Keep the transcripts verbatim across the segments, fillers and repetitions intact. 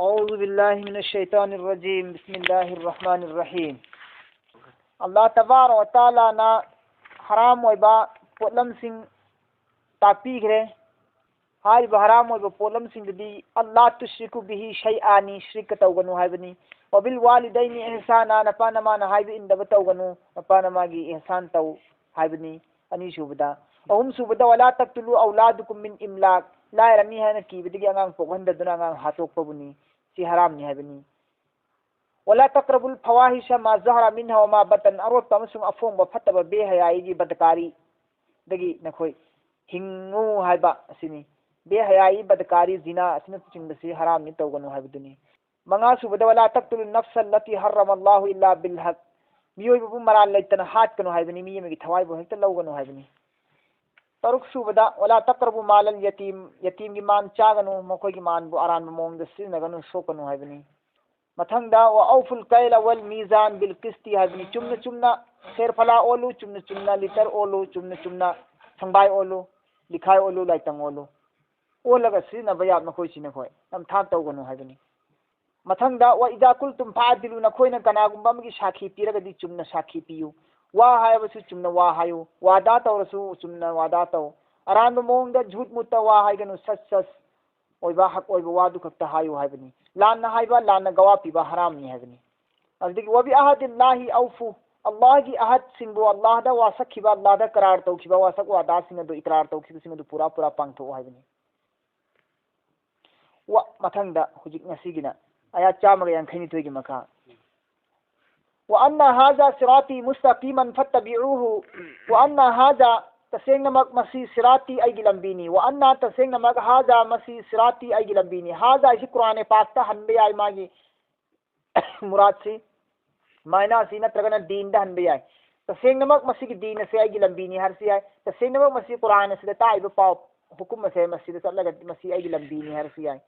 أعوذ بالله من الشيطان الرجيم. بسم الله الرحمن الرحيم. ꯑꯜꯂꯥꯍ ꯇꯕꯥꯔꯛ ꯋ ꯇꯥꯂꯥꯅ ꯍꯔꯥꯝ ꯑꯣꯏꯕ ꯄꯣꯠꯂꯝꯁꯤꯡ ꯇꯥꯛꯄꯤꯈ꯭ꯔꯦ꯫ ꯍꯥꯏꯔꯤꯕ ꯍꯔꯥꯝ ꯑꯣꯏꯕ ꯄꯣꯠꯂꯝꯁꯤꯡꯗꯨꯗꯤ, "ꯑꯜꯂꯥ ꯇꯨꯁ꯭ꯔꯤꯀꯨ ꯕꯤꯍꯤ ꯁꯩꯑꯥꯅꯤ", ꯁ꯭ꯔꯤꯛꯀ ꯇꯧꯒꯅꯨ ꯍꯥꯏꯕꯅꯤ꯫ "ꯋꯕꯤꯜ ꯋꯥꯂꯤꯗꯩꯅꯤ ꯏꯍꯁꯥꯅꯥ", ꯅꯄꯥ ꯅꯃꯥꯅ ꯍꯥꯏꯕ ꯏꯟꯗꯕ ꯇꯧꯒꯅꯨ, ꯅꯄꯥ ꯅꯃꯥꯒꯤ ꯏꯍꯁꯥꯟ ꯇꯧ ꯍꯥꯏꯕꯅꯤ꯫ ꯑꯅꯤꯁꯨꯕꯗ, ꯑꯍꯨꯝꯁꯨꯕꯗ, "ꯋꯂꯥ ꯇꯛꯇꯨꯂꯨ ꯑꯧꯂꯥꯗꯨꯀꯨꯝ ꯃꯤꯟ ꯏꯝꯂꯥꯛ", ꯂꯥꯏꯔꯃꯤ ꯍꯥꯏꯅ ꯀꯤꯕꯗꯒꯤ ꯑꯉꯥꯡ ꯄꯣꯛꯍꯟꯗꯗꯨꯅ ꯑꯉꯥꯡ ꯍꯥꯠꯇꯣꯛꯄꯕꯨꯅꯤ꯫ ꯁꯤ ꯍꯔꯥꯝꯅꯤ ꯍꯥꯏꯕꯅꯤ꯫ "ꯋꯂꯥ ꯇꯛꯔꯕꯨꯜ ꯐꯋꯥꯍꯤꯁ ꯃꯥ ꯖꯍꯔ ꯃꯤꯟꯍ ꯋꯃꯥ ꯕꯇꯟ", ꯑꯔꯣꯠꯄ ꯑꯃꯁꯨꯡ ꯑꯐꯣꯡꯕ ꯐꯠꯇꯕ ꯕꯦꯍꯌꯥꯏꯒꯤ ꯕꯗꯀꯥꯔꯤꯗꯒꯤ ꯅꯈꯣꯏ ꯍꯤꯡꯉꯨ ꯍꯥꯏꯕ ꯑꯁꯤꯅꯤ꯫ ꯕꯦꯍꯌꯥꯏ, ꯕꯗꯀꯥꯔꯤ, ꯖꯤꯅꯥ ꯑꯁꯤꯅꯆꯤꯡꯕꯁꯤ ꯍꯔꯥꯝꯅꯤ, ꯇꯧꯒꯅꯨ ꯍꯥꯏꯕꯗꯨꯅꯤ꯫ ꯃꯉꯥꯁꯨꯕꯗ, "ꯋꯂꯥ ꯇꯛꯇꯨꯂꯨ ꯅꯐꯁ ꯑꯜꯂꯇꯤ ꯍꯔꯔꯃ ꯑꯜꯂꯥꯍꯨ ꯏꯜꯂꯥ ꯕꯤꯜ ꯍꯛ", ꯃꯤꯑꯣꯏꯕꯕꯨ ꯃꯔꯥꯜ ꯂꯩꯇꯅ ꯍꯥꯠꯀꯅꯨ ꯍꯥꯏꯕꯅꯤ, ꯃꯤ ꯑꯃꯒꯤ ꯊꯋꯥꯏꯕꯨ ꯍꯦꯛꯇ ꯂꯧꯒꯅꯨ ꯍꯥꯏꯕꯅꯤ꯫ ꯇꯔꯨꯛꯁꯨꯕꯗ, "ꯋꯂꯥ ꯇꯛꯔꯕꯨ ꯃꯥꯂꯜ ꯌꯇꯤꯝ", ꯌꯇꯤꯝꯒꯤ ꯃꯥꯟ ꯆꯥꯒꯅꯨ, ꯃꯈꯣꯏꯒꯤ ꯃꯥꯟꯕꯨ ꯑꯔꯥꯟꯕ ꯃꯑꯣꯡꯗ ꯁꯤꯖꯤꯟꯅꯒꯅꯨ, ꯁꯣꯛꯀꯅꯨ ꯍꯥꯏꯕꯅꯤ꯫ ꯃꯊꯪꯗ, "ꯋ ꯑꯧꯐꯨꯜ ꯀꯩꯂ ꯋꯜ ꯃꯤꯖꯥꯟ ꯕꯤꯜ ꯀꯤꯁꯇꯤ" ꯍꯥꯏꯕꯅꯤ꯫ ꯆꯨꯝꯅ ꯆꯨꯝꯅ ꯁꯦꯔꯐꯂꯥ ꯑꯣꯜꯂꯨ, ꯆꯨꯝꯅ ꯆꯨꯝꯅ ꯂꯤꯇꯔ ꯑꯣꯜꯂꯨ, ꯆꯨꯝꯅ ꯆꯨꯝꯅ ꯁꯪꯕꯥꯏ ꯑꯣꯜꯂꯨ, ꯂꯤꯈꯥꯏ ꯑꯣꯜꯂꯨ, ꯂꯥꯏꯇꯪ ꯑꯣꯜꯂꯨ꯫ ꯑꯣꯜꯂꯒ ꯁꯤꯖꯤꯟꯅꯕ ꯌꯥꯕ ꯃꯈꯣꯏꯁꯤ ꯅꯈꯣꯏ ꯅꯝꯊꯥꯛ ꯇꯧꯒꯅꯨ ꯍꯥꯏꯕꯅꯤ꯫ ꯃꯊꯪꯗ, "ꯋ ꯏꯖꯥ ꯀꯨꯜꯇꯨꯝ ꯐꯥꯗꯤꯂꯨ", ꯅꯈꯣꯏꯅ ꯀꯅꯥꯒꯨꯝꯕ ꯑꯃꯒꯤ ꯁꯥꯈꯤ ꯄꯤꯔꯒꯗꯤ ꯆꯨꯝꯅ ꯁꯥꯈꯤ ꯄꯤꯌꯨ꯫ ꯋꯥ ꯍꯥꯏꯕꯁꯨ ꯆꯨꯝꯅ ꯋꯥ ꯍꯥꯏꯌꯨ꯫ ꯋꯥꯗꯥ ꯇꯧꯔꯁꯨ ꯆꯨꯝꯅ ꯋꯥꯗꯥ ꯇꯧ꯫ ꯑꯔꯥꯟꯕ ꯃꯑꯣꯡꯗ ꯖꯨꯠ ꯃꯨꯠꯇ ꯋꯥ ꯍꯥꯏꯒꯅꯨ꯫ ꯁꯆ ꯁꯆ ꯑꯣꯏꯕ, ꯍꯛ ꯑꯣꯏꯕ ꯋꯥꯗꯨ ꯈꯛꯇ ꯍꯥꯏꯌꯨ ꯍꯥꯏꯕꯅꯤ꯫ ꯂꯥꯟꯅ ꯍꯥꯏꯕ, ꯂꯥꯟꯅ ꯒꯋꯥ ꯄꯤꯕ ꯍꯔꯥꯝꯅꯤ ꯍꯥꯏꯕꯅꯤ꯫ ꯑꯗꯨꯗꯒꯤ, "ꯋꯕꯤ ꯑꯍꯗꯤꯜꯂꯥꯍꯤ ꯑꯧꯐꯨ", ꯑꯜꯂꯥꯍꯒꯤ ꯑꯍꯗꯁꯤꯡꯕꯨ, ꯑꯜꯂꯥꯍꯗ ꯋꯥꯁꯛꯈꯤꯕ, ꯑꯜꯂꯥꯍꯗ ꯀꯔꯥꯔ ꯇꯧꯈꯤꯕ, ꯋꯥꯁꯛ ꯋꯥꯗꯥꯁꯤꯡ ꯑꯗꯨ, ꯏꯀꯔꯥꯔ ꯇꯧꯈꯤꯕꯁꯤꯡ ꯑꯗꯨ ꯄꯨꯔꯥ ꯄꯨꯔꯥ ꯄꯥꯡꯊꯣꯛꯎ ꯍꯥꯏꯕꯅꯤ꯫ ꯋꯥ, ꯃꯊꯪꯗ ꯍꯧꯖꯤꯛ ꯉꯁꯤꯒꯤꯅ ꯑꯌꯥꯠ ꯆꯥꯝꯃꯒ ꯌꯥꯡꯈꯩ ꯅꯤꯊꯣꯏꯒꯤ ꯃꯈꯥ꯫ "ꯋ ꯑꯟꯅ ꯍꯥꯖꯥ ꯁꯤꯔꯥꯇꯤ ꯃꯨꯁꯇꯀꯤꯃꯟ ꯐꯠꯇꯕꯤꯎꯍꯨ", ꯋ ꯑꯟꯅ ꯍꯥꯖꯥ, ꯇꯁꯦꯡꯅꯃꯛ ꯃꯁꯤ ꯁꯤꯔꯥꯇꯤ, ꯑꯩꯒꯤ ꯂꯝꯕꯤꯅꯤ꯫ "ꯋ ꯑꯟꯅ", ꯇꯁꯦꯡꯅꯃꯛ, "ꯍꯥꯖꯥ", ꯃꯁꯤ, "ꯁꯤꯔꯥꯇꯤ", ꯑꯩꯒꯤ ꯂꯝꯕꯤꯅꯤ꯫ ꯍꯥꯖꯥ ꯍꯥꯏꯁꯤ ꯀꯨꯔꯥꯟ ꯄꯥꯛꯇ ꯍꯟꯕ ꯌꯥꯏ, ꯃꯥꯒꯤ ꯃꯨꯔꯥꯠꯁꯤ, ꯃꯥꯏꯅꯥꯁꯤ, ꯅꯠꯇ꯭ꯔꯒꯅ ꯗꯤꯟꯗ ꯍꯟꯕ ꯌꯥꯏ꯫ "ꯇꯁꯦꯡꯅꯃꯛ ꯃꯁꯤꯒꯤ ꯗꯤꯟ ꯑꯁꯤ ꯑꯩꯒꯤ ꯂꯝꯕꯤꯅꯤ" ꯍꯥꯏꯔꯁꯨ ꯌꯥꯏ꯫ "ꯇꯁꯦꯡꯅꯃꯛ ꯃꯁꯤ ꯀꯨꯔꯥꯟ ꯑꯁꯤꯗ ꯇꯥꯛꯏꯕ ꯄꯥꯎ, ꯍꯨꯀꯨꯝ ꯑꯁꯦ ꯃꯁꯤꯗ ꯆꯠꯂꯒ ꯃꯁꯤ ꯑꯩꯒꯤ ꯂꯝꯕꯤꯅꯤ" ꯍꯥꯏꯔꯁꯨ ꯌꯥꯏ꯫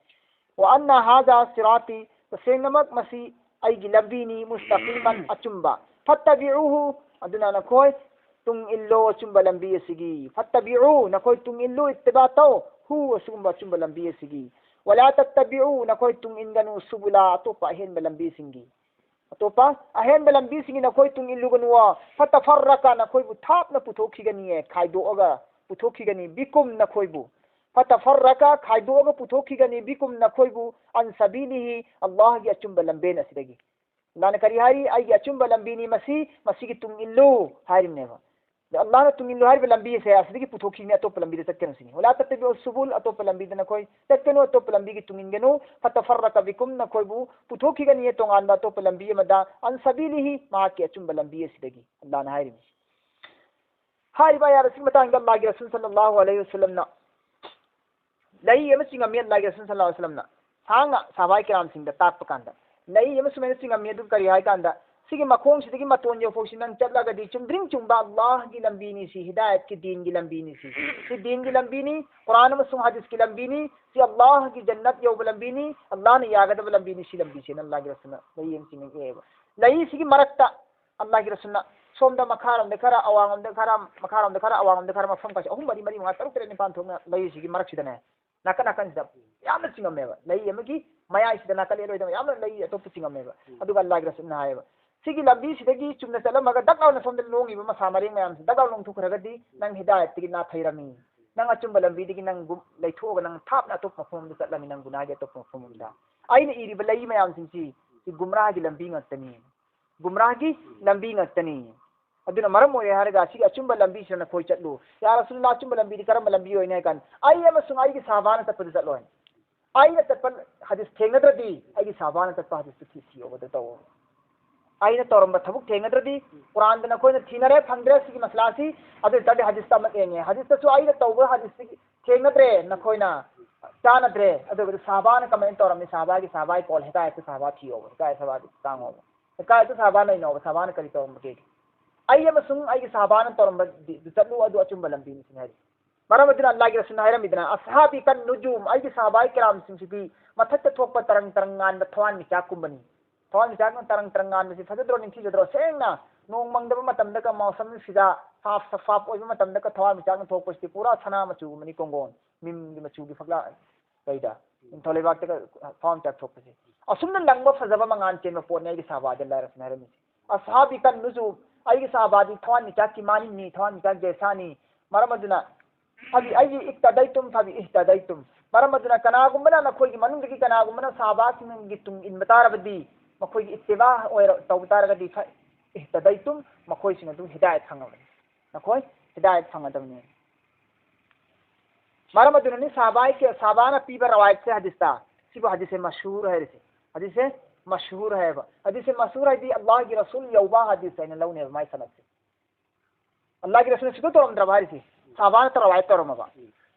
"ꯋ ꯑꯟꯅ ꯍꯥꯖꯥ ꯁꯤꯔꯥꯇꯤ", ꯇꯁꯦꯡꯅꯃꯛ ꯃꯁꯤ ꯑꯩꯒꯤ ꯂꯝꯕꯤꯅꯤ, "ꯃꯨꯁꯇꯀꯤꯃꯟ", ꯑꯆꯨꯝꯕ, "ꯐꯠꯇꯕꯤꯎꯍꯨ", ꯑꯗꯨꯅ ꯅꯈꯣꯏ ꯇꯨꯡ ꯏꯜꯂꯣ ꯑꯆꯨꯝꯕ ꯂꯝꯕꯤ ꯑꯁꯤꯒꯤ꯫ "ꯐꯠꯇꯕꯤꯎ", ꯅꯈꯣꯏ ꯇꯨꯡ ꯏꯜꯂꯨ, ꯏꯠꯇꯤꯕꯥ ꯇꯧ, "ꯍꯨ", ꯑꯁꯤꯒꯨꯝꯕ ꯑꯆꯨꯝꯕ ꯂꯝꯕꯤ ꯑꯁꯤꯒꯤ꯫ "ꯋꯂꯥ ꯇꯠꯇꯕꯤꯎ, ꯅꯈꯣꯏ ꯇꯨꯡ ꯏꯟꯒꯅꯨ, ꯁꯨꯕꯨꯂꯥ, ꯑꯇꯣꯞꯄ ꯑꯍꯦꯟꯕ ꯂꯝꯕꯤꯁꯤꯡꯒꯤ, ꯑꯇꯣꯞꯄ ꯑꯍꯦꯟꯕ ꯂꯝꯕꯤꯁꯤꯡꯒꯤ ꯅꯈꯣꯏ ꯇꯨꯡ ꯏꯜꯂꯨꯒꯅꯨ, ꯐꯇꯐꯔꯔꯀ, ꯅꯈꯣꯏꯕꯨ ꯊꯥꯞꯅ ꯄꯨꯊꯣꯛꯈꯤꯒꯅꯤꯌꯦ, ꯈꯥꯏꯗꯣꯛꯑꯒ ꯄꯨꯊꯣꯛꯈꯤꯒꯅꯤ, ꯕꯤꯀꯨꯝ, ꯅꯈꯣꯏꯕꯨ, ꯐꯇꯐꯔꯔꯀ, ꯈꯥꯏꯗꯣꯛꯑꯒ ꯄꯨꯊꯣꯛꯈꯤꯒꯅꯤ, ꯕꯤꯀꯨꯝ, ꯅꯈꯣꯏꯕꯨ, ꯑꯟ ꯁꯕꯤꯂꯤꯍꯤ, ꯑꯜꯂꯥꯍꯒꯤ ꯑꯆꯨꯝꯕ ꯂꯝꯕꯦꯟ ꯑꯁꯤꯗꯒꯤ"꯫ ꯑꯜꯂꯥꯍꯅ ꯀꯔꯤ ꯍꯥꯏꯔꯤ? "ꯑꯩꯒꯤ ꯑꯆꯨꯝꯕ ꯂꯝꯕꯤꯅꯤ ꯃꯁꯤ, ꯃꯁꯤꯒꯤ ꯇꯨꯡ ꯏꯜꯂꯨ" ꯍꯥꯏꯔꯤꯕꯅꯦꯕ꯫ ꯑꯗꯣ ꯑꯜꯂꯥꯍꯅ ꯇꯨꯡ ꯏꯜꯂꯨ ꯍꯥꯏꯔꯤꯕ ꯂꯝꯕꯤ ꯑꯁꯦ ꯑꯁꯤꯗꯒꯤ ꯄꯨꯊꯣꯛꯈꯤꯕꯅꯤ, ꯑꯇꯣꯞꯄ ꯂꯝꯕꯤꯗ ꯆꯠꯀꯅꯨ ꯁꯤꯅꯤ꯫ "ꯋꯂꯥ ꯇꯠꯇꯕꯤꯎ ꯁꯨꯕꯨꯜ", ꯑꯇꯣꯞꯄ ꯂꯝꯕꯤꯗ ꯅꯈꯣꯏ ꯆꯠꯀꯅꯨ, ꯑꯇꯣꯞꯄ ꯂꯝꯕꯤꯒꯤ ꯇꯨꯡ ꯏꯟꯒꯅꯨ, "ꯐꯇꯐꯔꯔꯀ ꯕꯤꯀꯨꯝ", ꯅꯈꯣꯏꯕꯨ ꯄꯨꯊꯣꯛꯈꯤꯒꯅꯤꯌꯦ ꯇꯣꯉꯥꯟꯕ ꯑꯇꯣꯞꯄ ꯂꯝꯕꯤ ꯑꯃꯗ, "ꯑꯟ ꯁꯕꯤꯂꯤꯍꯤ", ꯃꯍꯥꯛꯀꯤ ꯑꯆꯨꯝꯕ ꯂꯝꯕꯤ ꯑꯁꯤꯗꯒꯤ, ꯑꯜꯂꯥꯍꯅ ꯍꯥꯏꯔꯤꯕꯅꯤ꯫ ꯍꯥꯏꯔꯤꯕ ꯑꯥꯌꯥꯠ ꯑꯁꯤꯒꯤ ꯃꯇꯥꯡꯗ ꯑꯜꯂꯥꯍꯒꯤ ꯔꯁꯨꯜ ꯁꯜꯂꯜꯂꯥꯍꯨ ꯑꯂꯩꯍꯤ ꯋꯁꯜꯂꯝꯅ ꯂꯩ ꯑꯃ ꯆꯤꯡꯉꯝꯃꯤ, ꯑꯜꯂꯥꯍꯒꯤ ꯔꯁꯨꯜ ꯁꯜꯂꯜꯂꯥꯍꯨ ꯑꯂꯩꯍꯤ ꯋꯁꯜꯂꯝꯅ ꯁꯥꯡꯅ ꯁꯍꯥꯕꯥꯏ ꯀꯤꯔꯥꯝꯁꯤꯡꯗ ꯇꯥꯛꯄ ꯀꯥꯟꯗ, ꯂꯩ ꯑꯃ ꯁꯨꯃꯥꯏꯅ ꯆꯤꯡꯉꯝꯃꯤ꯫ ꯑꯗꯨ ꯀꯔꯤ ꯍꯥꯏ ꯀꯥꯟꯗ, "ꯁꯤꯒꯤ ꯃꯈꯣꯡꯁꯤꯗꯒꯤ ꯃꯇꯣꯟ ꯌꯧꯐꯥꯎꯁꯤ ꯅꯪ ꯆꯠꯂꯒꯗꯤ ꯆꯨꯝꯗ꯭ꯔꯤꯡ ꯆꯨꯝꯕ ꯑꯜꯂꯥꯍꯒꯤ ꯂꯝꯕꯤꯅꯤ, ꯁꯤ ꯍꯤꯗꯥꯌꯠꯀꯤ ꯗꯤꯟꯒꯤ ꯂꯝꯕꯤꯅꯤ, ꯁꯤ, ꯁꯤ ꯗꯤꯟꯒꯤ ꯂꯝꯕꯤꯅꯤ, ꯀꯨꯔꯥꯟ ꯑꯃꯁꯨꯡ ꯍꯗꯤꯁꯀꯤ ꯂꯝꯕꯤꯅꯤ, ꯁꯤ ꯑꯜꯂꯥꯍꯒꯤ ꯖꯟꯅꯠ ꯌꯧꯕ ꯂꯝꯕꯤꯅꯤ, ꯑꯜꯂꯥꯍꯅ ꯌꯥꯒꯗꯕ ꯂꯝꯕꯤꯅꯤ", ꯁꯤ ꯂꯝꯕꯤꯁꯦꯅ ꯑꯜꯂꯥꯍꯒꯤ ꯔꯁꯨꯜꯅ ꯂꯩ ꯑꯃ ꯆꯤꯡꯉꯛꯑꯦꯕ꯫ ꯂꯩꯁꯤꯒꯤ ꯃꯔꯛꯇ ꯑꯜꯂꯥꯍꯒꯤ ꯔꯁꯨꯜꯅ ꯁꯣꯝꯗ ꯃꯈꯥꯔꯣꯝꯗ ꯈꯔ, ꯑꯋꯥꯡꯂꯣꯝꯗ ꯈꯔ, ꯃꯈꯥꯔꯣꯝꯗ ꯈꯔ, ꯑꯋꯥꯡꯂꯣꯝꯗ ꯈꯔ, ꯃꯐꯝ ꯈꯔꯁꯦ ꯑꯍꯨꯝ, ꯃꯔꯤ, ꯃꯉꯥ, ꯇꯔꯨꯛ, ꯇꯔꯦꯠ, ꯅꯤꯄꯥꯟ ꯊꯣꯛꯅ ꯂꯩꯁꯤꯒꯤ ꯃꯔꯛꯁꯤꯗꯅꯦ, ꯅꯥꯀꯟ ꯅꯥꯀꯟꯁꯤꯗ ꯌꯥꯝꯅ ꯆꯤꯡꯉꯝꯃꯦꯕ꯫ ꯂꯩ ꯑꯃꯒꯤ ꯃꯌꯥꯏꯁꯤꯗ ꯅꯥꯀꯟ ꯂꯦꯟ ꯑꯣꯏꯗꯕ ꯌꯥꯝꯅ ꯂꯩ ꯑꯇꯣꯞꯄ ꯆꯤꯡꯉꯝꯃꯦꯕ꯫ ꯎꯝ꯫ ꯑꯗꯨꯒ ꯑꯜꯂꯥꯍꯒꯤ ꯔꯁꯨꯜꯅ ꯍꯥꯏꯌꯦꯕ, "ꯁꯤꯒꯤ ꯂꯝꯕꯤꯁꯤꯗꯒꯤ ꯆꯨꯝꯅ ꯆꯠꯂꯝꯃꯒ ꯗꯛ ꯂꯥꯎꯅ ꯁꯣꯝꯗ ꯂꯣꯡꯉꯤꯕ ꯃꯁꯥ ꯃꯔꯦꯡ ꯃꯌꯥꯝꯁꯤ ꯗꯛ ꯂꯥꯎꯅ ꯂꯣꯡꯊꯣꯛꯈ꯭ꯔꯒꯗꯤ ꯅꯪ ꯍꯤꯗꯥꯌꯠꯇꯒꯤ ꯅꯥꯊꯩꯔꯝꯃꯤ꯫ ꯅꯪ ꯑꯆꯨꯝꯕ ꯂꯝꯕꯤꯗꯒꯤ ꯅꯪ ꯒꯨꯝ-, ꯂꯩꯊꯣꯛꯑꯒ ꯅꯪ ꯊꯥꯞꯅ ꯑꯇꯣꯞꯄ ꯃꯐꯝ ꯑꯃꯗ ꯆꯠꯂꯝꯃꯤ, ꯅꯪ ꯒꯨꯅꯥꯍꯒꯤ ꯑꯇꯣꯞꯄ ꯃꯐꯝ ꯑꯃꯗ꯫ ꯑꯩꯅ ꯏꯔꯤꯕ ꯂꯩ ꯃꯌꯥꯝꯁꯤꯡꯁꯤ ꯁꯤ ꯒꯨꯝꯔꯥꯍꯒꯤ ꯂꯝꯕꯤ ꯉꯥꯛꯇꯅꯤ꯫ ꯒꯨꯝꯔꯥꯍꯒꯤ ꯂꯝꯕꯤ ꯉꯥꯛꯇꯅꯤ꯫ ꯑꯗꯨꯅ ꯃꯔꯝ ꯑꯣꯏꯔꯦ ꯍꯥꯏꯔꯒ ꯑꯁꯤꯒꯤ ꯑꯆꯨꯝꯕ ꯂꯝꯕꯤꯁꯤꯗ ꯅꯈꯣꯏ ꯆꯠꯂꯨ꯫ ꯌꯥ ꯔꯁꯨꯜꯂꯥꯍ, ꯑꯆꯨꯝꯕ ꯂꯝꯕꯤꯗꯤ ꯀꯔꯝꯕ ꯂꯝꯕꯤ ꯑꯣꯏꯅꯤ?" ꯍꯥꯏ ꯀꯥꯟꯗ, "ꯑꯩ ꯑꯃꯁꯨꯡ ꯑꯩꯒꯤ ꯁꯍꯥꯕꯥꯅ ꯆꯠꯄꯗ ꯆꯠꯂꯣ" ꯍꯥꯏꯅ꯫ ꯑꯩꯅ ꯆꯠꯄ ꯍꯗꯤꯁ ꯊꯦꯡꯅꯗ꯭ꯔꯗꯤ ꯑꯩꯒꯤ ꯁꯍꯥꯕꯥꯅ ꯆꯠꯄ ꯍꯗꯤꯁꯇꯨ ꯊꯤ-, ꯊꯤꯌꯣꯕ, ꯑꯗꯨ ꯇꯧꯋꯣ꯫ ꯑꯩꯅ ꯇꯧꯔꯝꯕ ꯊꯕꯛ ꯊꯦꯡꯅꯗ꯭ꯔꯗꯤ, ꯀꯨꯔꯥꯟꯗ ꯅꯈꯣꯏꯅ ꯊꯤꯅꯔꯦ, ꯐꯪꯗ꯭ꯔꯦ ꯁꯤꯒꯤ ꯃꯁꯂꯥꯁꯤ, ꯑꯗꯨ ꯑꯣꯏ ꯇꯥꯔꯗꯤ ꯍꯗꯤꯁꯇ ꯑꯃ ꯌꯦꯡꯉꯦ꯫ ꯍꯗꯤꯁꯇꯁꯨ ꯑꯩꯅ ꯇꯧꯕ ꯍꯗꯤꯁꯇꯤ ꯊꯦꯡꯅꯗ꯭ꯔꯦ, ꯅꯈꯣꯏꯅ ꯆꯥꯟꯅꯗ꯭ꯔꯦ꯫ ꯑꯗꯨ ꯑꯣꯏꯔꯒꯗꯤ ꯁꯍꯥꯕꯥꯅ ꯀꯃꯥꯏꯅ ꯇꯧꯔꯝꯃꯤ? ꯁꯍꯥꯕꯥꯒꯤ ꯁꯍꯥꯕꯥꯒꯤ ꯀꯣꯜ ꯍꯤꯗꯥꯌꯠꯇ ꯁꯍꯥꯕꯥ ꯊꯤꯌꯣꯕ, ꯍꯤꯗꯥꯌꯠ ꯁꯍꯥꯕꯥꯗꯤ ꯇꯥꯡꯉꯣꯕ꯫ ꯍꯤꯗꯥꯌꯠꯇ ꯁꯍꯥꯕꯥꯅ ꯏꯅꯣꯕ, ꯁꯍꯥꯕꯥꯅ ꯀꯔꯤ ꯇꯧꯔꯝꯕꯒꯦ? ꯑꯩ ꯑꯃꯁꯨꯡ ꯑꯩꯒꯤ ꯁꯍꯥꯕꯥꯅ ꯇꯧꯔꯝꯕ ꯗꯤ-, ꯗꯨ ꯆꯠꯂꯨ, ꯑꯗꯨ ꯑꯆꯨꯝꯕ ꯂꯝꯕꯤꯅꯤ ꯁꯤꯅꯤ ꯍꯥꯏꯔꯤ꯫ ꯃꯔꯝ ꯑꯗꯨꯅ ꯑꯜꯂꯥꯍꯒꯤ ꯔꯁꯨꯜꯅ ꯍꯥꯏꯔꯝꯃꯤꯗꯅ, "ꯑꯁꯍꯥꯕꯤ ꯀꯟ ꯅꯨꯖꯨꯝ", ꯑꯩꯒꯤ ꯁꯍꯥꯕꯥꯏ ꯀꯤꯔꯥꯝꯁꯤꯡꯁꯤꯗꯤ ꯃꯊꯛꯇ ꯊꯣꯛꯄ ꯇꯔꯪ ꯇꯔꯪ ꯉꯥꯟꯕ ꯊꯋꯥꯟꯃꯤꯆꯥꯛꯀꯨꯝꯕꯅꯤ꯫ ꯊꯋꯥꯟꯃꯤꯆꯥꯛꯅ ꯇꯔꯪ ꯇꯔꯪ ꯉꯥꯟꯕꯁꯤ ꯐꯖꯗ꯭ꯔꯣ, ꯅꯤꯡꯊꯤꯖꯗ꯭ꯔꯣ? ꯁꯦꯡꯅ ꯅꯣꯡ ꯃꯪꯗꯕ ꯃꯇꯝꯗꯀ, ꯃꯧꯁꯝ ꯐꯤꯖꯥ, ꯁꯥꯐ ꯁꯐꯥꯐ ꯑꯣꯏꯕ ꯃꯇꯝꯗꯀ ꯊꯋꯥꯟꯃꯤꯆꯥꯛꯅ ꯊꯣꯛꯄꯁꯤꯗꯤ ꯄꯨꯔꯥ ꯁꯅꯥ ꯃꯆꯨꯒꯨꯝꯕꯅꯤ, ꯀꯣꯡꯒꯣꯟ, ꯃꯤꯝꯒꯤ ꯃꯆꯨꯒꯤ ꯐꯛꯂꯥꯡ ꯀꯩꯗ꯫ ꯅꯤꯡꯊꯧ ꯂꯩꯕꯥꯛꯇꯒ ꯊꯋꯥꯟꯃꯤꯆꯥꯛ ꯊꯣꯛꯄꯁꯦ꯫ ꯑꯁꯨꯝꯅ ꯂꯪꯕ ꯐꯖꯕ ꯃꯉꯥꯜ ꯆꯦꯟꯕ ꯄꯣꯠꯅꯤ ꯑꯩꯒꯤ ꯁꯍꯥꯕꯥꯗꯤ, ꯑꯜꯂꯥꯍ ꯔꯁꯨꯜꯅ ꯍꯥꯏꯔꯝꯃꯤꯁꯦ꯫ "ꯑꯁꯍꯥꯕꯤ ꯀꯟ ꯅꯨꯖꯨꯝ", ꯑꯩꯒꯤ ꯁꯍꯥꯕꯥꯗꯤ ꯊꯋꯥꯟꯃꯤꯆꯥꯛꯀꯤ ꯃꯥꯅꯤꯡꯅꯤ, ꯊꯋꯥꯟꯃꯤꯆꯥꯛ ꯖꯦꯁꯥꯅꯤ꯫ ꯃꯔꯝ ꯑꯗꯨꯅ ꯐꯕꯤ ꯑꯩꯒꯤ ꯏꯛꯇꯗꯩꯇꯨꯝ ꯐꯕꯤ ꯏꯍꯇꯗꯩꯇꯨꯝ꯫ ꯃꯔꯝ ꯑꯗꯨꯅ ꯀꯅꯥꯒꯨꯝꯕꯅ ꯅꯈꯣꯏꯒꯤ ꯃꯅꯨꯡꯗꯒꯤ ꯀꯅꯥꯒꯨꯝꯕꯅ ꯁꯍꯥꯕꯥꯁꯤꯡꯒꯤ ꯇꯨꯡ ꯏꯟꯕ ꯇꯥꯔꯕꯗꯤ, ꯃꯈꯣꯏꯒꯤ ꯏꯠꯇꯤꯕꯥ ꯑꯣꯏꯔ ꯇꯧꯕ ꯇꯥꯔꯒꯗꯤ, ꯐ ꯏꯍꯇꯗꯩꯇꯨꯝ, ꯃꯈꯣꯏꯁꯤꯡ ꯑꯗꯨ ꯍꯤꯗꯥꯌꯠ ꯐꯪꯉꯕꯅꯤ꯫ ꯅꯈꯣꯏ ꯍꯤꯗꯥꯌꯠ ꯐꯪꯒꯗꯕꯅꯤ꯫ ꯃꯔꯝ ꯑꯗꯨꯅꯅꯤ ꯁꯍꯥꯕꯥꯒꯤ, ꯁꯍꯥꯕꯥꯅ ꯄꯤꯕ ꯔꯋꯥꯌꯠꯁꯦ ꯍꯗꯤꯁꯇ, ꯁꯤꯕꯨ ꯍꯗꯤꯁꯦ ꯃꯁꯍꯨꯔ ꯍꯥꯏꯔꯤꯁꯦ꯫ ꯍꯗꯤꯁꯦ ꯃꯁꯍꯨꯔ ꯍꯥꯏꯌꯦꯕ꯫ ꯍꯗꯤꯁꯦ ꯃꯁꯍꯨꯔ ꯍꯥꯏꯗꯤ ꯑꯜꯂꯥꯍꯒꯤ ꯔꯁꯨꯜ ꯌꯧꯕ ꯍꯗꯤꯁ ꯍꯥꯏꯅ ꯂꯧꯅꯦꯕ ꯃꯥꯏ ꯁꯅꯗꯁꯦ꯫ ꯑꯜꯂꯥꯍꯒꯤ ꯔꯁꯨꯜꯅ ꯁꯨꯛꯇꯧ ꯇꯧꯔꯝꯗ꯭ꯔꯕ ꯍꯥꯏꯔꯤꯁꯦ꯫ ꯁꯍꯥꯕꯥꯅ ꯔꯋꯥꯌꯠ ꯇꯧꯔꯝꯃꯕ꯫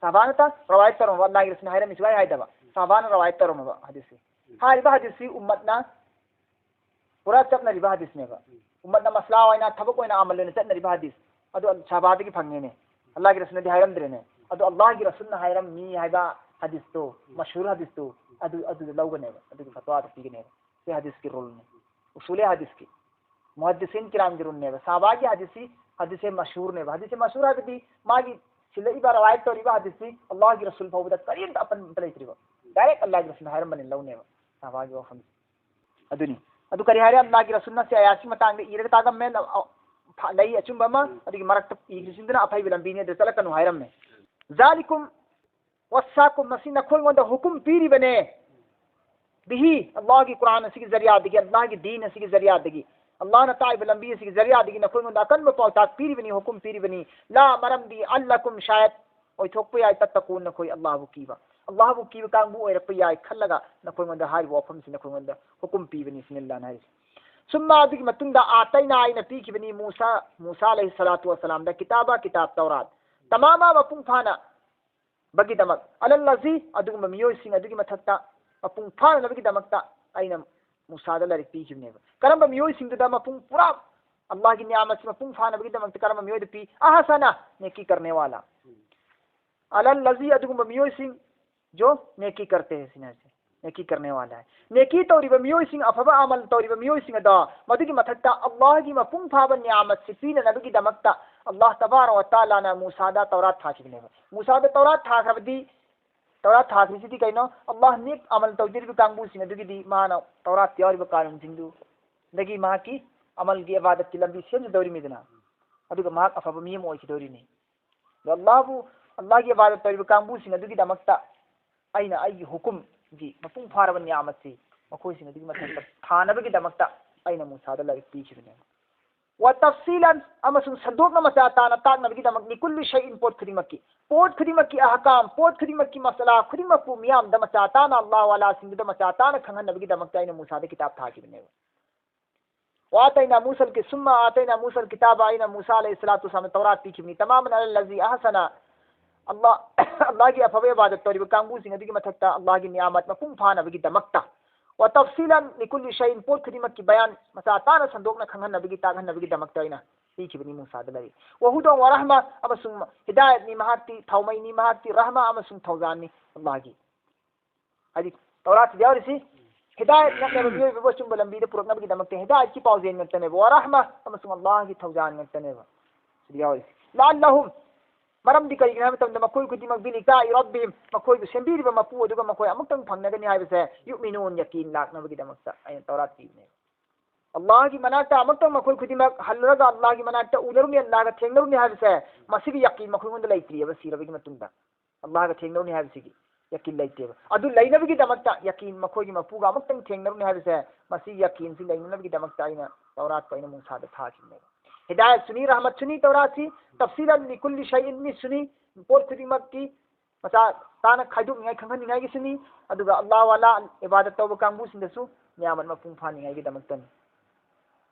ꯁꯍꯥꯕꯥꯅ ꯔꯋꯥꯌꯠ ꯇꯧꯔꯝꯃꯕ, ꯑꯜꯂꯥꯍꯒꯤ ꯔꯁꯨꯜꯅ ꯍꯥꯏꯔꯝꯃꯤ ꯁꯨꯛꯍꯥꯏ ꯍꯥꯏꯗꯕ꯫ ꯁꯍꯥꯕꯥꯅ ꯔꯋꯥꯌꯠ ꯇꯧꯔꯝꯃꯕ ꯍꯗꯤꯁꯁꯦ꯫ ꯍꯥꯏꯔꯤꯕ ꯍꯗꯤꯁꯁꯤ ꯎꯝꯃꯠꯅ ꯄꯨꯔꯥ ꯆꯠꯅꯔꯤꯕ ꯍꯗꯤꯁꯅꯦꯕ꯫ ꯎꯝꯃꯠꯅ ꯃꯁꯂꯥ ꯑꯣꯏꯅ, ꯊꯕꯛ ꯑꯣꯏꯅ, ꯑꯃꯜ ꯑꯣꯏꯅ ꯆꯠꯅꯔꯤꯕ ꯍꯗꯤꯁ꯫ ꯑꯗꯨ ꯁꯍꯥꯕꯥꯗꯒꯤ ꯐꯪꯉꯦꯅꯦ꯫ ꯑꯜꯂꯥꯍꯒꯤ ꯔꯁꯨꯜꯅꯗꯤ ꯍꯥꯏꯔꯝꯗ꯭ꯔꯦꯅꯦ꯫ ꯑꯗꯨ ꯑꯜꯂꯥꯍꯒꯤ ꯔꯁꯨꯜꯅ ꯍꯥꯏꯔꯝꯃꯤ ꯍꯥꯏꯕ ꯍꯗꯤꯁꯇꯣ, ꯃꯁꯍꯨꯔ ꯍꯗꯤꯁꯇꯣ, ꯑꯗꯨ, ꯑꯗꯨꯗ ꯂꯧꯒꯅꯦꯕ, ꯑꯗꯨꯒꯤ ꯐꯠꯋꯥꯗ ꯄꯤꯒꯅꯦꯕ꯫ ꯁꯤ ꯍꯗꯤꯁꯀꯤ ꯔꯨꯜꯅꯤ꯫ ꯎꯁꯨꯂꯦ ꯍꯗꯤꯁꯀꯤ, ꯃꯨꯍꯗꯤꯁꯤꯟ ꯀꯤꯔꯥꯝꯒꯤ ꯔꯨꯜꯅꯦꯕ꯫ ꯁꯍꯥꯕꯥꯒꯤ ꯍꯗꯤꯁꯁꯤ, ꯍꯗꯤꯁꯦ ꯃꯁꯍꯨꯔꯅꯦꯕ꯫ ꯍꯗꯤꯁꯦ ꯃꯁꯍꯨꯔ ꯍꯥꯏꯕꯗꯤ ꯃꯥꯒꯤ ꯁꯤꯜꯂꯛꯏꯕ, ꯔꯋꯥꯌꯠ ꯇꯧꯔꯤꯕ ꯍꯗꯤꯁꯁꯤ ꯑꯜꯂꯥꯍꯒꯤ ꯔꯁꯨꯜ ꯐꯥꯎꯕꯗ ꯀꯔꯤꯝꯇ ꯑꯄꯟꯕ ꯑꯝꯇ ꯂꯩꯇ꯭ꯔꯤꯕ꯫ ꯗꯥꯏꯔꯦꯛ ꯑꯜꯂꯥꯍꯒꯤ ꯔꯁꯨꯜꯅ ꯍꯥꯏꯔꯝꯕꯅꯤ ꯂꯧꯅꯦꯕ ꯁꯍꯥꯕꯥꯒꯤ ꯋꯥꯐꯝꯁꯦ꯫ ꯑꯗꯨꯅꯤ꯫ ꯑꯗꯨ ꯀꯔꯤ ꯍꯥꯏꯔꯦ? ꯑꯜꯂꯥꯍꯒꯤ ꯔꯁꯨꯜꯅ ꯁꯤ ꯑꯌꯥꯠꯁꯤ ꯃꯇꯥꯡꯗ ꯏꯔꯒ ꯇꯥꯒꯝꯃꯦ, ꯑ, ꯑ, ꯐ-, ꯂꯩ ꯑꯆꯨꯝꯕ ꯑꯃ, ꯎꯝ꯫ ꯑꯗꯨꯒꯤ ꯃꯔꯛꯇ ꯏꯈ꯭ꯔꯤꯁꯤꯡꯗꯨꯅ ꯑꯐꯩꯕ ꯂꯝꯕꯤꯅꯤ, ꯑꯗꯨ ꯆꯠꯂꯛꯀꯅꯨ ꯍꯥꯏꯔꯝꯃꯦ꯫ ꯎꯝ꯫ ذلكم وصاكم، ꯃꯁꯤ ꯅꯈꯣꯏꯉꯣꯟꯗ ꯍꯨꯀꯨꯝ ꯄꯤꯔꯤꯕꯅꯦ꯫ به، ꯑꯜꯂꯥꯍꯒꯤ ꯀꯨꯔꯥꯟ ꯑꯁꯤꯒꯤ ꯖꯔꯤꯌꯥꯗꯒꯤ, ꯑꯜꯂꯥꯍꯒꯤ ꯗꯤꯟ ꯑꯁꯤꯒꯤ ꯖꯔꯤꯌꯥꯗꯒꯤ, ꯑꯜꯂꯥꯍꯅ ꯇꯥꯛꯏꯕ ꯂꯝꯕꯤ ꯑꯁꯤꯒꯤ ꯖꯔꯤꯌꯥꯗꯒꯤ ꯅꯈꯣꯏꯉꯣꯟꯗ ꯑꯀꯟꯕ ꯄꯥꯎꯇꯥꯛ ꯄꯤꯔꯤꯕꯅꯤ, ꯍꯨꯀꯨꯝ ꯄꯤꯔꯤꯕꯅꯤ꯫ لا، ꯃꯔꯝꯗꯤ لعلكم، ꯁꯥꯌꯠ ꯑꯣꯏꯊꯣꯛꯄ ꯌꯥꯏ, تتقون، ꯅꯈꯣꯏ ꯑꯜꯂꯥꯍꯕꯨ ꯀꯤꯕ, ꯑꯜꯂꯥꯍꯕꯨ ꯀꯤꯕ ꯀꯥꯡꯕꯨ ꯑꯣꯏꯔꯛꯄ ꯌꯥꯏ ꯈꯜꯂꯒ ꯅꯈꯣꯏꯉꯣꯟꯗ ꯍꯥꯏꯔꯤꯕ ꯋꯥꯐꯝꯁꯤ ꯅꯈꯣꯏꯉꯣꯟꯗ ꯍꯨꯀꯨꯝ ꯄꯤꯕꯅꯤ ꯁꯤꯅꯤ ꯑꯜꯂꯥꯍꯅ ꯍꯥꯏꯔꯤꯁꯦ꯫ ثم، ꯑꯗꯨꯒꯤ ꯃꯇꯨꯡꯗ, أعطينا، ꯑꯩꯅ ꯄꯤꯈꯤꯕꯅꯤ, موسى، ꯃꯨꯁꯥ ꯑꯂꯩꯍꯤ ꯁꯂꯥꯇꯨ ꯋꯁꯁꯂꯥꯝꯗ, الكتاب، ꯀꯤꯇꯥꯕ ꯇꯧꯔꯥꯠ, تماما، ꯃꯄꯨꯡ ꯐꯥꯅ, ꯕꯒꯤꯗꯃꯛ, على الذين، ꯑꯗꯨꯒꯨꯝꯕ ꯃꯤꯑꯣꯏꯁꯤꯡ ꯑꯗꯨꯒꯤ ꯃꯊꯛꯇ ꯃꯄꯨꯡ ꯐꯥꯅꯅꯕꯒꯤꯗꯃꯛꯇ ꯑꯩꯅ ꯃꯨꯁꯥꯗ ꯂꯥꯏꯔꯤꯛ ꯄꯤꯈꯤꯕꯅꯦꯕ꯫ ꯀꯔꯝꯕ ꯃꯤꯑꯣꯏꯁꯤꯡꯗꯨꯗ ꯃꯄꯨꯡ ꯄꯨꯔꯥ ꯑꯜꯂꯥꯍꯒꯤ ꯅꯤꯌꯥꯃꯠꯁꯤ ꯃꯄꯨꯡ ꯐꯥꯅꯕꯒꯤꯗꯃꯛꯇ ꯀꯔꯝꯕ ꯃꯤꯑꯣꯏꯗ ꯄꯤ? أحسن، नेकी करने वाला꯫ على الذين، ꯑꯗꯨꯒꯨꯝꯕ ꯃꯤꯑꯣꯏꯁꯤꯡ, जो नेकी करते हैं ꯁꯤꯅ ꯍꯥꯏꯁꯦ꯫ नेकी करने वाला है꯫ ꯅꯦꯀꯤ ꯇꯧꯔꯤꯕ ꯃꯤꯑꯣꯏꯁꯤꯡ, ꯑꯐꯕ ꯑꯃꯜ ꯇꯧꯔꯤꯕ ꯃꯤꯑꯣꯏꯁꯤꯡ ꯑꯗꯣ, ꯃꯗꯨꯒꯤ ꯃꯊꯛꯇ ꯑꯜꯂꯥꯍꯒꯤ ꯃꯄꯨꯡ ꯐꯥꯕ ꯅꯤꯌꯥꯃꯠꯁꯤ ꯄꯤꯅꯅꯕꯒꯤꯗꯃꯛꯇ ꯑꯜꯂꯥꯍ ꯇꯕꯥꯔꯛ ꯋ ꯇꯥꯂꯥꯅ ꯃꯨꯁꯥꯗ ꯇꯧꯔꯥꯠ ꯊꯥꯈꯤꯕꯅꯦꯕ꯫ ꯃꯨꯁꯥꯗ ꯇꯧꯔꯥꯠ ꯊꯥꯈ꯭ꯔꯕꯗꯤ ꯇꯧꯔꯥꯠ ꯊꯥꯈ꯭ꯔꯤꯁꯤꯗꯤ ꯀꯩꯅꯣ? ꯑꯜꯂꯥꯍ ꯅꯦꯛ ꯑꯃꯜ ꯇꯧꯖꯔꯤꯕ ꯀꯥꯡꯕꯨꯁꯤꯡ ꯑꯗꯨꯒꯤꯗꯤ ꯃꯥꯅ ꯇꯧꯔꯥꯠꯇ ꯌꯥꯎꯔꯤꯕ ꯀꯥꯅꯨꯟꯁꯤꯡꯗꯨꯗꯒꯤ ꯃꯍꯥꯛꯀꯤ ꯑꯃꯜꯒꯤ ꯏꯕꯥꯗꯠꯀꯤ ꯂꯝꯕꯤ ꯁꯦꯝꯖꯗꯧꯔꯤꯃꯤꯗꯅ꯫ ꯑꯗꯨꯒ ꯃꯍꯥꯛ ꯑꯐꯕ ꯃꯤ ꯑꯃ ꯑꯣꯏꯈꯤꯗꯧꯔꯤꯅꯤ꯫ ꯑꯗꯣ ꯑꯜꯂꯥꯍꯕꯨ, ꯑꯜꯂꯥꯍꯒꯤ ꯏꯕꯥꯗꯠ ꯇꯧꯔꯤꯕ ꯀꯥꯡꯕꯨꯁꯤꯡ ꯑꯗꯨꯒꯤꯗꯃꯛꯇ ꯑꯩꯅ ꯑꯩꯒꯤ ꯍꯨꯀꯨꯝꯒꯤ ꯃꯄꯨꯡ ꯐꯥꯔꯕ ꯅꯤꯌꯥꯃꯠꯁꯤ ꯃꯈꯣꯏꯁꯤꯡ ꯑꯗꯨꯒꯤ ꯃꯊꯛꯇ ꯊꯥꯅꯕꯒꯤꯗꯃꯛꯇ ꯑꯩꯅ ꯃꯨꯁꯥꯗ ꯂꯥꯏꯔꯤꯛ ꯄꯤꯈꯤꯕꯅꯦ꯫ ꯋꯥ ꯇꯐꯁꯤꯂꯟ, ꯑꯃꯁꯨꯡ ꯁꯟꯗꯣꯛꯅ ꯃꯆꯥ ꯇꯥꯅ ꯇꯥꯛꯅꯕꯒꯤꯗꯃꯛ, ꯂꯤꯀꯨꯜꯂꯤ ꯁꯩꯏꯟ, ꯄꯣꯠ ꯈꯨꯗꯤꯡꯃꯛꯀꯤ, ꯄꯣꯠ ꯈꯨꯗꯤꯡꯃꯛꯀꯤ ꯑꯍꯀꯥꯝ, ꯄꯣꯠ ꯈꯨꯗꯤꯡꯃꯛꯀꯤ ꯃꯁꯂꯥ ꯈꯨꯗꯤꯡꯃꯛꯄꯨ ꯃꯤꯌꯥꯝꯗ ꯃꯆꯥ ꯇꯥꯅ, ꯑꯜꯂꯥꯍ ꯋꯥꯂꯥꯁꯤꯡꯗꯨꯗ ꯃꯆꯥ ꯇꯥꯅ ꯈꯪꯍꯟꯅꯕꯒꯤꯗꯃꯛꯇ ꯑꯩꯅ ꯃꯨꯁꯥꯗ ꯀꯤꯇꯥꯕ ꯊꯥꯈꯤꯕꯅꯦꯕ꯫ ꯋꯥ ꯑꯇꯩꯅ ꯃꯨꯁꯜꯒꯤ ꯁꯨꯝꯃ ꯑꯇꯩꯅ ꯃꯨꯁꯜ ꯀꯤꯇꯥꯕ, ꯑꯩꯅ ꯃꯨꯁꯥ ꯑꯂꯩꯍꯤ ꯁꯂꯥꯇꯨ ꯋꯁꯂꯥꯝꯅ ꯇꯧꯔꯥꯠ ꯄꯤꯈꯤꯕꯅꯤ꯫ ꯇꯃꯥꯃꯟ ꯑꯂꯜꯂꯖꯤ ꯑꯍꯁꯅ, ꯑꯜꯂꯥꯍ, ꯑꯜꯂꯥꯍꯒꯤ ꯑꯐꯕ ꯏꯕꯥꯗꯠ ꯇꯧꯔꯤꯕ ꯀꯥꯡꯕꯨꯁꯤꯡ ꯑꯗꯨꯒꯤ ꯃꯊꯛꯇ ꯑꯜꯂꯥꯍꯒꯤ ꯅꯤꯌꯥꯃꯠ ꯃꯄꯨꯡ ꯐꯥꯅꯕꯒꯤꯗꯃꯛꯇ꯫ ꯋꯥ ꯇꯐꯁꯤꯂꯟ ꯂꯤꯀꯨꯜꯂꯤ ꯁꯩꯏꯟ, ꯄꯣꯠ ꯈꯨꯗꯤꯡꯃꯛꯀꯤ ꯕꯌꯥꯟ ꯃꯆꯥ ꯇꯥꯅ ꯁꯟꯗꯣꯛꯅ ꯈꯪꯍꯟꯅꯕꯒꯤ, ꯇꯥꯛꯍꯟꯅꯕꯒꯤꯗꯃꯛꯇ ꯑꯩꯅ ꯄꯤꯈꯤꯕꯅꯤ ꯃꯨꯁꯥꯗ ꯂꯥꯏꯔꯤꯛ꯫ ꯋꯥꯍꯨꯗꯣꯡ ꯋꯥꯔꯍꯃ, ꯑꯃꯁꯨꯡ ꯍꯤꯗꯥꯌꯠꯅꯤ ꯃꯍꯥꯛꯇꯤ, ꯊꯥꯎꯃꯩꯅꯤ ꯃꯍꯥꯛꯇꯤ, ꯔꯍꯃ ꯑꯃꯁꯨꯡ ꯊꯧꯖꯥꯜꯅꯤ ꯑꯜꯂꯥꯍꯒꯤ꯫ ꯍꯥꯏꯗꯤ ꯇꯧꯔꯥꯠꯁꯤꯗ ꯌꯥꯎꯔꯤꯁꯤ ꯍꯤꯗꯥꯌꯠ ꯉꯥꯛꯅꯦꯕ, ꯃꯤꯑꯣꯏꯕꯕꯨ ꯑꯆꯨꯝꯕ ꯂꯝꯕꯤꯗ ꯄꯨꯔꯛꯅꯕꯒꯤꯗꯃꯛꯇ ꯍꯤꯗꯥꯌꯠꯀꯤ ꯄꯥꯎꯖꯦꯜ ꯉꯥꯛꯇꯅꯦꯕ, ꯋꯥꯔꯍꯃ ꯑꯃꯁꯨꯡ ꯑꯜꯂꯥꯍꯒꯤ ꯊꯧꯖꯥꯜ ꯉꯥꯛꯇꯅꯦꯕ ꯁꯤꯗ ꯌꯥꯎꯔꯤꯁꯤ꯫ ꯂꯥꯜꯂꯍꯨꯝ, ꯃꯔꯝꯗꯤ ꯀꯔꯤꯒꯤꯅꯣ ꯍꯥꯏꯕ ꯃꯇꯝꯗ ꯃꯈꯣꯏ ꯈꯨꯗꯤꯡꯃꯛ ꯕꯤꯂꯤꯀꯥꯏ ꯔꯕꯤꯝ, ꯃꯈꯣꯏꯕꯨ ꯁꯦꯝꯕꯤꯔꯤꯕ ꯃꯄꯨ ꯑꯗꯨꯒ ꯃꯈꯣꯏ ꯑꯃꯨꯛꯇꯪ ꯐꯪꯅꯒꯅꯤ ꯍꯥꯏꯕꯁꯦ, ꯌꯨꯛꯃꯤꯅꯨꯟ, ꯌꯀꯤꯟ ꯂꯥꯛꯅꯕꯒꯤꯗꯃꯛꯇ ꯑꯩꯅ ꯇꯧꯔꯥꯠ ꯄꯤꯕꯅꯦꯕ꯫ ꯑꯜꯂꯥꯍꯒꯤ ꯃꯅꯥꯛꯇ ꯑꯃꯨꯛꯇꯪ ꯃꯈꯣꯏ ꯈꯨꯗꯤꯡꯃꯛ ꯍꯜꯂꯨꯔꯒ ꯑꯜꯂꯥꯍꯒꯤ ꯃꯅꯥꯛꯇ ꯎꯅꯔꯨꯅꯤ, ꯑꯜꯂꯥꯍꯒ ꯊꯦꯡꯅꯔꯨꯅꯤ ꯍꯥꯏꯕꯁꯦ, ꯃꯁꯤꯒꯤ ꯌꯀꯤꯟ ꯃꯈꯣꯏꯉꯣꯟꯗ ꯂꯩꯇ꯭ꯔꯤꯑꯕ, ꯁꯤꯔꯕꯒꯤ ꯃꯇꯨꯡꯗ꯫ ꯑꯜꯂꯥꯍꯒ ꯊꯦꯡꯅꯔꯨꯅꯤ ꯍꯥꯏꯕꯁꯤꯒꯤ ꯌꯀꯤꯟ ꯂꯩꯇꯦꯕ꯫ ꯑꯗꯨ ꯂꯩꯅꯕꯒꯤꯗꯃꯛꯇ, ꯌꯀꯤꯟ ꯃꯈꯣꯏꯒꯤ ꯃꯄꯨꯒ ꯑꯃꯨꯛꯇꯪ ꯊꯦꯡꯅꯔꯨꯅꯤ ꯍꯥꯏꯕꯁꯦ, ꯃꯁꯤ ꯌꯀꯤꯟꯁꯤ ꯂꯩꯅꯅꯕꯒꯤꯗꯃꯛꯇ ꯑꯩꯅ ꯇꯧꯔꯥꯠꯄꯨ ꯑꯩꯅ ꯃꯨꯁꯥꯗ ꯊꯥꯈꯤꯕꯅꯦꯕ꯫ ꯍꯤꯗꯥꯌꯠꯁꯨꯅꯤ, ꯔꯍꯃꯠꯁꯨꯅꯤ ꯇꯧꯔꯥꯠꯁꯤ, ꯇꯐꯁꯤꯂꯟ ꯂꯤꯀꯨꯜꯂꯤ ꯁꯩꯏꯟ ꯃꯤꯁꯨꯅꯤ, ꯄꯣꯠ ꯈꯨꯗꯤꯡꯃꯛꯀꯤ ꯃꯆꯥ ꯇꯥꯅ ꯈꯥꯏꯗꯣꯛꯅꯤꯡꯉꯥꯏ, ꯈꯪꯍꯟꯅꯤꯡꯉꯥꯏꯒꯤꯁꯨꯅꯤ, ꯑꯗꯨꯒ ꯑꯜꯂꯥꯍ ꯋꯥꯂꯥ ꯏꯕꯥꯗꯠ ꯇꯧꯕ ꯀꯥꯡꯕꯨꯁꯤꯡꯗꯁꯨ ꯅꯤꯌꯥꯃꯠ ꯃꯄꯨꯡ ꯐꯥꯅꯤꯡꯉꯥꯏꯒꯤꯗꯃꯛꯇꯅꯤ꯫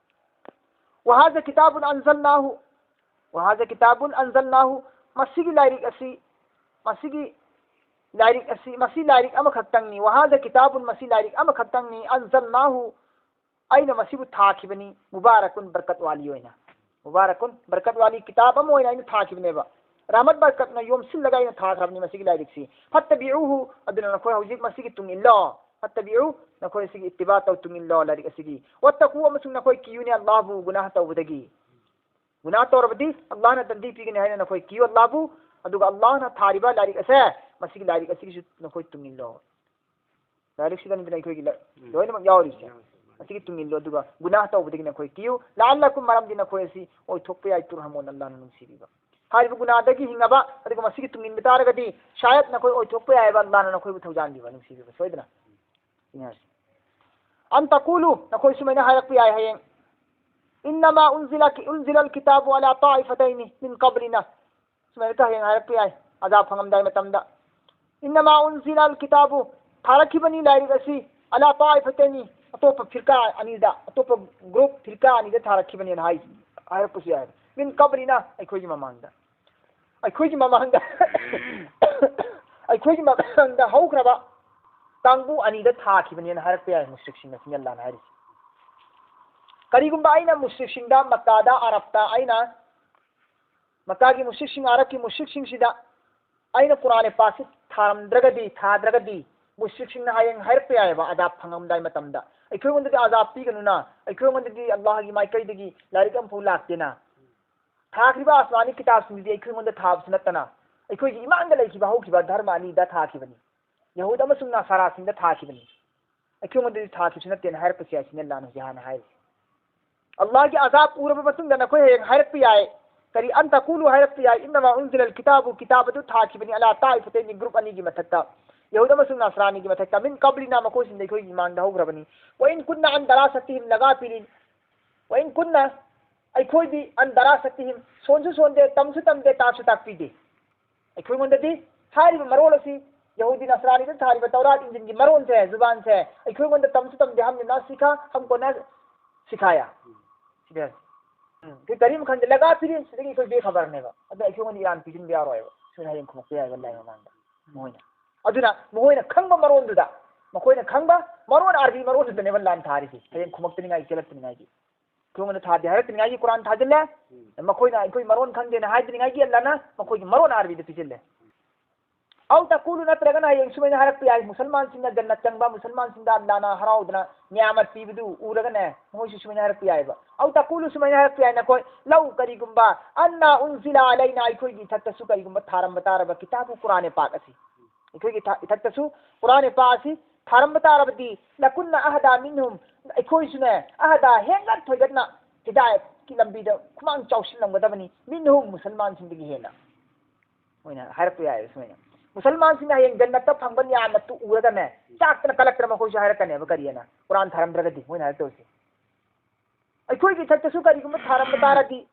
ꯋꯥꯍꯥꯖ ꯀꯤꯇꯥꯕꯨꯟ ꯑꯟꯖꯜꯅꯥꯍꯨ, ꯋꯥꯍꯥꯖ ꯀꯤꯇꯥꯕꯨꯟ ꯑꯟꯖꯜꯅꯥꯍꯨ, ꯃꯁꯤꯒꯤ ꯂꯥꯏꯔꯤꯛ ꯑꯁꯤ, ꯃꯁꯤꯒꯤ ꯂꯥꯏꯔꯤꯛ ꯑꯁꯤ, ꯃꯁꯤ ꯂꯥꯏꯔꯤꯛ ꯑꯃꯈꯛꯇꯪꯅꯤ꯫ ꯋꯥꯍꯥꯖ ꯀꯤꯇꯥꯕꯨꯟ, ꯃꯁꯤ ꯂꯥꯏꯔꯤꯛ ꯑꯃꯈꯛꯇꯪꯅꯤ꯫ ꯑꯟꯖꯜꯅꯥꯍꯨ, ꯑꯩꯅ ꯃꯁꯤꯕꯨ ꯊꯥꯈꯤꯕꯅꯤ꯫ ꯃꯨꯕꯥꯔꯛꯀꯨꯟ, ꯕꯔꯀꯠ ꯋꯥꯂꯤ ꯑꯣꯏꯅ꯫ ꯃꯨꯕꯥꯔꯛꯀꯨꯟ, ꯕꯔꯀꯠ ꯋꯥꯂꯤ ꯀꯤꯇꯥꯕ ꯑꯃ ꯑꯣꯏꯅ ꯑꯩꯅ ꯊꯥꯈꯤꯕꯅꯦꯕ꯫ ꯔꯍꯃꯠ ꯕꯔꯀꯠꯅ ꯌꯣꯝꯁꯤꯜꯂꯒ ꯑꯩꯅ ꯊꯥꯈ꯭ꯔꯕꯅꯤ ꯃꯁꯤꯒꯤ ꯂꯥꯏꯔꯤꯛꯁꯤ꯫ ꯐꯠꯇꯕꯤꯎꯍꯨ, ꯑꯗꯨꯅ ꯅꯈꯣꯏ ꯍꯧꯖꯤꯛ ꯃꯁꯤꯒꯤ ꯇꯨꯡ ꯏꯜꯂꯣ꯫ ꯐꯠꯇꯕꯤꯎ, ꯅꯈꯣꯏ ꯁꯤꯒꯤ ꯏꯠꯇꯤꯕꯥ ꯇꯧ, ꯇꯨꯡ ꯏꯜꯂꯣ ꯂꯥꯏꯔꯤꯛ ꯑꯁꯤꯒꯤ꯫ ꯋꯠꯇꯀꯨ, ꯑꯃꯁꯨꯡ ꯅꯈꯣꯏ ꯀꯤꯌꯨꯅꯦ ꯑꯜꯂꯥꯍꯕꯨ ꯒꯨꯅꯥꯍ ꯇꯧꯕꯗꯒꯤ꯫ ꯒꯨꯅꯥꯍ ꯇꯧꯔꯕꯗꯤ ꯑꯜꯂꯥꯍꯅ ꯗꯟꯗꯤ ꯄꯤꯒꯅꯤ ꯍꯥꯏꯅ ꯅꯈꯣꯏ ꯀꯤꯌꯨ ꯑꯜꯂꯥꯍꯕꯨ꯫ ꯑꯗꯨꯒ ꯑꯜꯂꯥꯍꯅ ꯊꯥꯔꯤꯕ ꯂꯥꯏꯔꯤꯛ ꯑꯁꯦ ꯃꯁꯤꯒꯤ ꯂꯥꯏꯔꯤꯛ ꯑꯁꯤꯒꯤꯁꯨ ꯅꯈꯣꯏ ꯇꯨꯡ ꯏꯜꯂꯣ꯫ ꯂꯥꯏꯔꯤꯛꯁꯤꯗꯅꯤꯗꯅ ꯑꯩꯈꯣꯏꯒꯤ ꯂ-, ꯎꯝ꯫ ꯂꯣꯏꯅꯃꯛ ꯌꯥꯎꯔꯤꯁꯦ꯫ ꯌꯥꯎꯔꯤꯁꯦ꯫ ꯑꯁꯤꯒꯤ ꯇꯨꯡ ꯏꯜꯂꯣ, ꯑꯗꯨꯒ ꯒꯨꯅꯥꯍ ꯇꯧꯕꯗꯒꯤ ꯅꯈꯣꯏ ꯇꯤꯌꯨ꯫ لعلكم، ꯃꯔꯝꯗꯤ ꯅꯈꯣꯏ ꯑꯁꯤ ꯑꯣꯏꯊꯣꯛꯄ ꯌꯥꯏ, ترحمون، ꯑꯜꯂꯥꯍꯅ ꯅꯨꯡꯁꯤꯕꯤꯕ꯫ ꯍꯥꯏꯔꯤꯕ ꯒꯨꯅꯥꯍꯗꯒꯤ ꯍꯤꯡꯉꯕ, ꯑꯗꯨꯒ ꯃꯁꯤꯒꯤ ꯇꯨꯡ ꯏꯟꯕ ꯇꯥꯔꯒꯗꯤ ꯁꯥꯌꯠ ꯅꯈꯣꯏ ꯑꯣꯏꯊꯣꯛꯄ ꯌꯥꯏꯕ, ꯑꯜꯂꯥꯍꯅ ꯅꯈꯣꯏꯕꯨ ꯊꯧꯖꯥꯟꯕꯤꯕ, ꯅꯨꯡꯁꯤꯕꯤꯕ꯫ ꯁꯣꯏꯗꯅ꯫ ꯁꯤꯅꯤ ꯍꯥꯏꯁꯦ꯫ أن تقولوا، ꯅꯈꯣꯏ ꯁꯨꯃꯥꯏꯅ ꯍꯥꯏꯔꯛꯄ ꯌꯥꯏ ꯍꯌꯦꯡ꯫ إنما أنزل، أنزل الكتاب على طائفتين من قبلنا. ꯁꯨꯃꯥꯏꯅ ꯍꯌꯦꯡ ꯍꯥꯏꯔꯛꯄ ꯌꯥꯏ, ꯑꯖꯥꯕ ꯐꯪꯉꯝꯗꯥꯏ ꯃꯇꯝꯗ꯫ إنما أنزل الكتاب، ꯊꯥꯔꯛꯈꯤꯕꯅꯤ ꯂꯥꯏꯔꯤꯛ ꯑꯁꯤ, على طائفتين، ꯑꯇꯣꯞꯄ ꯐꯤꯔꯀꯥ ꯑꯅꯤꯗ, ꯑꯇꯣꯞꯄ group ꯐꯤꯔꯀꯥ ꯑꯅꯤꯗ ꯊꯥꯔꯛꯈꯤꯕꯅꯦꯅ ꯍꯥꯏ, ꯍꯥꯏꯔꯛꯄꯁꯨ ꯌꯥꯏ꯫ من قبلنا، ꯑꯩꯈꯣꯏꯒꯤ ꯃꯃꯥꯡꯗ꯫ ꯑꯩꯈꯣꯏꯒꯤ ꯃꯃꯥꯡꯗ, ꯑꯩꯈꯣꯏꯒꯤ ꯃꯃꯥꯡꯗ ꯍꯧꯈ꯭ꯔꯕ ꯀꯥꯡꯕꯨ ꯑꯅꯤꯗ ꯊꯥꯈꯤꯕꯅꯦꯅ ꯍꯥꯏꯔꯛꯄ ꯌꯥꯏ ꯃꯨꯁ꯭ꯔꯤꯛꯁꯤꯡꯅ, ꯁꯤꯅꯤ ꯑꯜꯂꯥꯍꯅ ꯍꯥꯏꯔꯤꯁꯦ꯫ ꯀꯔꯤꯒꯨꯝꯕ ꯑꯩꯅ ꯃꯨꯁ꯭ꯔꯤꯛꯁꯤꯡꯗ, ꯃꯛꯀꯥꯗ, ꯑꯔꯕꯇ ꯑꯩꯅ ꯃꯛꯀꯥꯒꯤ ꯃꯨꯁ꯭ꯔꯤꯛꯁꯤꯡ, ꯑꯔꯕꯀꯤ ꯃꯨꯁ꯭ꯔꯤꯛꯁꯤꯡꯁꯤꯗ ꯑꯩꯅ ꯀꯨꯔꯥꯟ ꯄꯥꯁꯤ ꯊꯥꯔꯝꯗ꯭ꯔꯒꯗꯤ, ꯊꯥꯗ꯭ꯔꯒꯗꯤ, ꯃꯨꯁ꯭ꯔꯤꯛꯁꯤꯡꯅ ꯍꯌꯦꯡ ꯍꯥꯏꯔꯛꯄ ꯌꯥꯏꯑꯕ, ꯑꯖꯥꯕ ꯐꯪꯉꯝꯗꯥꯏ ꯃꯇꯝꯗ, "ꯑꯩꯈꯣꯏꯉꯣꯟꯗꯗꯤ ꯑꯖꯥꯕ ꯄꯤꯒꯅꯨꯅ, ꯑꯩꯈꯣꯏꯉꯣꯟꯗꯗꯤ ꯑꯜꯂꯥꯍꯒꯤ ꯃꯥꯏꯀꯩꯗꯒꯤ ꯂꯥꯏꯔꯤꯛ ꯑꯃꯐꯥꯎ ꯂꯥꯛꯇꯦꯅ, ꯊꯥꯈ꯭ꯔꯤꯕ ꯑꯁꯃꯥꯅꯤ ꯀꯤꯇꯥꯕꯁꯤꯡꯗꯨꯗꯤ ꯑꯩꯈꯣꯏꯉꯣꯟꯗ ꯊꯥꯕꯁꯨ ꯅꯠꯇꯅ, ꯑꯩꯈꯣꯏꯒꯤ ꯏꯃꯥꯡꯗ ꯂꯩꯈꯤꯕ ꯍꯧꯈꯤꯕ ꯙꯔꯃ ꯑꯅꯤꯗ ꯊꯥꯈꯤꯕꯅꯤ, ꯌꯍꯨꯗ ꯑꯃꯁꯨꯡ ꯅꯁꯥꯔꯥꯁꯤꯡꯗ ꯊꯥꯈꯤꯕꯅꯤ, ꯑꯩꯈꯣꯏꯉꯣꯟꯗꯗꯤ ꯊꯥꯈꯤꯕꯁꯨ ꯅꯠꯇꯦꯅ" ꯍꯥꯏꯔꯛꯄꯁꯨ ꯌꯥꯏ, ꯁꯤꯅꯤ ꯑꯜꯂꯥꯍꯅ ꯍꯧꯖꯤꯛ ꯍꯥꯟꯅ ꯍꯥꯏꯔꯤꯁꯦ꯫ ꯑꯜꯂꯥꯍꯒꯤ ꯑꯖꯥꯕ ꯎꯔꯕ ꯃꯇꯨꯡꯗ ꯅꯈꯣꯏ ꯍꯌꯦꯡ ꯍꯥꯏꯔꯛꯄ ꯌꯥꯏ꯫ ꯀꯔꯤ? "أن تقولوا"، ꯍꯥꯏꯔꯛꯄ ꯌꯥꯏ꯫ "إنما أنزل الكتاب"، ꯀꯤꯇꯥꯕ ꯑꯗꯨ ꯊꯥꯈꯤꯕꯅꯤ, "على طائفتين"، group ꯑꯅꯤꯒꯤ ꯃꯊꯛꯇ, ꯌꯍꯨꯗ ꯑꯃꯁꯨꯡ ꯅꯁ꯭ꯔꯥꯅꯤꯒꯤ ꯃꯊꯛꯇ, "من قبلنا"، ꯃꯈꯣꯏꯁꯤꯡꯗ ꯑꯩꯈꯣꯏꯒꯤ ꯏꯃꯥꯡꯗ ꯍꯧꯈ꯭ꯔꯕꯅꯤ, "وإن كنا عن دراستهم لغافلين"꯫ "وإن كنا"꯫ ꯑꯩꯈꯣꯏꯗꯤ "عن دراستهم"꯫ ꯁꯣꯟꯁꯨ ꯁꯣꯟꯗꯦ, ꯇꯝꯁꯨ ꯇꯝꯗꯦ, ꯇꯥꯛꯁꯨ ꯇꯥꯛꯄꯤꯗꯦ꯫ ꯑꯩꯈꯣꯏꯉꯣꯟꯗꯗꯤ ꯍꯥꯏꯔꯤꯕ ꯃꯔꯣꯜ ꯑꯁꯤ, ꯌꯍꯨꯗꯤ ꯅꯁ꯭ꯔꯥꯅꯤꯗ ꯊꯥꯔꯤꯕ ꯇꯧꯔꯥꯠ ꯏꯟꯖꯤꯜꯒꯤ ꯃꯔꯣꯟꯁꯦ, ꯖꯨꯕꯥꯟꯁꯦ, ꯑꯩꯈꯣꯏꯉꯣꯟꯗ ꯇꯝꯁꯨ ꯇꯝꯗꯦ, "ہم نے نہ سیکھا، ہم کو نہ سکھایا"꯫ ꯁꯤꯗ, ꯎꯝ, ꯑꯩꯈꯣꯏ ꯀꯔꯤꯝ ꯈꯪꯗꯦ, "لغافلين"꯫ ꯁꯤꯗꯒꯤ ꯑꯩꯈꯣꯏ ꯕꯦꯈꯕꯔꯅꯦꯕ꯫ ꯑꯗꯣ ꯑꯩꯈꯣꯏꯉꯣꯟꯗ ꯏꯔꯥꯟ ꯄꯤꯁꯤꯟꯕ ꯌꯥꯔꯣꯏꯕ꯫ ꯁꯤꯅ ꯍꯌꯦꯡ ꯈꯨꯝꯃꯛꯄ ꯌꯥꯏꯕ ꯑꯜꯂꯥꯍꯒꯤ ꯃꯃꯥꯡꯗ꯫ ꯃꯈꯣꯏꯅ, ꯑꯗꯨꯅ ꯃꯈꯣꯏꯅ ꯈꯪꯕ ꯃꯔꯣꯟꯗꯨꯗ, ꯃꯈꯣꯏꯅ ꯈꯪꯕ ꯃꯔꯣꯟ, ꯑꯔꯕꯤ ꯃꯔꯣꯟꯗꯨꯗꯅꯦꯕ ꯑꯜꯂꯥꯍꯅ ꯊꯥꯔꯤꯁꯦ, ꯍꯌꯦꯡ ꯈꯨꯝꯃꯛꯇꯅꯤꯡꯉꯥꯏ, ꯆꯦꯜꯂꯛꯇꯅꯤꯡꯉꯥꯏꯒꯤ꯫ ꯑꯩꯈꯣꯏꯉꯣꯟꯗ ꯊꯥꯗꯦ ꯍꯥꯏꯔꯛꯇꯅꯤꯡꯉꯥꯏꯒꯤ ꯀꯨꯔꯥꯟ ꯊꯥꯖꯤꯜꯂꯦ꯫ ꯎꯝ꯫ ꯃꯈꯣꯏꯅ ꯑꯩꯈꯣꯏ ꯃꯔꯣꯟ ꯈꯪꯗꯦꯅ ꯍꯥꯏꯗꯅꯤꯡꯉꯥꯏꯒꯤ ꯑꯜꯂꯥꯍꯅ ꯃꯈꯣꯏꯒꯤ ꯃꯔꯣꯟ ꯑꯔꯕꯤꯗ ꯄꯤꯁꯤꯜꯂꯦ꯫ ꯑꯧ ꯇꯀꯨꯂꯨ, ꯅꯠꯇ꯭ꯔꯒꯅ ꯍꯌꯦꯡ ꯁꯨꯃꯥꯏꯅ ꯍꯥꯏꯔꯛꯄ ꯌꯥꯏ, ꯃꯨꯁꯜꯃꯥꯟꯁꯤꯡꯅ ꯖꯟꯅꯠ ꯆꯪꯕ, ꯃꯨꯁꯜꯃꯥꯟꯁꯤꯡꯗ ꯑꯜꯂꯥꯅ ꯍꯔꯥꯎꯗꯅ ꯅꯤꯌꯥꯃꯠ ꯄꯤꯕꯗꯨ ꯎꯔꯒꯅꯦ, ꯃꯈꯣꯏꯁꯨ ꯁꯨꯃꯥꯏꯅ ꯍꯥꯏꯔꯛꯄ ꯌꯥꯏꯕ꯫ ꯑꯧ ꯇꯀꯨꯂꯨ, ꯁꯨꯃꯥꯏꯅ ꯍꯥꯏꯔꯛꯄ ꯌꯥꯏ ꯅꯈꯣꯏ, ꯂꯧ ꯀꯔꯤꯒꯨꯝꯕ, ꯑꯟꯅꯥ ꯎꯟꯖꯤꯂꯥ ꯑꯂꯩꯅꯥ, ꯑꯩꯈꯣꯏꯒꯤ ꯏꯊꯛꯇꯁꯨ ꯀꯔꯤꯒꯨꯝꯕ ꯊꯥꯔꯝꯕ ꯇꯥꯔꯕ, ꯀꯤꯇꯥꯕꯨ, ꯀꯨꯔꯥꯟ ꯄꯥꯛ ꯑꯁꯤ, ꯑꯩꯈꯣꯏꯒꯤ ꯏꯊ-, ꯏꯊꯛꯇꯁꯨ ꯀꯨꯔꯥꯟ ꯄꯥꯛ ꯑꯁꯤ ꯊꯥꯔꯝꯕ ꯇꯥꯔꯕꯗꯤ, ꯂꯀꯨꯟꯅ ꯑꯍꯗꯥ ꯃꯤꯟꯍꯨꯝ, ꯑꯩꯈꯣꯏꯁꯨꯅꯦ, ꯑꯍꯗꯥ, ꯍꯦꯟꯒꯠ ꯊꯣꯏꯒꯠꯅ ꯍꯤꯗꯥꯌꯠꯀꯤ ꯂꯝꯕꯤꯗ ꯈꯨꯃꯥꯡ ꯆꯥꯎꯁꯤꯜꯂꯝꯒꯗꯕꯅꯤ, ꯃꯤꯟꯍꯨꯝ, ꯃꯨꯁꯜꯃꯥꯟꯁꯤꯡꯗꯒꯤ ꯍꯦꯟꯅ꯫ ꯃꯣꯏꯅ ꯍꯥꯏꯔꯛꯄ ꯌꯥꯏꯌꯦꯕ ꯁꯨꯃꯥꯏꯅ꯫ ꯃꯨꯁꯜꯃꯥꯟꯁꯤꯡꯅ ꯍꯌꯦꯡ ꯖꯟꯅꯠꯇ ꯐꯪꯕ ꯅꯤꯌꯥꯃꯠꯇꯨ ꯎꯔꯒꯅꯦ, ꯆꯥꯛꯇꯅ ꯀꯜꯂꯛꯇꯅ ꯃꯈꯣꯏꯁꯨ ꯍꯥꯏꯔꯛꯀꯅꯦꯕ, ꯀꯔꯤꯑꯅ? ꯀꯨꯔꯥꯟ ꯊꯥꯔꯝꯗ꯭ꯔꯒꯗꯤ ꯃꯣꯏꯅ ꯍꯥꯏꯔꯛꯇꯧꯔꯤꯁꯦ꯫ ꯑꯩꯈꯣꯏꯒꯤ ꯏꯊꯛꯇꯁꯨ ꯀꯔꯤꯒꯨꯝꯕ ꯊꯥꯔꯝꯕ ꯇꯥꯔꯗꯤ,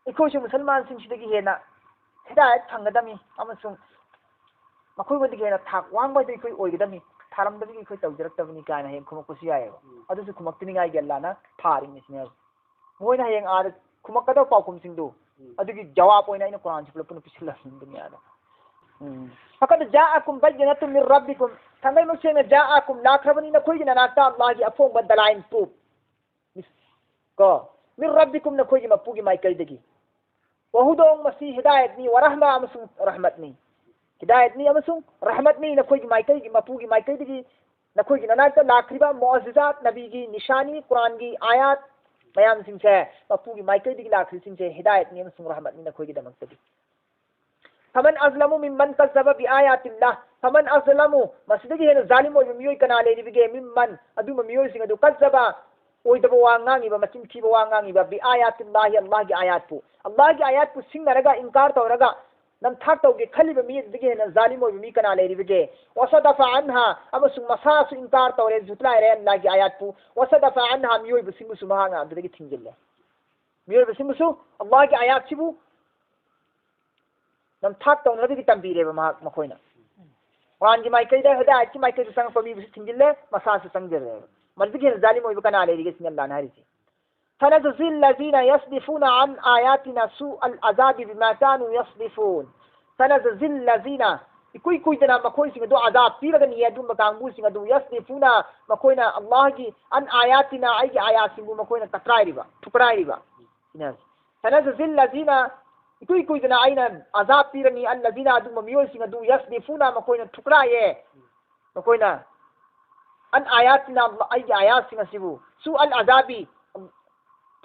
ꯑꯩꯈꯣꯏꯁꯨ ꯃꯨꯁꯜꯃꯥꯟꯁꯤꯡꯁꯤꯗꯒꯤ ꯍꯦꯟꯅ ꯍꯤꯗꯥꯌꯠ ꯐꯪꯒꯗꯕꯅꯤ ꯑꯃꯁꯨꯡ ꯃꯈꯣꯏꯉꯣꯟꯗꯒꯤ ꯍꯦꯟꯅ ꯊꯥꯛ ꯋꯥꯡꯕ ꯍꯥꯏꯗꯨ ꯑꯩꯈꯣꯏ ꯑꯣꯏꯒꯗꯕꯅꯤ, ꯊꯥꯔꯝꯗꯕꯒꯤ ꯑꯩꯈꯣꯏ ꯇꯧꯖꯔꯛꯇꯕꯅꯤ ꯀꯥꯏꯅ ꯍꯌꯦꯡ ꯈꯨꯝꯃꯛꯄꯁꯨ ꯌꯥꯏꯑꯕ꯫ ꯎꯝ꯫ ꯑꯗꯨꯁꯨ ꯈꯨꯝꯃꯛꯇꯅꯤꯡꯉꯥꯏꯒꯤ ꯑꯜꯂꯥꯅ ꯊꯥꯔꯤꯅꯤ ꯁꯤꯅꯦꯕ꯫ ꯃꯣꯏꯅ ꯍꯌꯦꯡ ꯑꯥꯗ ꯈꯨꯝꯃꯛꯀꯗꯕ ꯄꯥꯎꯈꯨꯝꯁꯤꯡꯗꯨ, ꯎꯝ, ꯑꯗꯨꯒꯤ ꯖꯋꯥꯕ ꯑꯣꯏꯅ ꯑꯩꯅ ꯀꯨꯔꯥꯟꯁꯤ ꯄꯨꯂꯞ ꯄꯨꯟꯅ ꯄꯤꯁꯤꯜꯂꯝꯕꯅꯤ ꯑꯥꯗ꯫ ꯎꯝ꯫ ꯐꯀꯗ ꯖꯥꯑꯀꯨꯝ ꯕꯩꯌꯤꯅꯥꯇꯨꯝ ꯃꯤꯟ ꯔꯕꯤꯀꯨꯝ꯫ ꯊꯥꯡꯃꯩ ꯃꯁꯦꯡꯅ ꯖꯥꯑꯀꯨꯝ, ꯂꯥꯛꯈ꯭ꯔꯕꯅꯤ ꯅꯈꯣꯏꯒꯤ ꯅꯅꯥꯛꯇ ꯑꯜꯂꯥꯍꯒꯤ ꯑꯐꯣꯡꯕ ꯗꯂꯥꯏꯟ ꯄ꯭ꯔꯨꯐ꯫ ꯀꯣ? ꯃꯤꯟ ꯔꯕꯤꯀꯨꯝ, ꯅꯈꯣꯏꯒꯤ ꯃꯄꯨꯒꯤ ꯃꯥꯏꯀꯩꯗꯒꯤ꯫ ꯋꯍꯨꯗꯣꯡ, ꯃꯁꯤ ꯍꯤꯗꯥꯌꯠꯅꯤ, ꯋꯔꯍꯃ, ꯑꯃꯁꯨꯡ ꯔꯍꯃꯠꯅꯤ꯫ ꯍꯤꯗꯥꯌꯠꯅꯤ ꯑꯃꯁꯨꯡ ꯔꯍꯃꯠꯅꯤ, ꯅꯈꯣꯏꯒꯤ ꯃꯥꯏꯀꯩꯒꯤ, ꯃꯄꯨꯒꯤ ꯃꯥꯏꯀꯩꯗꯒꯤ ꯅꯈꯣꯏꯒꯤ ꯅꯅꯥꯛꯇ ꯂꯥꯛꯈ꯭ꯔꯤꯕ ꯃꯨꯑꯖꯤꯖꯥꯠ, ꯅꯕꯤꯒꯤ ꯅꯤꯁꯥꯅꯤ, ꯀꯨꯔꯥꯟꯒꯤ ꯑꯥꯌꯥꯠ ꯃꯌꯥꯝꯁꯤꯡꯁꯦ, ꯃꯄꯨꯒꯤ ꯃꯥꯏꯀꯩꯗꯒꯤ ꯂꯥꯛꯈ꯭ꯔꯤꯁꯤꯡꯁꯦ ꯍꯤꯗꯥꯌꯠꯅꯤ ꯑꯃꯁꯨꯡ ꯔꯍꯃꯠꯅꯤ ꯅꯈꯣꯏꯒꯤꯗꯃꯛꯇꯗꯤ꯫ ꯐꯃꯟ ꯑꯖꯂꯃꯨ ꯃꯤꯝꯃꯟ ꯀꯖꯖꯕ ꯕꯤ ꯑꯥꯌꯥꯇꯤꯜꯂꯥꯍ꯫ ꯐꯃꯟ ꯑꯖꯂꯃꯨ, ꯃꯁꯤꯗꯒꯤ ꯍꯦꯟꯅ ꯖꯥꯂꯤꯝ ꯑꯣꯏꯕ ꯃꯤꯑꯣꯏ ꯀꯅꯥ ꯂꯩꯔꯤꯕꯒꯦ? ꯃꯤꯝꯃꯟ, ꯑꯗꯨꯝꯕ ꯃꯤꯑꯣꯏꯁꯤꯡ ꯑꯗꯨ, ꯀꯖꯖꯕ, ꯑꯣꯏꯗꯕ ꯋꯥ ꯉꯥꯡꯉꯤꯕ, ꯃꯆꯤꯟ ꯊꯤꯕ ꯋꯥ ꯉꯥꯡꯉꯤꯕ, ꯕꯤ ꯑꯥꯌꯥꯇꯤꯜꯂꯥꯍꯤ, ꯑꯜꯂꯥꯍꯒꯤ ꯑꯥꯌꯥꯠꯄꯨ, ꯑꯜꯂꯥꯍꯒꯤ ꯑꯥꯌꯥꯠꯄꯨ ꯁꯤꯡꯅꯔꯒ, ꯏꯟꯀꯥꯔ ꯇꯧꯔꯒ, ꯅꯝꯊꯥꯛ ꯇꯧꯒꯦ ꯈꯜꯂꯤꯕ ꯃꯤ ꯑꯗꯨꯗꯒꯤ ꯍꯦꯟꯅ ꯖꯥꯂꯤꯝ ꯑꯣꯏꯕ ꯃꯤ ꯀꯅꯥ ꯂꯩꯔꯤꯕꯒꯦ? ꯋꯁꯗꯐ ꯑꯟꯍꯥ, ꯑꯃꯁꯨꯡ ꯃꯁꯥꯁꯨ ꯏꯟꯀꯥꯔ ꯇꯧꯔꯦ, ꯖꯨꯇꯂꯥꯏꯔꯦ ꯑꯜꯂꯥꯍꯒꯤ ꯑꯥꯌꯥꯠꯄꯨ꯫ ꯋꯁꯗꯐ ꯑꯟꯍꯥ, ꯃꯤꯑꯣꯏꯕꯁꯤꯡꯕꯨꯁꯨ ꯃꯍꯥꯛꯅ ꯑꯗꯨꯗꯒꯤ ꯊꯤꯡꯖꯤꯜꯂꯦ꯫ ꯃꯤꯑꯣꯏꯕꯁꯤꯡꯕꯨꯁꯨ ꯑꯜꯂꯥꯍꯒꯤ ꯑꯥꯌꯥꯠꯁꯤꯕꯨ ꯅꯝꯊꯥꯛ ꯇꯧꯅꯅꯕꯒꯤ ꯇꯝꯕꯤꯔꯦꯕ ꯃꯍꯥꯛ, ꯃꯈꯣꯏꯅ꯫ ꯀꯨꯔꯥꯟꯒꯤ ꯃꯥꯏꯀꯩꯗ, ꯍꯤꯗꯥꯌꯠꯀꯤ ꯃꯥꯏꯀꯩꯗ ꯆꯪꯉꯛꯄ ꯃꯤꯕꯨꯁꯨ ꯊꯤꯡꯖꯤꯜꯂꯦ, ꯃꯁꯥꯁꯨ ꯆꯪꯖꯜꯂꯦꯕ꯫ ꯃꯗꯨꯗꯒꯤ ꯍꯦꯟꯅ ꯖꯥꯂꯤꯝ ꯑꯣꯏꯕ ꯀꯅꯥ ꯂꯩꯔꯤꯒꯦ ꯁꯤꯅꯤ ꯑꯜꯂꯥꯍꯅ ꯍꯥꯏꯔꯤꯁꯦ꯫ ꯁꯅꯖꯖꯤꯜ ꯂꯖꯤꯅ ꯌꯁꯗꯤꯐꯨꯅ ꯑꯟ ꯑꯥꯌꯥꯇꯤꯅ ꯁꯨ ꯑꯜ ꯑꯖꯥꯕꯤ ꯕꯤꯃꯥ ꯀꯥꯅꯨ ꯌꯁꯗꯤꯐꯨꯟ꯫ ꯁꯅꯖꯖꯤꯜ ꯂꯖꯤꯅ, ꯏꯀꯨꯏ ꯀꯨꯏꯗꯅ ꯃꯈꯣꯏꯁꯤꯡ ꯑꯗꯨ ꯑꯖꯥꯕ ꯄꯤꯔꯒꯅꯤ, ꯑꯗꯨꯝꯕ ꯀꯥꯡꯕꯨꯁꯤꯡ ꯑꯗꯨ, ꯌꯁꯗꯤꯐꯨꯅ, ꯃꯈꯣꯏꯅ ꯑꯜꯂꯥꯍꯒꯤ, ꯑꯟ ꯑꯥꯌꯥꯇꯤꯅ, ꯑꯩꯒꯤ ꯑꯥꯌꯥꯠꯁꯤꯡꯕꯨ ꯃꯈꯣꯏꯅ ꯇꯛꯀꯥꯏꯔꯤꯕ, ꯊꯨꯀꯥꯏꯔꯤꯕ꯫ ꯁꯤꯅ ꯁꯅꯖꯖꯤꯜ ꯂꯖꯤꯅ ꯏꯀꯨꯏ ꯀꯨꯏꯗꯅ ꯑꯩꯅ ꯑꯖꯥꯕ ꯄꯤꯔꯅꯤ, ꯑꯜꯂꯖꯤꯅ, ꯑꯗꯨꯒꯨꯝꯕ ꯃꯤꯑꯣꯏꯁꯤꯡ ꯑꯗꯨ, ꯌꯁꯗꯤꯐꯨꯅ, ꯃꯈꯣꯏꯅ ꯊꯨꯀ꯭ꯔꯥꯏꯌꯦ, ꯃꯈꯣꯏꯅ ꯑꯟ ꯑꯥꯌꯥꯇꯤꯅ, ꯑꯩꯒꯤ ꯑꯥꯌꯥꯠꯁꯤꯡ ꯑꯁꯤꯕꯨ, ꯁꯨ ꯑꯜ ꯑꯖꯥꯕꯤ,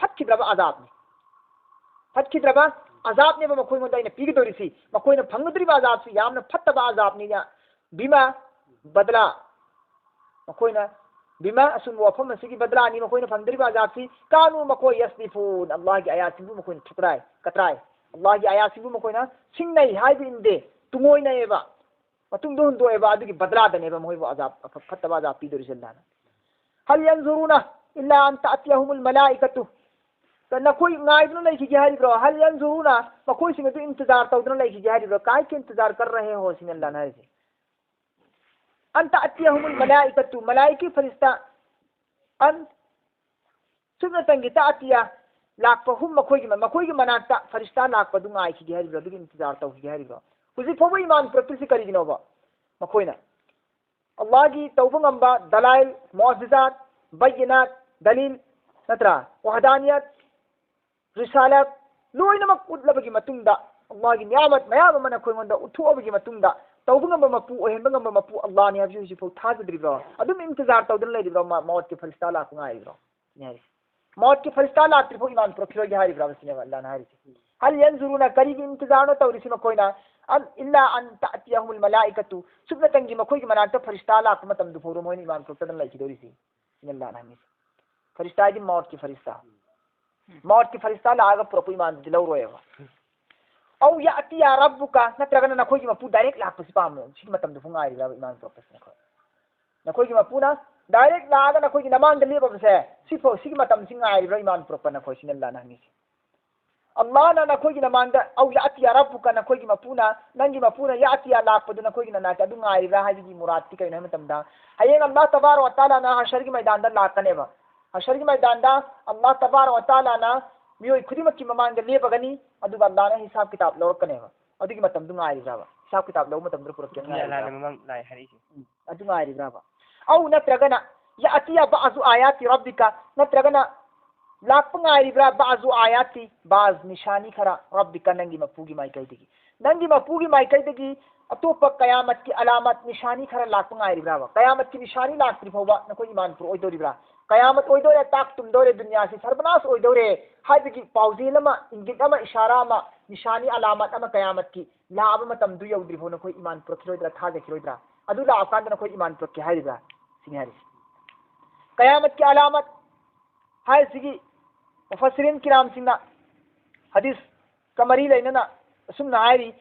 ꯐꯠꯈꯤꯗ꯭ꯔꯕ ꯑꯖꯥꯕꯅꯤ, ꯐꯠꯈꯤꯗ꯭ꯔꯕ ꯑꯖꯥꯕꯅꯦꯕ ꯃꯈꯣꯏꯉꯣꯟꯗ ꯑꯩꯅ ꯄꯤꯒꯗꯧꯔꯤꯁꯤ꯫ ꯃꯈꯣꯏꯅ ꯐꯪꯒꯗꯧꯔꯤꯕ ꯑꯖꯥꯕꯁꯤ ꯌꯥꯝꯅ ꯐꯠꯇꯕ ꯑꯖꯥꯕꯅꯤꯅ, ꯕꯤꯃꯥ, ꯕꯗꯂꯥ, ꯃꯈꯣꯏꯅ ꯕꯤꯃꯥ, ꯑꯆꯨꯝꯕ ꯋꯥꯐꯝ ꯑꯁꯤꯒꯤ ꯕꯗꯂꯥꯅꯤ ꯃꯈꯣꯏꯅ ꯐꯪꯗꯧꯔꯤꯕ ꯑꯖꯥꯕꯁꯤ꯫ ꯀꯥꯅꯨ, ꯃꯈꯣꯏ, ꯌꯁꯗꯤꯐꯨꯟ, ꯑꯜꯂꯥꯍꯒꯤ ꯑꯥꯌꯥꯠꯁꯤꯡꯕꯨ ꯃꯈꯣꯏꯅ ꯊꯨꯀ꯭ꯔꯥꯏ, ꯀꯇ꯭ꯔꯥꯏ, ꯑꯜꯂꯥꯍꯒꯤ ꯑꯥꯌꯥꯠꯁꯤꯡꯕꯨ ꯃꯈꯣꯏꯅ ꯁꯤꯡꯅꯩ ꯍꯥꯏꯕ ꯏꯟꯗꯦ, ꯇꯨꯡꯑꯣꯏꯅꯩꯌꯦꯕ, ꯃꯇꯨꯡꯗ ꯍꯨꯟꯗꯣꯛꯑꯦꯕ꯫ ꯑꯗꯨꯒꯤ ꯕꯗꯂꯥꯗꯅꯦꯕ ꯃꯈꯣꯏꯕꯨ ꯑꯖꯥꯕ, ꯑꯐ-, ꯐꯠꯇꯕ ꯑꯖꯥꯕ ꯄꯤꯗꯧꯔꯤꯁꯦ ꯑꯜꯂꯥꯍꯅ꯫ ꯍꯜ ꯌꯟꯖꯨꯔꯨꯅ ꯏꯜꯂꯥ ꯑꯟ ꯇꯥꯇꯤꯌꯥꯍꯨꯃꯨꯜ ꯃꯂꯥꯏꯀꯥꯇꯨ꯫ ꯅꯈꯣꯏ ꯉꯥꯏꯗꯨꯅ ꯂꯩꯈꯤꯒꯦ ꯍꯥꯏꯔꯤꯕ꯭ꯔꯣ? ꯍꯜ ꯌꯟꯖꯨꯔꯨꯅ, ꯃꯈꯣꯏꯁꯤꯡ ꯑꯗꯨ ꯏꯟꯇꯤꯖꯥꯔ ꯇꯧꯗꯨꯅ ꯂꯩꯈꯤꯒꯦ ꯍꯥꯏꯔꯤꯕ꯭ꯔꯣ? ꯀꯥꯏ ꯀꯦ ꯏꯟꯇꯤꯖꯥꯔ ꯀꯔ ꯔꯍꯦ ꯍꯣ, ꯁꯤꯅꯤ ꯑꯜꯂꯥꯍꯅ ꯍꯥꯏꯔꯤꯁꯦ꯫ ꯑꯟ ꯇꯥꯇꯤꯌꯥꯍꯨꯃꯨꯜ ꯃꯂꯥꯏꯀꯥꯇꯨ, ꯃꯂꯥꯏꯀꯤ ꯐꯔꯤꯁꯇꯥ, ꯑꯟ, ꯁꯨꯞꯅꯇꯪꯒꯤ ꯇꯥꯇꯤꯌꯥ ꯂꯥꯛꯄ ꯍꯨꯝ, ꯃꯈꯣꯏꯒꯤ ꯃ-, ꯃꯈꯣꯏꯒꯤ ꯃꯅꯥꯛꯇ ꯐꯔꯤꯁꯇꯥ ꯂꯥꯛꯄꯗꯨ ꯉꯥꯏꯈꯤꯒꯦ ꯍꯥꯏꯔꯤꯕ꯭ꯔꯣ? ꯑꯗꯨꯒꯤ ꯏꯟꯇꯤꯖꯥꯔ ꯇꯧꯈꯤꯒꯦ ꯍꯥꯏꯔꯤꯕ꯭ꯔꯣ? ꯍꯧꯖꯤꯛ ꯐꯥꯎꯕ ꯏꯃꯥꯟ ꯄꯨꯔꯛꯇ꯭ꯔꯤꯁꯤ ꯀꯔꯤꯒꯤꯅꯣꯕ? ꯃꯈꯣꯏꯅ ꯑꯜꯂꯥꯍꯒꯤ ꯇꯧꯕ ꯉꯝꯕ ꯗꯂꯥꯏꯜ, ꯃꯨꯑꯖꯤꯖꯥꯠ, ꯕꯩꯌꯤꯅꯥꯠ, ꯗꯂꯤꯜ, ꯅꯠꯇ꯭ꯔꯥ, ꯋꯥꯍꯗꯥꯅꯤꯌꯠ, ꯔꯤꯁꯥꯂꯥꯠ ꯂꯣꯏꯅꯃꯛ ꯎꯠꯂꯕꯒꯤ ꯃꯇꯨꯡꯗ, ꯑꯜꯂꯥꯍꯒꯤ ꯅꯤꯌꯥꯃꯠ ꯃꯌꯥꯝ ꯑꯃ ꯅꯈꯣꯏꯉꯣꯟꯗ ꯎꯠꯊꯣꯛꯑꯕꯒꯤ ꯃꯇꯨꯡꯗ, ꯇꯧꯕ ꯉꯝꯕ ꯃꯄꯨ, ꯑꯣꯏꯍꯟꯕ ꯉꯝꯕ ꯃꯄꯨ ꯑꯜꯂꯥꯍꯅꯤ ꯍꯥꯏꯕꯁꯤ ꯍꯧꯖꯤꯛꯐꯥꯎ ꯊꯥꯖꯗ꯭ꯔꯤꯕ꯭ꯔꯣ? ꯑꯗꯨꯝ ꯏꯟꯇꯤꯖꯥꯔ ꯇꯧꯗꯨꯅ ꯂꯩꯔꯤꯕ꯭ꯔꯣ? ꯃ-, ꯃꯧꯠꯀꯤ ꯐꯔꯤꯁꯇꯥ ꯂꯥꯛꯄ ꯉꯥꯏꯔꯤꯕ꯭ꯔꯣ? ꯁꯤꯅꯤ ꯍꯥꯏꯔꯤꯁꯦ꯫ ꯃꯧꯠꯀꯤ ꯐꯔꯤꯁꯇꯥ ꯂꯥꯛꯇ꯭ꯔꯤꯐꯥꯎ ꯏꯃꯥꯟ ꯄꯨꯔꯛꯈꯤꯔꯣꯏꯒꯦ ꯍꯥꯏꯔꯤꯕ꯭ꯔꯥ ꯁꯤꯅꯦꯕ ꯑꯜꯂꯥꯍꯅ ꯍꯥꯏꯔꯤꯁꯦ꯫ ꯍꯜ ꯌꯟꯖꯨꯔꯨꯅ, ꯀꯔꯤꯒꯤ ꯏꯟꯇꯤꯖꯥꯔꯅꯣ ꯇꯧꯔꯤꯁꯤ ꯃꯈꯣꯏꯅ? ꯑꯟ, ꯏꯜꯂꯥ ꯑꯟ ꯇꯥꯇꯤꯌꯥꯍꯨꯃꯨꯜ ꯃꯂꯥꯏꯀꯥꯇꯨ, ꯁꯨꯞꯅꯇꯪꯒꯤ ꯃꯈꯣꯏꯒꯤ ꯃꯅꯥꯛꯇ ꯐꯔꯤꯁꯇꯥ ꯂꯥꯛꯄ ꯃꯇꯝꯗꯨ ꯐꯥꯎꯗ ꯃꯣꯏꯅ ꯏꯃꯥꯟ ꯄꯨꯔꯛꯇꯗꯅ ꯂꯩꯈꯤꯗꯣꯔꯤꯁꯤ꯫ ꯁꯤꯅꯤ ꯑꯜꯂꯥꯍꯅ ꯍꯥꯏꯔꯤꯁꯦ꯫ ꯐꯔꯤꯁꯇꯥ ꯍꯥꯏꯗꯤ ꯃꯧꯠꯀꯤ ꯐꯔꯤꯁꯇꯥ꯫ ꯃꯧꯠꯀꯤ ꯐꯔꯤꯁꯇꯥ ꯂꯥꯛꯑꯒ ꯄꯨꯔꯛꯄ ꯏꯃꯥꯟꯗꯨꯗꯤ ꯂꯧꯔꯣꯏꯕ꯫ ꯑꯧ ꯌꯥꯇꯤꯌꯥ ꯔꯕꯨꯀ, ꯅꯠꯇ꯭ꯔꯒꯅ ꯅꯈꯣꯏꯒꯤ ꯃꯄꯨ ꯗꯥꯏꯔꯦꯛ ꯂꯥꯛꯄꯁꯤ ꯄꯥꯝꯃꯦ꯫ ꯁꯤꯒꯤ ꯃꯇꯝꯗꯨ ꯐꯥꯎ ꯉꯥꯏꯔꯤꯕ꯭ꯔꯥ ꯏꯃꯥꯟ ꯄꯨꯔꯛꯄꯁꯤ ꯅꯈꯣꯏ? ꯅꯈꯣꯏꯒꯤ ꯃꯄꯨꯅ ꯗꯥꯏꯔꯦꯛ ꯂꯥꯛꯑꯒ ꯅꯈꯣꯏꯒꯤ ꯅꯃꯥꯡꯗ ꯂꯦꯞꯄꯕꯁꯦ, ꯁꯤꯐꯥꯎ, ꯁꯤꯒꯤ ꯃꯇꯝꯁꯤ ꯉꯥꯏꯔꯤꯕ꯭ꯔꯥ ꯏꯃꯥꯟ ꯄꯨꯔꯛꯄ ꯅꯈꯣꯏ? ꯁꯤꯅꯤ ꯑꯜꯂꯥꯍꯅ ꯍꯪꯉꯤꯁꯤ꯫ ꯑꯜꯂꯥꯍꯅ ꯅꯈꯣꯏꯒꯤ ꯅꯃꯥꯡꯗ, ꯑꯧ ꯌꯥꯇꯤꯌꯥ ꯔꯕꯨꯀ, ꯅꯈꯣꯏꯒꯤ ꯃꯄꯨꯅ, ꯅꯪꯒꯤ ꯃꯄꯨꯅ ꯌꯥꯇꯤꯌꯥ ꯂꯥꯛꯄꯗꯨ ꯅꯈꯣꯏꯒꯤ ꯅꯅꯥꯛꯇ ꯑꯗꯨ ꯉꯥꯏꯔꯤꯕ꯭ꯔꯥ ꯍꯥꯏꯕꯒꯤ ꯃꯨꯔꯥꯠꯇꯤ ꯀꯔꯤꯅꯣ ꯍꯥꯏꯕ ꯃꯇꯝꯗ, ꯍꯌꯦꯡ ꯑꯜꯂꯥꯍ ꯇꯕꯥꯔꯛ ꯋ ꯇꯥꯂꯥꯅ ꯍꯁꯔꯒꯤ ꯃꯩꯗꯥꯟꯗ ꯂꯥꯛꯀꯅꯦꯕ꯫ ꯍꯁꯔꯒꯤ ꯃꯩꯗꯥꯟꯗ ꯑꯜꯂꯥꯍ ꯇꯕꯥꯔꯛ ꯋ ꯇꯥꯂꯥꯅ ꯃꯤꯑꯣꯏ ꯈꯨꯗꯤꯡꯃꯛꯀꯤ ꯃꯃꯥꯡꯗ ꯂꯦꯞꯄꯒꯅꯤ, ꯑꯗꯨꯒ ꯑꯜꯂꯥꯍꯅ ꯍꯤꯁꯥꯕ ꯀꯤꯇꯥꯕ ꯂꯧꯔꯛꯀꯅꯦꯕ꯫ ꯑꯗꯨꯒꯤ ꯃꯇꯝꯗꯨ ꯉꯥꯏꯔꯤꯕ꯭ꯔꯥꯕ? ꯍꯤꯁꯥꯕ ꯀꯤꯇꯥꯕ ꯂꯧꯕ ꯃꯇꯝꯗꯨ ꯄꯨꯔꯛꯀꯦ ꯑꯗꯨꯅꯤ ꯑꯜꯂꯥꯍꯅ ꯉꯥꯏꯔꯤꯕ꯭ꯔꯥꯕ? ꯃꯃꯥꯡ ꯂꯥꯏ ꯍꯥꯏꯔꯛꯏꯁꯦ꯫ ꯎꯝ, ꯑꯗꯨ ꯉꯥꯏꯔꯤꯕ꯭ꯔꯥꯕ? ꯑꯧ ꯅꯠꯇ꯭ꯔꯒꯅ ꯌꯥꯇꯤꯌꯥ ꯕꯥꯖꯨ ꯑꯥꯌꯥꯇꯤ ꯔꯕꯤꯀ, ꯅꯠꯇ꯭ꯔꯒꯅ ꯂꯥꯛꯄ ꯉꯥꯏꯔꯤꯕ꯭ꯔꯥ? ꯕꯥꯖꯨ ꯑꯥꯌꯥꯇꯤ, ꯕꯥꯖ ꯅꯤꯁꯥꯅꯤ ꯈꯔ, ꯔꯕꯤꯀ, ꯅꯪꯒꯤ ꯃꯄꯨꯒꯤ ꯃꯥꯏꯀꯩꯗꯒꯤ꯫ ꯅꯪꯒꯤ ꯃꯄꯨꯒꯤ ꯃꯥꯏꯀꯩꯗꯒꯤ ꯑꯇꯣꯞꯄ ꯀꯌꯥꯃꯠꯀꯤ ꯑꯂꯥꯃꯠ ꯅꯤꯁꯥꯅꯤ ꯈꯔ ꯂꯥꯛꯄ ꯉꯥꯏꯔꯤꯕ꯭ꯔꯥꯕ? ꯀꯌꯥꯃꯠꯀꯤ ꯅꯤꯁꯥꯅꯤ ꯂꯥꯛꯇ꯭ꯔꯤ ꯐꯥꯎꯕ ꯅꯈꯣꯏ ꯏꯃꯥꯟ ꯄꯨꯔꯛꯑꯣꯏꯗꯧꯔꯤꯕ꯭ꯔꯥ? ꯀꯌꯥꯃꯠ ꯑꯣꯏꯗꯧꯔꯦ, ꯇꯥꯛ ꯇꯨꯝꯗꯧꯔꯦ, ꯗꯨꯅꯤꯌꯥꯁꯤ ꯁꯔꯕꯅꯥꯁ ꯑꯣꯏꯗꯧꯔꯦ ꯍꯥꯏꯕꯒꯤ ꯄꯥꯎꯖꯦꯜ ꯑꯃ, ꯏꯪꯒꯤꯠ ꯑꯃ, ꯏꯁꯥꯔꯥ ꯑꯃ, ꯅꯤꯁꯥꯅꯤ ꯑꯂꯥꯃꯠ ꯑꯃ ꯀꯌꯥꯃꯠꯀꯤ ꯂꯥꯛꯑꯕ ꯃꯇꯝꯗꯨ ꯌꯧꯗ꯭ꯔꯤ ꯐꯥꯎ ꯅꯈꯣꯏ ꯏꯃꯥꯟ ꯄꯨꯔꯛꯈꯤꯔꯣꯏꯗ꯭ꯔꯥ, ꯊꯥꯖꯈꯤꯔꯣꯏꯗ꯭ꯔꯥ? ꯑꯗꯨ ꯂꯥꯛꯑꯀꯥꯟꯗ ꯅꯈꯣꯏ ꯏꯃꯥꯟ ꯄꯨꯔꯛꯀꯦ ꯍꯥꯏꯔꯤꯕ꯭ꯔꯥ? ꯁꯤꯅꯤ ꯍꯥꯏꯔꯤꯁꯤ꯫ ꯀꯌꯥꯃꯠꯀꯤ ꯑꯂꯥꯃꯠ ꯍꯥꯏꯁꯤꯒꯤ ꯃꯨꯐꯁꯤꯔꯤꯟ ꯀꯤꯔꯥꯝꯁꯤꯡꯅ ꯍꯗꯤꯁꯀ ꯃꯔꯤ ꯂꯩꯅꯅ ꯑꯁꯨꯝꯅ ꯍꯥꯏꯔꯤ,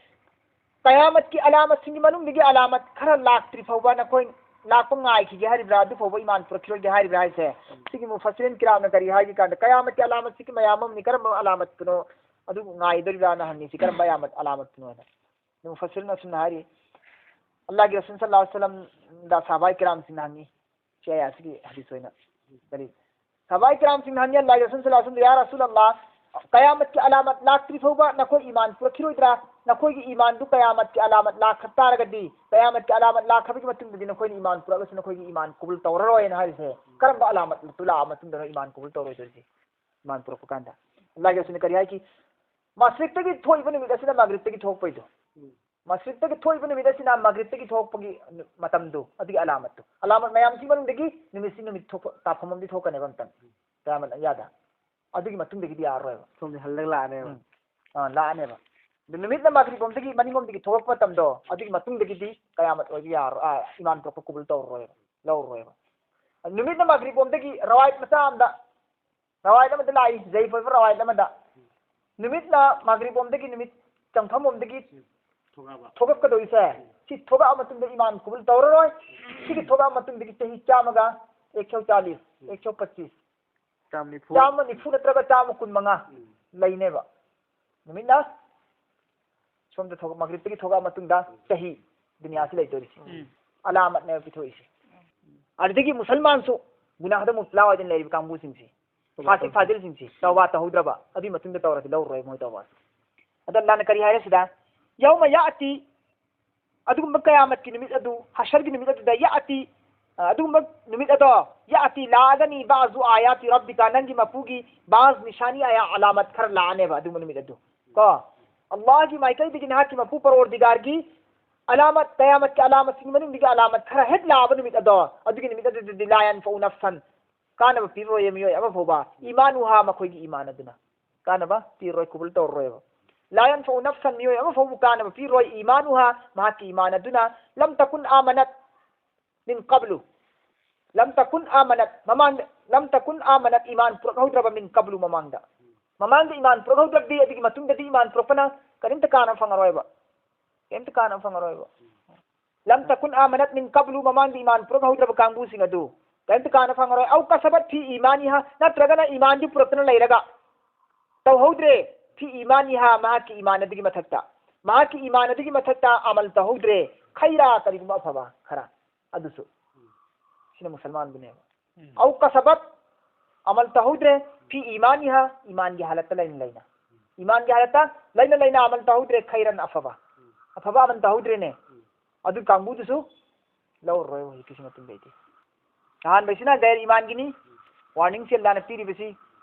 ꯀꯌꯥꯃꯠꯀꯤ ꯑꯂꯥꯃꯠꯁꯤꯡꯒꯤ ꯃꯅꯨꯡꯗꯒꯤ ꯑꯂꯥꯃꯠ ꯈꯔ ꯂꯥꯛꯇ꯭ꯔꯤ ꯐꯥꯎꯕ ꯅꯈꯣꯏ, ꯂꯥꯛꯄ ꯉꯥꯏꯈꯤꯒꯦ ꯍꯥꯏꯔꯤꯕ꯭ꯔꯥ, ꯑꯗꯨ ꯐꯥꯎꯕ ꯏꯃꯥꯟ ꯄꯨꯔꯛꯈꯤꯔꯣꯏꯒꯦ ꯍꯥꯏꯔꯤꯕ꯭ꯔꯥ ꯍꯥꯏꯁꯦ? ꯁꯤꯒꯤ ꯃꯨꯐꯁꯤꯔꯤꯟ ꯀꯤꯔꯥꯝꯅ ꯀꯔꯤ ꯍꯥꯏꯒꯦ ꯀꯥꯟꯗ, ꯀꯌꯥꯃꯠꯀꯤ ꯑꯂꯥꯃꯠꯁꯤꯒꯤ ꯃꯌꯥꯝ ꯑꯃꯅꯤ, ꯀꯔꯝꯕ ꯑꯂꯥꯃꯠꯄꯨꯅꯣ ꯑꯗꯨ ꯉꯥꯏꯗꯣꯔꯤꯕ꯭ꯔꯥꯅ ꯍꯪꯉꯤꯁꯤ, ꯀꯔꯝꯕ ꯑꯂꯥꯃꯠ, ꯑꯂꯥꯃꯠꯄꯨꯅꯣ ꯍꯥꯏꯅ? ꯑꯗꯨ ꯃꯨꯐꯁꯤꯔꯤꯟ ꯑꯁꯨꯝꯅ ꯍꯥꯏꯔꯤ, ꯑꯜꯂꯥꯍꯒꯤ ꯔꯁꯨꯜ ꯁꯜꯂꯜꯂꯥꯍꯨ ꯑꯂꯩꯍꯤ ꯋꯁꯜꯂꯝꯗ ꯁꯍꯥꯕꯥꯏ ꯀꯤꯔꯥꯝꯁꯤꯡꯅ ꯍꯪꯉꯤ, ꯁꯤ ꯑꯌꯥꯠꯁꯤꯒꯤ ꯍꯗꯤꯁ ꯑꯣꯏꯅ ꯀꯔꯤ? ꯁꯍꯥꯕꯥꯏ ꯀꯤꯔꯥꯝꯁꯤꯡꯅ ꯍꯪꯉꯤ, ꯑꯜꯂꯥꯍꯒꯤ ꯔꯁꯨꯜ ꯁꯜꯂꯜꯂꯥꯍꯨ ꯑꯂꯩꯍꯤ ꯋꯁꯜꯂꯝꯗ, "ꯌꯥ ꯔꯁꯨꯜ ꯑꯜꯂꯥꯍ, ꯀꯌꯥꯃꯠꯀꯤ ꯑꯂꯥꯃꯠ ꯂꯥꯛꯇ꯭ꯔꯤ ꯐꯥꯎꯕ ꯅꯈꯣꯏ ꯏꯃꯥꯟ ꯄꯨꯔꯛꯈꯤꯔꯣꯏꯗ꯭ꯔꯥ? ꯅꯈꯣꯏꯒꯤ ꯏꯃꯥꯟꯗꯨ ꯀꯌꯥꯃꯠꯀꯤ ꯑꯂꯥꯃꯠ ꯂꯥꯛꯈ꯭ꯔ ꯇꯥꯔꯒꯗꯤ, ꯀꯌꯥꯃꯠꯀꯤ ꯑꯂꯥꯃꯠ ꯂꯥꯛꯈ꯭ꯔꯕꯒꯤ ꯃꯇꯨꯡꯗꯗꯤ ꯅꯈꯣꯏꯅ ꯏꯃꯥꯟ ꯄꯨꯔꯛꯑꯒꯁꯨ ꯅꯈꯣꯏꯒꯤ ꯏꯃꯥꯟ ꯀꯕꯨꯜ ꯇꯧꯔꯔꯣꯏꯅ" ꯍꯥꯏꯔꯤꯁꯦ꯫ ꯀꯔꯝꯕ ꯑꯂꯥꯃꯠꯇꯨ ꯂꯥꯛꯑ ꯃꯇꯨꯡꯗꯅꯣ ꯏꯃꯥꯟ ꯀꯕꯨꯜ ꯇꯧꯔꯣꯏꯗꯣꯏꯁꯦ? ꯏꯃꯥꯟ ꯄꯨꯔꯛꯄ ꯀꯥꯟꯗ ꯑꯜꯂꯥꯍꯒꯤ ꯔꯁꯨꯜꯅ ꯀꯔꯤ ꯍꯥꯏꯈꯤ? ꯃꯁꯔꯤꯛꯇꯒꯤ ꯊꯣꯛꯏꯕ ꯅꯨꯃꯤꯠ ꯑꯁꯤꯅ ꯃꯒ꯭ꯔꯤꯕꯇꯒꯤ ꯊꯣꯛꯄꯩꯗꯣ꯫ ꯃꯁꯖꯤꯗꯇꯒꯤ ꯊꯣꯛꯏꯕ ꯅꯨꯃꯤꯠ ꯑꯁꯤꯅ ꯃꯒ꯭ꯔꯤꯕꯇꯒꯤ ꯊꯣꯛꯄꯒꯤ ꯃꯇꯝꯗꯨ, ꯑꯗꯨꯒꯤ ꯑꯂꯥꯃꯠꯇꯨ꯫ ꯑꯂꯥꯃꯠ ꯃꯌꯥꯝꯁꯤ ꯃꯅꯨꯡꯗꯒꯤ ꯅꯨꯃꯤꯠꯁꯤ ꯅꯨꯃꯤꯠ ꯊꯣꯛꯄ, ꯇꯥꯐꯝ ꯑꯃꯗꯤ ꯊꯣꯛꯀꯅꯦꯕ ꯑꯝꯇꯪ꯫ ꯀꯌꯥꯃꯠ ꯑꯌꯥꯗ꯫ ꯑꯗꯨꯒꯤ ꯃꯇꯨꯡꯗꯒꯤꯗꯤ ꯌꯥꯔꯔꯣꯏꯕ꯫ ꯁꯣꯝꯗ ꯍꯜꯂꯒ ꯂꯥꯛꯑꯅꯦꯕ꯫ ꯎꯝ꯫ ꯑꯥ, ꯂꯥꯛꯑꯅꯦꯕ꯫ ꯑꯗꯨ ꯅꯨꯃꯤꯠꯅ ꯃꯒ꯭ꯔꯤꯕ ꯂꯣꯝꯗꯒꯤ, ꯃꯅꯤꯡꯂꯣꯝꯗꯒꯤ ꯊꯣꯛꯂꯛꯄ ꯃꯇꯝꯗꯣ, ꯑꯗꯨꯒꯤ ꯃꯇꯨꯡꯗꯒꯤꯗꯤ ꯀꯌꯥꯃꯠ ꯑꯣꯏꯕ ꯌꯥꯔꯣꯏ, ꯑꯥ, ꯏꯃꯥꯟ ꯄꯨꯔꯛꯄ ꯀꯕꯨꯜ ꯇꯧꯔꯔꯣꯏꯕ, ꯂꯧꯔꯔꯣꯏꯕ꯫ ꯑꯗꯨ ꯅꯨꯃꯤꯠꯅ ꯃꯒ꯭ꯔꯤꯕ ꯂꯣꯝꯗꯒꯤ ꯔꯋꯥꯌꯠ ꯃꯆꯥ ꯑꯃꯗ ꯔꯋꯥꯌꯠ ꯑꯃꯗ ꯂꯥꯛꯏ, ꯖꯌꯤꯐ ꯑꯣꯏꯕ ꯔꯋꯥꯌꯠ ꯑꯃꯗ꯫ ꯅꯨꯃꯤꯠꯅ ꯃꯒ꯭ꯔꯤꯕ ꯂꯣꯝꯗꯒꯤ, ꯅꯨꯃꯤꯠ ꯆꯪꯐꯝ ꯂꯣꯝꯗꯒꯤ ꯊꯣꯛꯂꯛꯑꯕ꯫ ꯊꯣꯛꯂꯛꯀꯗꯧꯔꯤꯁꯦ, ꯁꯤ ꯊꯣꯛꯂꯛꯑ ꯃꯇꯨꯡꯗ ꯏꯃꯥꯟ ꯀꯕꯨꯜ ꯇꯧꯔꯔꯣꯏ꯫ ꯁꯤꯒꯤ ꯊꯣꯛꯂꯛꯑ ꯃꯇꯨꯡꯗꯒꯤ ꯆꯍꯤ ꯆꯥꯝꯃꯒ ꯑꯦꯛ ꯁꯧ ꯆꯥꯂꯤꯁ, ꯑꯦꯛ ꯁꯧ ꯄꯆꯤꯁ, ꯆꯥꯝ ꯅꯤꯐꯨ꯫ ꯆꯥꯝꯃ ꯅꯤꯐꯨ ꯅꯠꯇ꯭ꯔꯒ ꯆꯥꯝꯃ ꯀꯨꯟ ꯃꯉꯥ ꯎꯝ꯫ ꯂꯩꯅꯦꯕ꯫ ꯅꯨꯃꯤꯠꯅ ꯁꯣꯝꯗ ꯊꯣꯛ-, ꯃꯒ꯭ꯔꯤꯕꯇꯒꯤ ꯊꯣꯛꯂꯛꯑ ꯃꯇꯨꯡꯗ ꯆꯍꯤ ꯗꯨꯅꯤꯌꯥꯁꯤ ꯂꯩꯗꯣꯔꯤꯁꯦ꯫ ꯎꯝ꯫ ꯑꯂꯥꯃꯠꯅꯦꯕ ꯄꯤꯊꯣꯛꯏꯁꯦ꯫ ꯑꯗꯨꯗꯒꯤ ꯃꯨꯁꯜꯃꯥꯟꯁꯨ ꯒꯨꯅꯥꯍꯗ ꯃꯨꯕꯇꯂꯥ ꯑꯣꯏꯗꯅ ꯂꯩꯔꯤꯕ ꯀꯥꯡꯕꯨꯁꯤꯡꯁꯦ, ꯐꯥꯁꯤꯛ ꯐꯥꯖꯤꯜꯁꯤꯡꯁꯦ, ꯇꯧꯕꯥ ꯇꯧꯍꯧꯗ꯭ꯔꯕ, ꯑꯗꯨꯒꯤ ꯃꯇꯨꯡꯗ ꯇꯧꯔꯗꯤ ꯂꯧꯔꯔꯣꯏ ꯃꯣꯏ ꯇꯧꯕꯥꯁꯦ꯫ ꯑꯗ ꯑꯜꯂꯥꯍꯅ ꯀꯔꯤ ꯍꯥꯏꯔꯦ ꯁꯤꯗ? "ꯌꯧꯃ ꯌꯥꯑꯇꯤ", ꯑꯗꯨꯒꯨꯝꯕ ꯀꯌꯥꯃꯠꯀꯤ ꯅꯨꯃꯤꯠ ꯑꯗꯨ, ꯍꯁꯔꯒꯤ ꯅꯨꯃꯤꯠ ꯑꯗꯨꯗ, "ꯌꯥꯑꯇꯤ", ꯑꯗꯨꯒꯨꯝꯕ ꯅꯨꯃꯤꯠ ꯑꯗꯣ, ꯌꯥꯇꯤ, ꯂꯥꯛꯑꯒꯅꯤ, ꯕꯥꯖꯨ ꯑꯥꯌꯥꯇꯤ ꯔꯕꯤꯀ, ꯅꯪꯒꯤ ꯃꯄꯨꯒꯤ ꯕꯥꯖ ꯅꯤꯁꯥꯅꯤ, ꯑꯥꯌꯥ, ꯑꯂꯥꯃꯠ ꯈꯔ ꯂꯥꯛꯑꯅꯦꯕ ꯑꯗꯨꯒꯨꯝꯕ ꯅꯨꯃꯤꯠ ꯑꯗꯨ꯫ ꯀꯣ, ꯑꯜꯂꯥꯍꯒꯤ ꯃꯥꯏꯀꯩꯗꯒꯤ ꯅꯍꯥꯛꯀꯤ ꯃꯄꯨ ꯄꯔꯣꯔꯗꯤꯒꯥꯔꯒꯤ ꯑꯂꯥꯃꯠ, ꯀꯌꯥꯃꯠꯀꯤ ꯑꯂꯥꯃꯠꯁꯤꯡ ꯃꯅꯨꯡꯗꯒꯤ ꯑꯂꯥꯃꯠ ꯈꯔ ꯍꯦꯛ ꯂꯥꯛꯑꯕ ꯅꯨꯃꯤꯠ ꯑꯗꯣ, ꯑꯗꯨꯒꯤ ꯅꯨꯃꯤꯠ ꯑꯗꯨꯗꯗꯤ ꯂꯥ ꯌꯟꯐꯎ ꯅꯐꯁꯟ, ꯀꯥꯟꯅꯕ ꯄꯤꯔꯣꯏ ꯃꯤꯑꯣꯏ ꯑꯃ ꯐꯥꯎꯕ, ꯏꯃꯥꯅꯨꯍꯥ, ꯃꯈꯣꯏꯒꯤ ꯏꯃꯥꯟ ꯑꯗꯨꯅ ꯀꯥꯟꯅꯕ ꯄꯤꯔꯣꯏ, ꯀꯨꯕꯨꯜ ꯇꯧꯔꯔꯣꯏꯕ꯫ ꯂꯥ ꯌꯟꯐꯎ ꯅꯐꯁꯟ, ꯃꯤꯑꯣꯏ ꯑꯃ ꯐꯥꯎꯕ ꯀꯥꯟꯅꯕ ꯄꯤꯔꯣꯏ, ꯏꯃꯥꯅꯨꯍꯥ, ꯃꯍꯥꯛꯀꯤ ꯏꯃꯥꯟ ꯑꯗꯨꯅ, ꯂꯝ ꯇꯀꯨꯟ ꯑꯥꯃꯅꯠ ꯃꯤꯟ ꯀꯕꯂꯨ, ꯂꯝ ꯇꯀꯨꯟ ꯑꯥꯃꯅꯠ, ꯃꯃꯥꯡꯗ, ꯂꯝ ꯇꯀꯨꯟ ꯑꯥꯃꯅꯠ, ꯏꯃꯥꯟ ꯄꯨꯔꯛꯍꯧꯗ꯭ꯔꯕ, ꯃꯤꯟ ꯀꯕꯂꯨ, ꯃꯃꯥꯡꯗ꯫ ꯃꯃꯥꯡꯗ ꯏꯃꯥꯟ ꯄꯨꯔꯛꯍꯧꯗ꯭ꯔꯗꯤ, ꯑꯗꯨꯒꯤ ꯃꯇꯨꯡꯗꯗꯤ ꯏꯃꯥꯟ ꯄꯨꯔꯛꯄꯅ ꯀꯔꯤꯝꯇ ꯀꯥꯟꯅꯕ ꯐꯪꯉꯔꯣꯏꯕ꯫ ꯀꯔꯤꯝꯇ ꯀꯥꯟꯅꯕ ꯐꯪꯉꯔꯣꯏꯕ꯫ ꯂꯝ ꯇꯀꯨꯟ ꯑꯥꯃꯅꯠ ꯃꯤꯟ ꯀꯕꯂꯨ, ꯃꯃꯥꯡꯗ ꯏꯃꯥꯟ ꯄꯨꯔꯛꯍꯧꯗ꯭ꯔꯕ ꯀꯥꯡꯕꯨꯁꯤꯡ ꯑꯗꯨ ꯀꯔꯤꯝꯇ ꯀꯥꯟꯅꯕ ꯐꯪꯉꯔꯣꯏ꯫ ꯑꯧ ꯀꯁꯕꯠ ꯐꯤ ꯏꯃꯥꯅꯤꯍꯥ, ꯅꯠꯇ꯭ꯔꯒꯅ ꯏꯃꯥꯟꯗꯤ ꯄꯨꯔꯛꯇꯅ ꯂꯩꯔꯒ ꯇꯧꯍꯧꯗ꯭ꯔꯦ꯫ ꯐꯤ ꯏꯃꯥꯅꯤꯍꯥ, ꯃꯍꯥꯛꯀꯤ ꯏꯃꯥꯟ ꯑꯗꯨꯒꯤ ꯃꯊꯛꯇ, ꯃꯍꯥꯛꯀꯤ ꯏꯃꯥꯟ ꯑꯗꯨꯒꯤ ꯃꯊꯛꯇ ꯑꯃꯜ ꯇꯧꯍꯧꯗ꯭ꯔꯦ꯫ ꯈꯩꯔꯥ, ꯀꯔꯤꯒꯨꯝꯕ ꯑꯐꯕ ꯈꯔ꯫ ꯑꯗꯨꯁꯨ ꯁꯤꯅ ꯃꯨꯁꯜꯃꯥꯟꯗꯨꯅꯦꯕ꯫ ꯎꯝ꯫ ꯑꯧ ꯀꯁꯕꯠ, ꯑꯃꯜ ꯇꯧꯍꯧꯗ꯭ꯔꯦ꯫ ꯐꯤ ꯏꯃꯥꯅꯤꯍꯥ, ꯏꯃꯥꯟꯒꯤ ꯍꯥꯂꯠꯇ ꯂꯩꯅ ꯂꯩꯅ, ꯏꯃꯥꯟꯒꯤ ꯍꯥꯂꯠꯇ ꯂꯩꯅ ꯂꯩꯅ ꯑꯃꯜ ꯇꯧꯍꯧꯗ꯭ꯔꯦ꯫ ꯈꯩꯔꯟ, ꯑꯐꯕ, ꯎꯝ, ꯑꯐꯕ ꯑꯃꯜ ꯇꯧꯍꯧꯗ꯭ꯔꯦꯅꯦ꯫ ꯎꯝ꯫ ꯑꯗꯨ ꯀꯥꯡꯕꯨꯗꯨꯁꯨ ꯂꯧꯔꯔꯣꯏ ꯍꯧꯖꯤꯛꯀꯤꯁꯤ ꯃꯇꯨꯡꯗꯩꯗꯤ꯫ ꯑꯍꯥꯟꯕꯁꯤꯅ ꯒꯩꯔ ꯏꯃꯥꯟꯒꯤꯅꯤ, ꯋꯥꯔꯅꯤꯡꯁꯤ ꯑꯜꯂꯥꯅ ꯄꯤꯔꯤꯕꯁꯤ꯫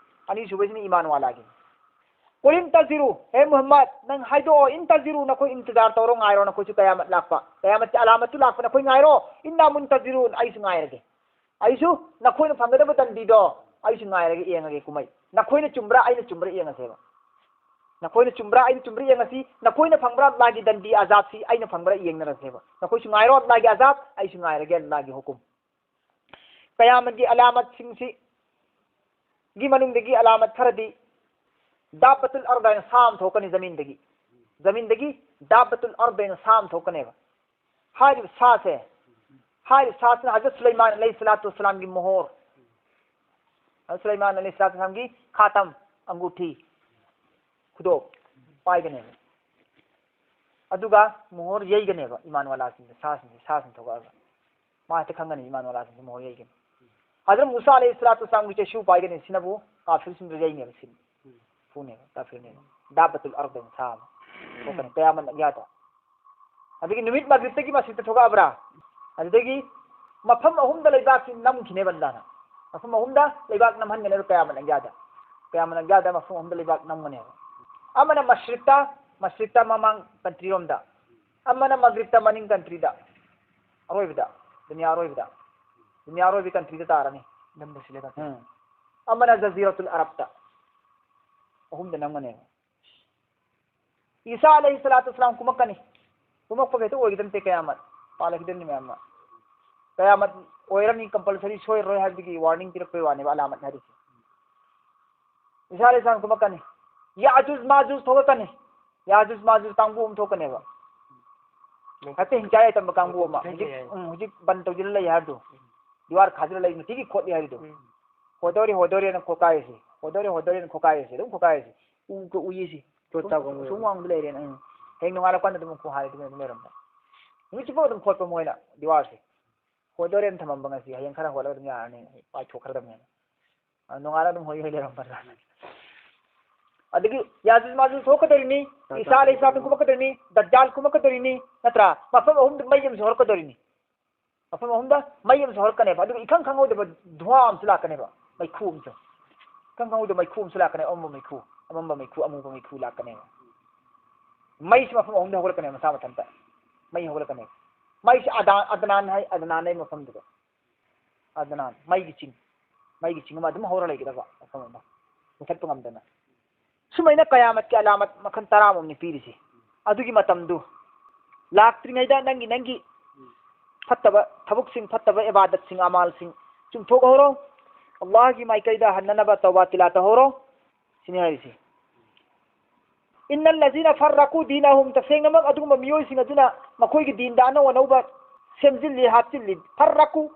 ꯑꯅꯤꯁꯨꯕꯁꯤꯅ ꯏꯃꯥꯟ ꯋꯥꯂꯥꯒꯤꯅꯤ꯫ ꯀꯨꯜ ꯏꯟꯇꯖꯤꯔꯨ, ꯍꯦ ꯃꯨꯍꯝꯃꯗ, ꯅꯪ ꯍꯥꯏꯗꯣꯛꯑꯣ, ꯏꯟꯇꯖꯤꯔꯨ, ꯅꯈꯣꯏ ꯏꯟꯇꯤꯖꯥꯔ ꯇꯧꯔꯣ, ꯉꯥꯏꯔꯣ, ꯅꯈꯣꯏꯁꯨ ꯀꯌꯥꯃꯠ ꯂꯥꯛꯄ, ꯀꯌꯥꯃꯠꯀꯤ ꯑꯂꯥꯃꯠꯇꯨ ꯂꯥꯛꯄ ꯅꯈꯣꯏ ꯉꯥꯏꯔꯣ, ꯏꯟꯅꯥ ꯃꯨꯟꯇꯖꯤꯔꯨꯟ, ꯑꯩꯁꯨ ꯉꯥꯏꯔꯒꯦ꯫ ꯑꯩꯁꯨ ꯅꯈꯣꯏꯅ ꯐꯪꯒꯗꯕ ꯗꯟꯗꯤꯗꯣ ꯑꯩꯁꯨ ꯉꯥꯏꯔꯒ ꯌꯦꯡꯉꯒꯦ ꯀꯨꯝꯍꯩ꯫ ꯅꯈꯣꯏꯅ ꯆꯨꯝꯕ꯭ꯔꯥ, ꯑꯩꯅ ꯆꯨꯝꯕ꯭ꯔꯥ ꯌꯦꯡꯉꯁꯦꯕ꯫ ꯅꯈꯣꯏꯅ ꯆꯨꯝꯕ꯭ꯔꯥ, ꯑꯩꯅ ꯆꯨꯝꯕ꯭ꯔꯥ ꯌꯦꯡꯉꯁꯤ꯫ ꯅꯈꯣꯏꯅ ꯐꯪꯕ꯭ꯔꯥ ꯑꯜꯂꯥꯒꯤ ꯗꯟꯗꯤ ꯑꯖꯥꯕꯁꯤ, ꯑꯩꯅ ꯐꯪꯕ꯭ꯔꯥ ꯌꯦꯡꯅꯔꯁꯦꯕ꯫ ꯅꯈꯣꯏꯁꯨ ꯉꯥꯏꯔꯣ ꯑꯜꯂꯥꯒꯤ ꯑꯖꯥꯕ, ꯑꯩꯁꯨ ꯉꯥꯏꯔꯒꯦ ꯑꯜꯂꯥꯒꯤ ꯍꯨꯀꯨꯝ꯫ ꯀꯌꯥꯃꯠꯀꯤ ꯑꯂꯥꯃꯠꯁꯤꯡꯁꯤ ꯒꯤ ꯃꯅꯨꯡꯗꯒꯤ ꯑꯂꯥꯃꯠ ꯈꯔꯗꯤ ꯗꯥꯕꯠꯇꯨꯜ ꯑꯔꯗ ꯍꯥꯏꯅ ꯁꯥ ꯑꯃ ꯊꯣꯛꯀꯅꯤ ꯖꯃꯤꯟꯗꯒꯤ꯫ ꯖꯃꯤꯟꯗꯒꯤ ꯗꯥꯕꯠꯇꯨꯜ ꯑꯔꯗ ꯍꯥꯏꯅ ꯁꯥ ꯑꯃ ꯊꯣꯛꯀꯅꯦꯕ꯫ ꯍꯥꯏꯔꯤꯕ ꯁꯥꯁꯦ, ꯍꯥꯏꯔꯤꯕ ꯁꯥꯁꯤꯅ ꯍꯖꯔꯠ ꯁꯨꯂꯩꯃꯥꯟ ꯑꯂꯩꯍꯤ ꯁꯂꯥꯇꯨ ꯋꯁꯁꯂꯥꯝꯒꯤ ꯃꯣꯍꯣꯔ, ꯍꯖꯔꯠ ꯁꯨꯂꯩꯃꯥꯟ ꯑꯂꯩꯍꯤ ꯁꯂꯥꯇꯨ ꯋꯁꯁꯂꯥꯝꯒꯤ ꯈꯥꯇꯝ, ꯑꯪꯒꯨꯊꯤ, ꯈꯨꯗꯣꯞ ꯄꯥꯏꯒꯅꯦꯕ꯫ ꯑꯗꯨꯒ ꯃꯣꯍꯣꯔ ꯌꯩꯒꯅꯦꯕ ꯏꯃꯥꯟ ꯋꯥꯂꯥꯁꯤꯡꯁꯦ, ꯁꯥꯁꯤꯡꯁꯦ, ꯁꯥꯁꯤꯡ ꯊꯣꯛꯂꯛꯑꯒ꯫ ꯃꯥ ꯍꯦꯛꯇ ꯈꯪꯒꯅꯤ ꯏꯃꯥꯟ ꯋꯥꯂꯥꯁꯤꯡꯁꯦ ꯃꯣꯍꯣꯔ ꯌꯩꯒꯅꯤ꯫ ꯍꯖꯔꯠ ꯃꯨꯁꯥ ꯑꯂꯩꯍꯤ ꯁꯂꯥꯇꯨ ꯋꯁꯁꯂꯥꯝꯒꯤ ꯆꯩꯁꯨ ꯄꯥꯏꯒꯅꯤ, ꯁꯤꯅꯕꯨ ꯀꯥꯐꯤꯔꯁꯤꯡꯗꯨ ꯌꯩꯅꯦꯕ, ꯁꯤꯅꯤ꯫ ꯐꯨꯅꯦꯕ, ꯀꯥꯐꯤꯔꯅꯦꯕ꯫ ꯗꯥꯕꯠꯇꯨꯜ ꯑꯔꯗ ꯍꯥꯏꯅ ꯁꯥ ꯑꯃ ꯊꯣꯛꯀꯅꯤ, ꯀꯌꯥꯃꯠ ꯑꯌꯥꯗ꯫ ꯑꯗꯒꯤ ꯅꯨꯃꯤꯠ ꯃꯒ꯭ꯔꯤꯕꯇꯒꯤ ꯃꯁꯖꯤꯗꯇ ꯊꯣꯛꯂꯛꯑꯕ꯭ꯔꯥ? ꯑꯗꯨꯗꯒꯤ ꯃꯐꯝ ꯑꯍꯨꯝꯗ ꯂꯩꯕꯥꯛꯁꯤ ꯅꯝꯈꯤꯅꯦꯕ ꯑꯜꯂꯥꯍꯅ꯫ ꯃꯐꯝ ꯑꯍꯨꯝꯗ ꯂꯩꯕꯥꯛ ꯅꯝꯍꯟꯒꯅꯦꯕ ꯀꯌꯥꯃꯠ ꯂꯪꯖꯥꯗ꯫ ꯀꯌꯥꯃꯠ ꯂꯪꯖꯥꯗ ꯃꯐꯝ ꯑꯍꯨꯝꯗ ꯂꯩꯕꯥꯛ ꯅꯝꯒꯅꯦꯕ꯫ ꯑꯃꯅ ꯃꯁꯔꯤꯛꯇ, ꯃꯁꯔꯤꯛꯇ ꯃꯃꯥꯡ country ꯔꯣꯝꯗ, ꯑꯃꯅ ꯃꯒ꯭ꯔꯤꯕꯇ ꯃꯅꯤꯡ country ꯗ, ꯑꯔꯣꯏꯕꯗ, ꯗꯨꯅꯤꯌꯥ ꯑꯔꯣꯏꯕꯗ, ꯗꯨꯅꯤꯌꯥ ꯑꯔꯣꯏꯕꯤ country ꯗ ꯇꯥꯔꯅꯤ꯫ ꯂꯝꯗ ꯁꯤꯜꯂꯦ country꯫ ꯎꯝ꯫ ꯑꯃꯅ ꯖꯖꯤꯔꯥꯇꯨꯜ ꯑꯔꯕꯇ꯫ ꯑꯍꯨꯝꯗ ꯅꯝꯒꯅꯦꯕ꯫ ꯏꯁꯥ ꯑꯂꯩꯍꯤ ꯁꯂꯥꯇꯨ ꯋꯁꯁꯂꯥꯝ ꯀꯨꯝꯃꯛꯀꯅꯤ꯫ ꯀꯨꯝꯃꯛꯄꯒ ꯍꯦꯛꯇ ꯑꯣꯏꯒꯗꯕ ꯅꯠꯇꯦ ꯀꯌꯥꯃꯠ꯫ ꯄꯥꯜꯂꯛꯈꯤꯗꯣꯏꯅꯤ ꯃꯌꯥꯝ ꯑꯃ꯫ ꯀꯌꯥꯃꯠ ꯑꯣꯏꯔꯅꯤ compulsory ꯁꯣꯏꯔꯔꯣꯏ ꯍꯥꯏꯕꯒꯤ warning ꯄꯤꯔꯛꯄꯩ ꯋꯥꯅꯦꯕ ꯑꯂꯥꯃꯠ ꯍꯥꯏꯔꯤꯁꯦ꯫ ꯏꯁꯥ ꯑꯂꯩꯍꯤ ꯁꯂꯥꯝ ꯀꯨꯝꯃꯛꯀꯅꯤ꯫ ꯌꯥꯖꯨꯖ ꯃꯥꯖꯨꯖ ꯊꯣꯛꯂꯛꯀꯅꯤ꯫ ꯌꯥꯖꯨꯖ ꯃꯥꯖꯨꯖ ꯀꯥꯡꯕꯨ ꯑꯃ ꯊꯣꯛꯀꯅꯦꯕ꯫ ꯍꯥꯏꯐꯦꯠ ꯍꯤꯡꯆꯥꯏ ꯇꯝꯕ ꯀꯥꯡꯕꯨ ꯑꯃ꯫ ꯍꯧꯖꯤꯛ, ꯎꯝ, ꯍꯧꯖꯤꯛ ꯕꯟ ꯇꯧꯁꯤꯜꯂ ꯂꯩ ꯍꯥꯏꯕꯗꯣ꯫ ꯗꯤꯋꯥꯔ ꯈꯥꯖꯤꯜꯂ ꯂꯩ, ꯅꯨꯡꯇꯤꯒꯤ ꯈꯣꯠꯂꯤ ꯍꯥꯏꯕꯗꯣ꯫ ꯎꯝ꯫ ꯍꯣꯗꯣꯔꯤ, ꯍꯣꯗꯣꯔꯤꯅ ꯈꯣꯀꯥꯏꯔꯤꯁꯤ꯫ ꯍꯣꯗꯣꯔꯤ, ꯍꯣꯗꯣꯔꯤꯅ ꯈꯣꯀꯥꯏꯔꯤꯁꯤ꯫ ꯑꯗꯨꯝ ꯈꯣꯀꯥꯏꯔꯤꯁꯤ꯫ ꯎ ꯀ-, ꯎ ꯌꯦꯁꯤ꯫ ꯆꯣꯠ ꯆꯥꯕ ꯁꯨꯝ, ꯀꯥꯡꯕꯨ꯫ ꯁꯨꯝ ꯋꯥꯡꯃꯗ ꯂꯩꯔꯦꯅ꯫ ꯎꯝ꯫ ꯍꯌꯦꯡ ꯅꯣꯡꯉꯥꯜꯂꯛꯄ ꯀꯥꯟꯗ ꯑꯗꯨꯝ ꯈꯣꯡ ꯍꯥꯏꯔꯦ ꯑꯗꯨꯃꯥꯏꯅ ꯑꯗꯨꯝ ꯂꯩꯔꯝꯕ꯫ ꯅꯨꯃꯤꯠ ꯆꯨꯞꯄ ꯑꯗꯨꯝ ꯈꯣꯠꯄ ꯃꯣꯏꯅ ꯗꯤꯋꯥꯔꯁꯦ꯫ ꯍꯣꯗꯣꯔꯦꯅ ꯊꯝꯃꯝꯕ ꯉꯁꯤ, ꯍꯌꯦꯡ ꯈꯔ ꯍꯣꯠꯂꯒ ꯑꯗꯨꯝ ꯌꯥꯔꯅꯤ, ꯄꯥꯏꯊꯣꯛꯈ꯭ꯔꯗꯕꯅꯦꯅ꯫ ꯑ, ꯅꯣꯡꯉꯥꯜꯂꯒ ꯑꯗꯨꯝ ꯍꯣꯏ ꯍꯣꯏ ꯂꯩꯔꯝꯕ꯫ ꯑꯗꯒꯤ ꯌꯥꯖꯨꯖ ꯃꯥꯖꯨꯖ ꯊꯣꯛꯀꯗꯧꯔꯤꯅꯤ, ꯇꯥ-, ꯏꯁꯥ ꯇꯥ-, ꯑꯂꯩꯍꯤ ꯁꯂꯥꯝ ꯀꯨꯝꯃꯛꯀꯗꯧꯔꯤꯅꯤ, ꯗꯖꯥꯜ ꯀꯨꯝꯃꯛꯀꯗꯧꯔꯤꯅꯤ, ꯅꯠꯇ꯭ꯔꯥ? ꯃꯐꯝ ꯑꯍꯨꯝꯗ ꯃꯩ ꯑꯃꯁꯨ ꯍꯧꯔꯛꯀꯗꯧꯔꯤꯅꯤ꯫ ꯃꯐꯝ ꯑꯍꯨꯝꯗ ꯃꯩ ꯑꯃꯁꯨ ꯍꯧꯔꯛꯀꯅꯦꯕ꯫ ꯑꯗꯨꯒ ꯏꯈꯪ ꯈꯪꯍꯧꯗꯕ ꯙꯨꯋꯥ ꯑꯃꯁꯨ ꯂꯥꯛꯀꯅꯦꯕ, ꯃꯩꯈꯨ ꯑꯃꯁꯨ꯫ ꯏꯈꯪ ꯈꯪꯍꯧꯗꯕ ꯃꯩꯈꯨ ꯑꯃꯁꯨ ꯂꯥꯛꯀꯅꯦꯕ, ꯑꯃꯝꯕ ꯃꯩꯈꯨ, ꯑꯃꯝꯕ ꯃꯩꯈꯨ, ꯑꯃꯨꯕ ꯃꯩꯈꯨ ꯂꯥꯛꯀꯅꯦꯕ꯫ ꯃꯩꯁꯤ ꯃꯐꯝ ꯑꯍꯨꯝꯗ ꯍꯧꯒꯠꯂꯛꯀꯅꯦꯕ ꯃꯁꯥ ꯃꯊꯟꯇ꯫ ꯃꯩ ꯍꯧꯒꯠꯂꯛꯀꯅꯦꯕ꯫ ꯃꯩꯁꯤ ꯑꯗꯥ-, ꯑꯗꯅꯥꯟ ꯍꯥꯏ, ꯑꯗꯅꯥꯟ ꯍꯥꯏ ꯃꯐꯝꯗꯨꯗ꯫ ꯑꯗꯅꯥꯟ, ꯃꯩꯒꯤ ꯆꯤꯡ꯫ ꯃꯩꯒꯤ ꯆꯤꯡ ꯑꯃ ꯑꯗꯨꯝ ꯍꯧꯔ ꯂꯩꯒꯗꯕ ꯃꯐꯝ ꯑꯃ꯫ ꯃꯨꯊꯠꯄ ꯉꯝꯗꯅ꯫ ꯁꯨꯃꯥꯏꯅ ꯀꯌꯥꯃꯠꯀꯤ ꯑꯂꯥꯃꯠ ꯃꯈꯜ ꯇꯔꯥꯃꯨꯛꯅꯤ ꯄꯤꯔꯤꯁꯤ꯫ ꯑꯗꯨꯒꯤ ꯃꯇꯝꯗꯨ ꯂꯥꯛꯇ꯭ꯔꯤꯉꯩꯗ ꯅꯪꯒꯤ, ꯅꯪꯒꯤ ꯐꯠꯇꯕ ꯊꯕꯛꯁꯤꯡ, ꯐꯠꯇꯕ ꯏꯕꯥꯗꯠꯁꯤꯡ, ꯑꯃꯥꯜꯁꯤꯡ ꯆꯨꯝꯊꯣꯛꯍꯧꯔꯣ꯫ ꯑꯜꯂꯥꯍꯒꯤ ꯃꯥꯏꯀꯩꯗ ꯍꯟꯅꯅꯕ ꯇꯧꯕꯥ ꯇꯤꯂꯥ ꯇꯧꯍꯧꯔꯣ꯫ ꯁꯤꯅꯤ ꯍꯥꯏꯔꯤꯁꯤ꯫ "ꯏꯟꯅꯜ ꯂꯖꯤꯅ ꯐꯔꯔꯛꯀꯨ ꯗꯤꯅꯍꯨꯝ", ꯇꯁꯦꯡꯅꯃꯛ ꯑꯗꯨꯒꯨꯝꯕ ꯃꯤꯑꯣꯏꯁꯤꯡ ꯑꯗꯨꯅ ꯃꯈꯣꯏꯒꯤ ꯗꯤꯟꯗ ꯑꯅꯧ ꯑꯅꯧꯕ ꯁꯦꯝꯖꯤꯜꯂꯤ, ꯍꯥꯞꯆꯤꯜꯂꯤ꯫ ꯐꯔꯔꯛꯀꯨ,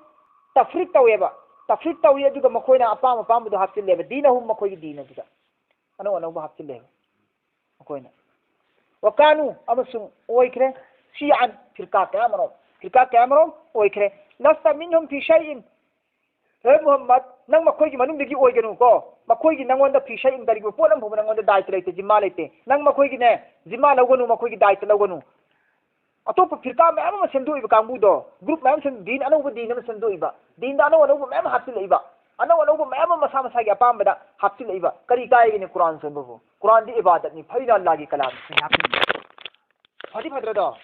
ꯇꯐ꯭ꯔꯤꯛ ꯇꯧꯋꯦꯕ꯫ ꯇꯐ꯭ꯔꯤꯛ ꯇꯧꯏ, ꯑꯗꯨꯒ ꯃꯈꯣꯏꯅ ꯑꯄꯥꯝ ꯑꯄꯥꯝꯕꯗꯣ ꯍꯥꯞꯆꯤꯜꯂꯦꯕ꯫ ꯗꯤꯅꯍꯨꯝ, ꯃꯈꯣꯏꯒꯤ ꯗꯤꯟ ꯑꯗꯨꯗ ꯑꯅꯧ ꯑꯅꯧꯕ ꯍꯥꯞꯆꯤꯜꯂꯦꯕ ꯃꯈꯣꯏꯅ꯫ "ꯋꯀꯥꯅꯨ", ꯑꯃꯁꯨꯡ ꯑꯣꯏꯈ꯭ꯔꯦ, "ꯁꯤꯌꯥꯟ", ꯐꯤꯔꯀꯥ ꯀꯌꯥꯃꯔꯣꯝ, ꯐꯤꯔꯀꯥ ꯀꯌꯥꯃꯔꯣꯝ ꯑꯣꯏꯈ꯭ꯔꯦ꯫ "ꯂꯁꯇ ꯃꯤꯟꯍꯨꯝ ꯐꯤ ꯁꯩꯏꯟ", ꯍꯦ ꯃꯨꯍꯝꯃꯗ, ꯅꯪ ꯃꯈꯣꯏꯒꯤ ꯃꯅꯨꯡꯗꯒꯤ ꯑꯣꯏꯒꯅꯨꯀꯣ꯫ ꯃꯈꯣꯏꯒꯤ ꯅꯪꯉꯣꯟꯗ ꯐꯤ ꯁꯩꯏꯟ, ꯀꯔꯤꯒꯨꯝꯕ ꯄꯣꯠ ꯑꯃ ꯐꯥꯎꯕ ꯅꯪꯉꯣꯟꯗ ꯗꯥꯏꯇ ꯂꯩꯇꯦ, ꯖꯤꯝꯃꯥ ꯂꯩꯇꯦ꯫ ꯅꯪ ꯃꯈꯣꯏꯒꯤꯅꯦ, ꯖꯤꯝꯃꯥ ꯂꯧꯒꯅꯨ, ꯃꯈꯣꯏꯒꯤ ꯗꯥꯏꯇ ꯂꯧꯒꯅꯨ꯫ ꯑꯇꯣꯞꯄ ꯐꯤꯔꯀꯥ ꯃꯌꯥꯝ ꯑꯃ ꯁꯦꯝꯗꯣꯛꯏꯕ ꯀꯥꯡꯕꯨꯗꯣ, group ꯃꯌꯥꯝ ꯁꯦꯝ-, ꯗꯤꯟ ꯑꯅꯧꯕ ꯗꯤꯟ ꯑꯃ ꯁꯦꯝꯗꯣꯛꯏꯕ, ꯗꯤꯟꯗ ꯑꯅꯧ ꯑꯅꯧꯕ ꯃꯌꯥꯝ ꯍꯥꯞꯆꯤꯜꯂꯛꯏꯕ, ꯑꯅꯧ ꯑꯅꯧꯕ ꯃꯌꯥꯝ ꯑꯃ ꯃꯁꯥ ꯃꯁꯥꯒꯤ ꯑꯄꯥꯝꯕꯗ ꯍꯥꯞꯆꯤꯜꯂꯛꯏꯕ, ꯀꯔꯤ ꯀꯥꯏꯒꯅꯤ ꯀꯨꯔꯥꯟ ꯁꯣꯟꯕꯕꯨ? ꯀꯨꯔꯥꯟꯗꯤ ꯏꯕꯥꯗꯠꯅꯤ, ꯐꯩꯅ ꯑꯜꯂꯥꯒꯤ ꯀꯂꯥꯝꯅꯤ ꯍꯥꯞꯆꯤꯜꯂꯤꯕ꯫ ꯐꯗꯤ ꯐꯗ꯭ꯔꯗꯣ?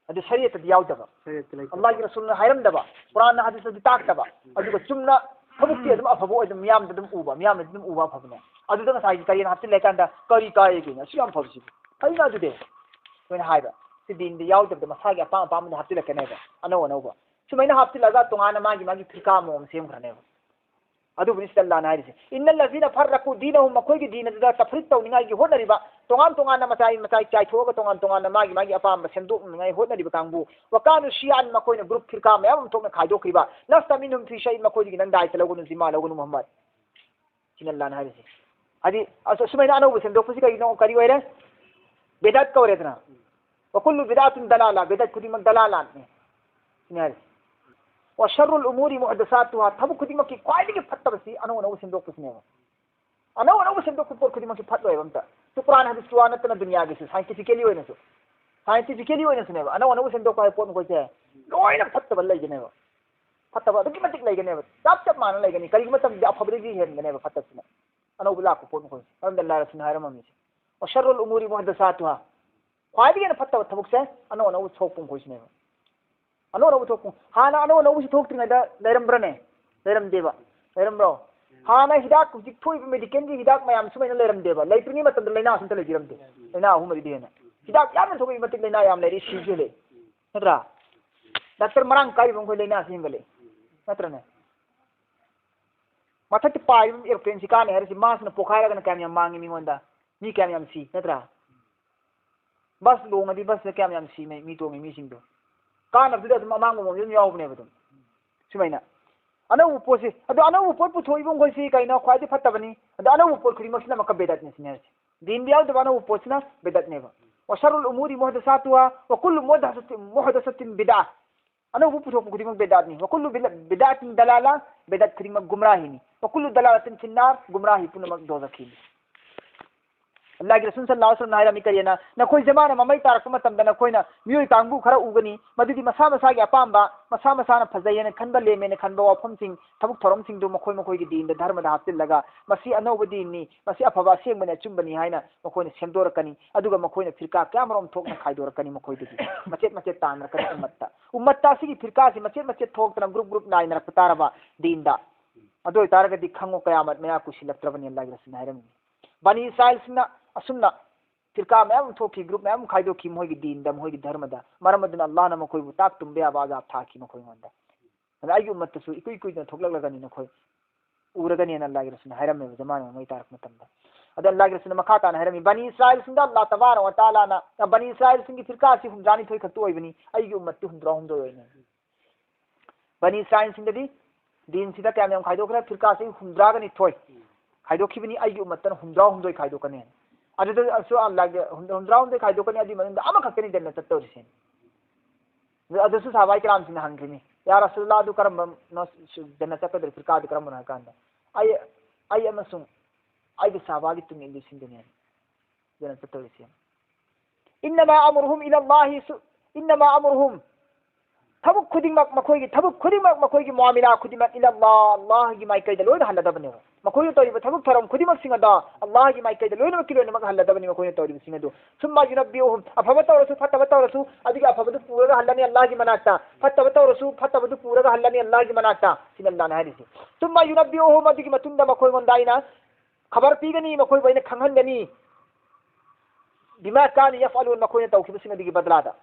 ꯑꯗꯨ ꯁꯔꯤꯌꯠꯇꯗꯤ ꯌꯥꯎꯗꯕ꯫ ꯁꯔꯤꯌꯠꯇ ꯂꯩꯇꯕ꯫ ꯑꯜꯂꯥꯍꯒꯤ ꯔꯁꯨꯜꯅ ꯍꯥꯏꯔꯝꯗꯕ, ꯀꯨꯔꯥꯟꯅ ꯍꯗꯤꯁꯇꯗꯤ ꯇꯥꯛꯇꯕ, ꯑꯗꯨꯒ ꯆꯨꯝꯅ ꯊꯕꯛꯇꯤ ꯑꯗꯨꯝ ꯑꯐꯕ ꯑꯣꯏ, ꯑꯗꯨꯝ ꯃꯤꯌꯥꯝꯗ ꯑꯗꯨꯝ ꯎꯕ, ꯃꯤꯌꯥꯝꯅ ꯑꯗꯨꯝ ꯎꯕ ꯑꯐꯕꯅꯦ꯫ ꯑꯗꯨꯗ ꯉꯁꯥꯏꯒꯤ ꯀꯔꯤꯅ ꯍꯥꯞꯆꯤꯜꯂꯦ ꯍꯥꯏ ꯀꯥꯟꯗ, "ꯀꯔꯤ ꯀꯥꯏꯔꯒꯦꯅꯦ? ꯑꯁꯨꯛ ꯌꯥꯝ ꯐꯕꯁꯤꯕꯨ?" ꯐꯩꯅ ꯑꯗꯨꯗꯤ ꯑꯩꯈꯣꯏꯅ ꯍꯥꯏꯕ, ꯁꯤ ꯗꯤꯟꯗ ꯌꯥꯎꯗꯕꯗ ꯃꯁꯥꯒꯤ ꯑꯄꯥꯝ ꯑꯄꯥꯝꯕꯗ ꯍꯥꯞꯆꯤꯜꯂꯛꯀꯅꯦꯕ, ꯑꯅꯧ ꯑꯅꯧꯕ꯫ ꯁꯨꯃꯥꯏꯅ ꯍꯥꯞꯆꯤꯜꯂꯒ ꯇꯣꯉꯥꯟꯅ ꯃꯥꯒꯤ ꯃꯥꯒꯤ ꯐꯤꯔꯀꯥ ꯑꯃꯃꯝ ꯁꯦꯝꯈ꯭ꯔꯅꯦꯕ꯫ ꯑꯗꯨꯕꯨꯅꯤ ꯁꯤꯗ ꯑꯜꯂꯥꯅ ꯍꯥꯏꯔꯤꯁꯦ, "ꯏꯟꯅ ꯂꯖꯤꯅ ꯐꯔꯔꯛꯀꯨ ꯗꯤꯅꯍꯨꯝ", ꯃꯈꯣꯏꯒꯤ ꯗꯤꯟ ꯑꯗꯨꯗ ꯇꯐꯔꯤꯛ ꯇꯧꯅꯤꯡꯉꯥꯏꯒꯤ ꯍꯣꯠꯅꯔꯤꯕ, ꯇꯣꯉꯥꯟ ꯇꯣꯉꯥꯟꯅ ꯃꯆꯥꯏ ꯃꯆꯥꯏ ꯆꯥꯏꯊꯣꯛꯑꯒ ꯇꯣꯉꯥꯟ ꯇꯣꯉꯥꯟꯅ ꯃꯥꯒꯤ ꯃꯥꯒꯤ ꯑꯄꯥꯝꯕ ꯁꯦꯝꯗꯣꯛꯅꯤꯡꯉꯥꯏ ꯍꯣꯠꯅꯔꯤꯕ ꯀꯥꯡꯕꯨ, "ꯋꯀꯥꯅꯨ ꯁꯤꯌꯥꯟ", ꯃꯈꯣꯏꯅ group ꯐꯤꯔꯀꯥ ꯃꯌꯥꯝ ꯑꯃ ꯊꯣꯛꯅ ꯈꯥꯏꯗꯣꯛꯈ꯭ꯔꯤꯕ, "ꯂꯁꯇ ꯃꯤꯟꯍꯨꯝ ꯐꯤ ꯁꯩ", ꯃꯈꯣꯏꯗꯒꯤ ꯅꯪ ꯗꯥꯏꯇ ꯂꯧꯒꯅꯨ, ꯖꯤꯃꯥ ꯂꯧꯒꯅꯨ ꯃꯨꯍꯝꯃꯗ꯫ ꯁꯤꯅ ꯑꯜꯂꯥꯅ ꯍꯥꯏꯔꯤꯁꯦ꯫ ꯍꯥꯏꯗꯤ ꯑꯁ-, ꯑꯁꯨꯃꯥꯏꯅ ꯑꯅꯧꯕ ꯁꯦꯝꯗꯣꯛꯄꯁꯤ ꯀꯩꯅꯣ, ꯀꯔꯤ ꯑꯣꯏꯔꯦ? ꯕꯤꯗꯥꯠ ꯀꯧꯔꯦꯗꯅ꯫ "ꯋꯀꯨꯜꯂꯨ ꯕꯤꯗꯥꯇꯤꯟ ꯗꯂꯥꯂꯥ", ꯕꯤꯗꯥꯠ ꯈꯨꯗꯤꯡꯃꯛ ꯗꯂꯥꯂꯥꯅꯤ꯫ ꯁꯤꯅꯤ ꯍꯥꯏꯔꯤꯁꯦ꯫ "ꯋ ꯁꯔꯔꯨꯜ ꯎꯃꯨꯔꯤ ꯃꯨꯍꯗꯁꯥꯇꯨꯍꯥ", ꯊꯕꯛ ꯈꯨꯗꯤꯡꯃꯛꯀꯤ ꯈ꯭ꯋꯥꯏꯗꯒꯤ ꯐꯠꯇꯕꯁꯤ ꯑꯅꯧ ꯑꯅꯧꯕ ꯁꯦꯝꯗꯣꯛꯄꯁꯤꯅꯦꯕ꯫ ꯑꯅꯧ ꯑꯅꯧꯕ ꯁꯦꯝꯗꯣꯛꯄ ꯄꯣꯠ ꯈꯨꯗꯤꯡꯃꯛꯁꯤ ꯐꯠꯂꯣꯏꯕ ꯑꯝꯇ꯫ ꯁꯤ ꯀꯨꯔꯥꯟ ꯍꯥꯏꯗꯤ ꯁꯨꯋꯥ ꯅꯠꯇꯅ ꯗꯨꯅꯤꯌꯥꯒꯤꯁꯨ, scientifically ꯑꯣꯏꯅꯁꯨ, scientifically ꯑꯣꯏꯅꯁꯨꯅꯦꯕ꯫ ꯑꯅꯧ ꯑꯅꯧꯕ ꯁꯦꯝꯗꯣꯛꯄ ꯍꯥꯏꯕ ꯄꯣꯠ ꯃꯈꯣꯏꯁꯦ ꯂꯣꯏꯅ ꯐꯠꯇꯕ ꯂꯩꯒꯅꯦꯕ꯫ ꯐꯠꯇꯕ ꯑꯗꯨꯛꯀꯤ ꯃꯇꯤꯛ ꯂꯩꯒꯅꯦꯕ꯫ ꯆꯞ ꯆꯞ ꯃꯥꯟꯅ ꯂꯩꯒꯅꯤ꯫ ꯀꯔꯤꯒꯨꯝꯕ ꯃꯇꯝꯗ ꯑꯐꯕꯗꯒꯤ ꯍꯦꯟꯒꯅꯦꯕ ꯐꯠꯇꯕꯁꯤꯅ꯫ ꯑꯅꯧꯕ ꯂꯥꯛꯄ ꯄꯣꯠ ꯃꯈꯣꯏꯁꯦ꯫ ꯃꯔꯝꯗꯤ ꯑꯜꯂꯥꯍ ꯔꯁꯨꯜꯅ ꯍꯥꯏꯔꯝꯃꯕꯅꯤ꯫ "ꯋ ꯁꯔꯔꯨꯜ ꯎꯃꯨꯔꯤ ꯃꯨꯍꯗꯁꯥꯇꯨꯍꯥ", ꯈ꯭ꯋꯥꯏꯗꯒꯤ ꯍꯦꯟꯅ ꯐꯠꯇꯕ ꯊꯕꯛꯁꯦ ꯑꯅꯧ ꯑꯅꯧꯕ ꯊꯣꯛꯄ ꯃꯈꯣꯏꯁꯤꯅꯦꯕ꯫ ꯑꯅꯧ ꯑꯅꯧꯕ ꯊꯣꯛꯄ꯫ ꯍꯥꯟꯅ ꯑꯅꯧ ꯑꯅꯧꯕꯁꯤ ꯊꯣꯛꯇ꯭ꯔꯤꯉꯩꯗ ꯂꯩꯔꯝꯕ꯭ꯔꯅꯦ? ꯂꯩꯔꯝꯗꯦꯕ꯫ ꯂꯩꯔꯝꯕ꯭ꯔꯣ? ꯍꯥꯟꯅ ꯍꯤꯗꯥꯛ ꯍꯧꯖꯤꯛ ꯊꯣꯛꯏꯕ medicalꯒꯤ ꯍꯤꯗꯥꯛ ꯃꯌꯥꯝ ꯁꯨꯃꯥꯏꯅ ꯂꯩꯔꯝꯗꯦꯕ꯫ ꯂꯩꯇ꯭ꯔꯤꯉꯩ ꯃꯇꯝꯗ ꯂꯥꯏꯅꯥ ꯑꯁꯨꯝꯇ ꯂꯩꯕꯤꯔꯝꯗꯦ꯫ ꯂꯥꯏꯅꯥ ꯑꯍꯨꯝ ꯃꯔꯤꯗꯤ ꯍꯦꯟꯅ꯫ ꯍꯤꯗꯥꯛ ꯌꯥꯝꯅ ꯊꯣꯛꯏ ꯃꯇꯤꯛ ꯂꯥꯏꯅꯥ ꯌꯥꯝ ꯂꯩꯔꯦ, ꯁꯤꯁꯨ ꯂꯩ꯫ ꯅꯠꯇ꯭ꯔꯥ? ꯗꯥꯛꯇꯔ ꯃꯔꯥꯡ ꯀꯥꯏꯕ ꯃꯈꯣꯏ ꯂꯥꯏꯅꯥꯁꯤ ꯍꯦꯟꯒꯠꯂꯦ꯫ ꯅꯠꯇ꯭ꯔꯅꯦ? ꯃꯊꯛꯇ ꯄꯥꯏꯔꯤꯕ aeroplaneꯁꯤ ꯀꯥꯟꯅꯩ ꯍꯥꯏꯔꯤꯁꯤ, ꯃꯥꯁꯤꯅ ꯄꯣꯈꯥꯏꯔꯒꯅ ꯀꯌꯥꯝ ꯌꯥꯝ ꯃꯥꯡꯉꯤ ꯃꯤꯉꯣꯟꯗ? ꯃꯤ ꯀꯌꯥꯝ ꯌꯥꯝ ꯁꯤ? ꯅꯠꯇ꯭ꯔꯥ? ꯕꯁ ꯂꯣꯡꯉꯗꯤ ꯕꯁꯇ ꯀꯌꯥꯝ ꯌꯥꯝ ꯁꯤ ꯃꯤ, ꯃꯤ ꯇꯣꯡꯉꯤ ꯃꯤꯁꯤꯡꯗꯣ? ꯀꯥꯟꯅꯕꯗꯨꯗ ꯑꯗꯨꯝ ꯑꯃꯥꯡꯕ ꯃꯑꯣꯡꯗ ꯑꯗꯨꯝ ꯌꯥꯎꯕꯅꯦꯕ ꯑꯗꯨꯝ꯫ ꯁꯨꯃꯥꯏꯅ꯫ ꯑꯅꯧꯕ ꯄꯣꯠꯁꯤ, ꯑꯗꯣ ꯑꯅꯧꯕ ꯄꯣꯠ ꯄꯨꯊꯣꯛꯏꯕ ꯃꯈꯣꯏꯁꯤ ꯀꯩꯅꯣ? ꯈ꯭ꯋꯥꯏꯗꯒꯤ ꯐꯠꯇꯕꯅꯤ꯫ ꯑꯗꯣ ꯑꯅꯧꯕ ꯄꯣꯠ ꯈꯨꯗꯤꯡꯃꯛꯁꯤꯅ ꯑꯃꯨꯛꯀ ꯕꯦꯗꯠꯅꯤ ꯁꯤꯅꯤ ꯍꯥꯏꯔꯤꯁꯦ꯫ ꯗꯤꯟꯗ ꯌꯥꯎꯗꯕ ꯑꯅꯧꯕ ꯄꯣꯠꯁꯤꯅ ꯕꯦꯗꯠꯅꯦꯕ꯫ "ꯋ ꯁꯔꯔꯨꯜ ꯎꯃꯨꯔꯤ ꯃꯨꯍꯗꯁꯥꯇꯨꯍꯥ ꯋ ꯀꯨꯜꯂꯨ ꯃꯨꯍꯗꯁꯥꯇꯤꯟ, ꯃꯨꯍꯗꯁꯥꯇꯤꯟ ꯕꯤꯗꯥ", ꯑꯅꯧꯕ ꯄꯨꯊꯣꯛꯄ ꯈꯨꯗꯤꯡꯃꯛ ꯕꯤꯗꯥꯠꯅꯤ꯫ "ꯋ ꯀꯨꯜꯂꯨ ꯕꯤꯂ-, ꯕꯤꯗꯥꯇꯤꯟ ꯗꯂꯥꯂꯥ", ꯕꯤꯗꯥꯠ ꯈꯨꯗꯤꯡꯃꯛ ꯒꯨꯝꯔꯥꯍꯤꯅꯤ꯫ "ꯋ ꯀꯨꯜꯂꯨ ꯗꯂꯥꯂꯥꯇꯤꯟ ꯐꯤꯟꯅꯥꯔ", ꯒꯨꯝꯔꯥꯍꯤ ꯄꯨꯝꯅꯃꯛ ꯗꯣꯖꯈꯤꯅꯤ꯫ ꯑꯜꯂꯥꯍꯒꯤ ꯔꯁꯨꯜ ꯁꯜꯂꯜꯂꯥꯍꯨ ꯑꯂꯩꯍꯤ ꯋꯁꯜꯂꯝꯅ ꯍꯥꯏꯔꯝꯃꯤ ꯀꯔꯤꯅ? ꯅꯈꯣꯏ ꯖꯃꯥꯅ ꯃꯃꯩ ꯇꯥꯔꯛꯄ ꯃꯇꯝꯗ ꯅꯈꯣꯏꯅ ꯃꯤꯑꯣꯏ ꯀꯥꯡꯕꯨ ꯈꯔ ꯎꯒꯅꯤ, ꯃꯗꯨꯗꯤ ꯃꯁꯥ ꯃꯁꯥꯒꯤ ꯑꯄꯥꯝꯕ, ꯃꯁꯥ ꯃꯁꯥꯅ ꯐꯖꯩ ꯍꯥꯏꯅ ꯈꯟꯕ, ꯂꯦꯝꯃꯦꯅ ꯈꯟꯕ ꯋꯥꯐꯝꯁꯤꯡ, ꯊꯕꯛ ꯊꯧꯔꯝꯁꯤꯡꯗꯨ ꯃꯈꯣꯏ ꯃꯈꯣꯏꯒꯤ ꯗꯤꯟꯗ, ꯙꯔꯃꯗ ꯍꯥꯞꯆꯤꯜꯂꯒ, ꯃꯁꯤ ꯑꯅꯧꯕ ꯗꯤꯟꯅꯤ, ꯃꯁꯤ ꯑꯐꯕ ꯑꯁꯦꯡꯕꯅꯤ, ꯑꯆꯨꯝꯕꯅꯤ ꯍꯥꯏꯅ ꯃꯈꯣꯏꯅ ꯁꯦꯝꯗꯣꯔꯛꯀꯅꯤ꯫ ꯑꯗꯨꯒ ꯃꯈꯣꯏꯅ ꯐꯤꯔꯀꯥ ꯀꯌꯥꯃꯔꯨꯝ ꯊꯣꯛꯅ ꯈꯥꯏꯗꯣꯔꯛꯀꯅꯤ, ꯃꯈꯣꯏꯗꯒꯤ ꯃꯆꯦꯠ ꯃꯆꯦꯠ ꯇꯥꯟꯅꯔꯛꯀꯅꯤ ꯎꯝꯃꯠꯇ꯫ ꯎꯝꯃꯠꯇ ꯑꯁꯤꯒꯤ ꯐꯤꯔꯀꯥꯁꯤ ꯃꯆꯦꯠ ꯃꯆꯦꯠ ꯊꯣꯛꯇꯅ ꯒ꯭ꯔꯨꯞ ꯒ꯭ꯔꯨꯞ ꯅꯥꯏꯅꯔꯛꯄ ꯇꯥꯔꯕ ꯗꯤꯟꯗ, ꯑꯗꯨ ꯑꯣꯏꯇꯥꯔꯒꯗꯤ ꯈꯪꯉꯣ, ꯀꯌꯥꯃꯠ ꯃꯌꯥ ꯀꯨꯏꯁꯤꯜꯂꯛꯇ꯭ꯔꯕꯅꯤ, ꯑꯜꯂꯥꯍꯒꯤ ꯔꯁꯨꯜꯅ ꯍꯥꯏꯔꯝꯃꯤ꯫ ꯕꯅꯤ ꯏꯁꯔꯥꯏꯜꯁꯤꯡꯅ ꯑꯁꯨꯝꯅ ꯐꯤꯔꯀꯥ ꯃꯌꯥꯝ ꯑꯃ ꯊꯣꯛꯈꯤ, ꯒ꯭ꯔꯨꯞ ꯃꯌꯥꯝ ꯑꯃ ꯈꯥꯏꯗꯣꯛꯈꯤ ꯃꯈꯣꯏꯒꯤ ꯗꯤꯟꯗ, ꯃꯈꯣꯏꯒꯤ ꯙꯔꯃꯗ꯫ ꯃꯔꯝ ꯑꯗꯨꯅ ꯑꯜꯂꯥꯍꯅ ꯃꯈꯣꯏꯕꯨ ꯇꯥꯛ ꯇꯨꯝꯕ ꯌꯥꯕ ꯑꯖꯥꯕ ꯊꯥꯈꯤ ꯃꯈꯣꯏꯉꯣꯟꯗ꯫ ꯑꯗ ꯑꯩꯒꯤ ꯎꯝꯃꯠꯇꯁꯨ ꯏꯀꯨꯏ ꯀꯨꯏꯗꯅ ꯊꯣꯛꯂꯛꯂꯒꯅꯤ, ꯅꯈꯣꯏ ꯎꯔꯒꯅꯤꯅ ꯑꯜꯂꯥꯍꯒꯤ ꯔꯁꯨꯜꯅ ꯍꯥꯏꯔꯝꯃꯦꯕ, ꯖꯃꯥꯅ ꯃꯃꯩ ꯇꯥꯔꯛꯄ ꯃꯇꯝꯗ꯫ ꯑꯗ ꯑꯜꯂꯥꯍꯒꯤ ꯔꯁꯨꯜꯅ ꯃꯈꯥ ꯇꯥꯅ ꯍꯥꯏꯔꯝꯃꯤ, ꯕꯅꯤ ꯏꯁꯔꯥꯏꯜꯁꯤꯡꯗ ꯑꯜꯂꯥꯍ ꯇꯕꯥꯔꯛ ꯋ ꯇꯥꯂꯥꯅ, ꯕꯅꯤ ꯏꯁꯔꯥꯏꯜꯁꯤꯡꯒꯤ ꯐꯤꯔꯀꯥꯁꯤ ꯍꯨꯝꯗ꯭ꯔꯥꯅꯤꯊꯣꯏ ꯈꯛꯇ ꯑꯣꯏꯕꯅꯤ, ꯑꯩꯒꯤ ꯎꯝꯃꯠꯇꯤ ꯍꯨꯝꯗ꯭ꯔꯥ ꯍꯨꯝꯗꯣꯏ ꯑꯣꯏꯅꯤ꯫ ꯕꯅꯤ ꯏꯁꯔꯥꯏꯜꯁꯤꯡꯗꯗꯤ ꯗꯤꯟꯁꯤꯗ ꯀꯌꯥꯝ ꯌꯥꯝ ꯈꯥꯏꯗꯣꯛꯈ꯭ꯔꯦ? ꯐꯤꯔꯀꯥꯁꯤ ꯍꯨꯝꯗ꯭ꯔꯥꯒ ꯅꯤꯊꯣꯏ ꯈꯥꯏꯗꯣꯛꯈꯤꯕꯅꯤ, ꯑꯩꯒꯤ ꯎꯝꯃꯠꯇꯅ ꯍꯨꯝꯗ꯭ꯔꯥ ꯍꯨꯝꯗꯣꯏ ꯈꯥꯏꯗꯣꯛꯀꯅꯤ꯫ ꯑꯗꯨꯗꯁꯨ ꯑꯜꯂꯥꯍꯒꯤ ꯍꯨꯝꯗ꯭ꯔꯥ ꯍꯨꯝꯗꯣꯏ ꯈꯥꯏꯗꯣꯛꯀꯅꯤ, ꯑꯗꯨꯒꯤ ꯃꯅꯨꯡꯗ ꯑꯃꯈꯛꯇꯅꯤ ꯖꯟꯅꯠ ꯆꯠꯇꯧꯔꯤꯁꯦ꯫ ꯑꯗꯨ-, ꯑꯗꯨꯁꯨ ꯁꯍꯥꯕꯥꯏ ꯀꯤꯔꯥꯝꯁꯤꯡꯅ ꯍꯪꯈ꯭ꯔꯤꯅꯤ, "ꯌꯥ ꯔꯁꯨꯜꯂꯥꯍ, ꯑꯗꯨ ꯀꯔꯝꯕꯅꯣ ꯖꯟꯅꯠ ꯆꯠꯀꯗꯧꯔꯤ ꯐꯤꯔꯀꯥꯗꯨ ꯀꯔꯝꯕꯅꯣ?" ꯍꯥꯏ ꯀꯥꯟꯗ, "ꯑꯩ, ꯑꯩ ꯑꯃꯁꯨꯡ ꯑꯩꯒꯤ ꯁꯍꯥꯕꯥꯒꯤ ꯇꯨꯡ ꯏꯟꯕꯁꯤꯡꯗꯨꯅꯤ ꯖꯟꯅꯠ ꯆꯠꯇꯧꯔꯤꯁꯤ꯫ ꯏꯟꯅꯃꯥ ꯑꯃꯔꯨꯍꯨꯝ ꯏꯂꯜꯂꯥꯍꯤ ꯁꯨ-, ꯏꯟꯅꯃꯥ ꯑꯃꯔꯨꯍꯨꯝ, ꯊꯕꯛ ꯈꯨꯗꯤꯡꯃꯛ, ꯃꯈꯣꯏꯒꯤ ꯊꯕꯛ ꯈꯨꯗꯤꯡꯃꯛ, ꯃꯈꯣꯏꯒꯤ ꯃꯨꯑꯥꯃꯤꯂꯥ ꯈꯨꯗꯤꯡꯃꯛ ꯏꯂꯜꯂꯥꯍ, ꯑꯜꯂꯥꯍꯒꯤ ꯃꯥꯏꯀꯩꯗ ꯂꯣꯏꯅ ꯍꯜꯂꯗꯕꯅꯦꯕ꯫ ꯃꯈꯣꯏꯅ ꯇꯧꯔꯤꯕ ꯊꯕꯛ ꯊꯧꯔꯝ ꯈꯨꯗꯤꯡꯃꯛꯁꯤꯡ ꯑꯗꯣ ꯑꯜꯂꯥꯍꯒꯤ ꯃꯥꯏꯀꯩꯗ ꯂꯣꯏꯅꯃꯛꯀꯤ ꯂꯣꯏꯅꯃꯛ ꯍꯜꯂꯗꯕꯅꯤ ꯃꯈꯣꯏꯅ ꯇꯧꯔꯤꯕꯁꯤꯡ ꯑꯗꯨ꯫ ꯁꯨꯝꯃ ꯌꯨꯅꯕꯤꯎꯍꯨꯝ, ꯑꯐꯕ ꯇꯧꯔꯁꯨ ꯐꯠꯇꯕ ꯇꯧꯔꯁꯨ ꯑꯗꯨꯒꯤ ꯑꯐꯕꯗꯨ ꯄꯨꯔꯒ ꯍꯜꯂꯅꯤ ꯑꯜꯂꯥꯍꯒꯤ ꯃꯅꯥꯛꯇ, ꯐꯠꯇꯕ ꯇꯧꯔꯁꯨ ꯐꯠꯇꯕꯗꯨ ꯄꯨꯔꯒ ꯍꯜꯂꯅꯤ ꯑꯜꯂꯥꯍꯒꯤ ꯃꯅꯥꯛꯇ", ꯁꯤꯅ ꯑꯜꯂꯥꯍꯅ ꯍꯥꯏꯔꯤꯁꯤ꯫ ꯁꯨꯝꯃ ꯌꯨꯅꯕꯤꯎꯍꯨꯝ, ꯑꯗꯨꯒꯤ ꯃꯇꯨꯡꯗ ꯃꯈꯣꯏꯉꯣꯟꯗ ꯑꯩꯅ ꯈꯕꯔ ꯄꯤꯒꯅꯤ, ꯃꯈꯣꯏꯕꯨ ꯑꯩꯅ ꯈꯪꯍꯟꯒꯅꯤ꯫ ꯕꯤꯃꯥ ꯀꯥꯅꯨ ꯌꯐꯑꯂꯨꯟ, ꯃꯈꯣꯏꯅ ꯇꯧꯈꯤꯕꯁꯤꯡ ꯑꯗꯨꯒꯤ ꯕꯗꯂꯥꯗ꯫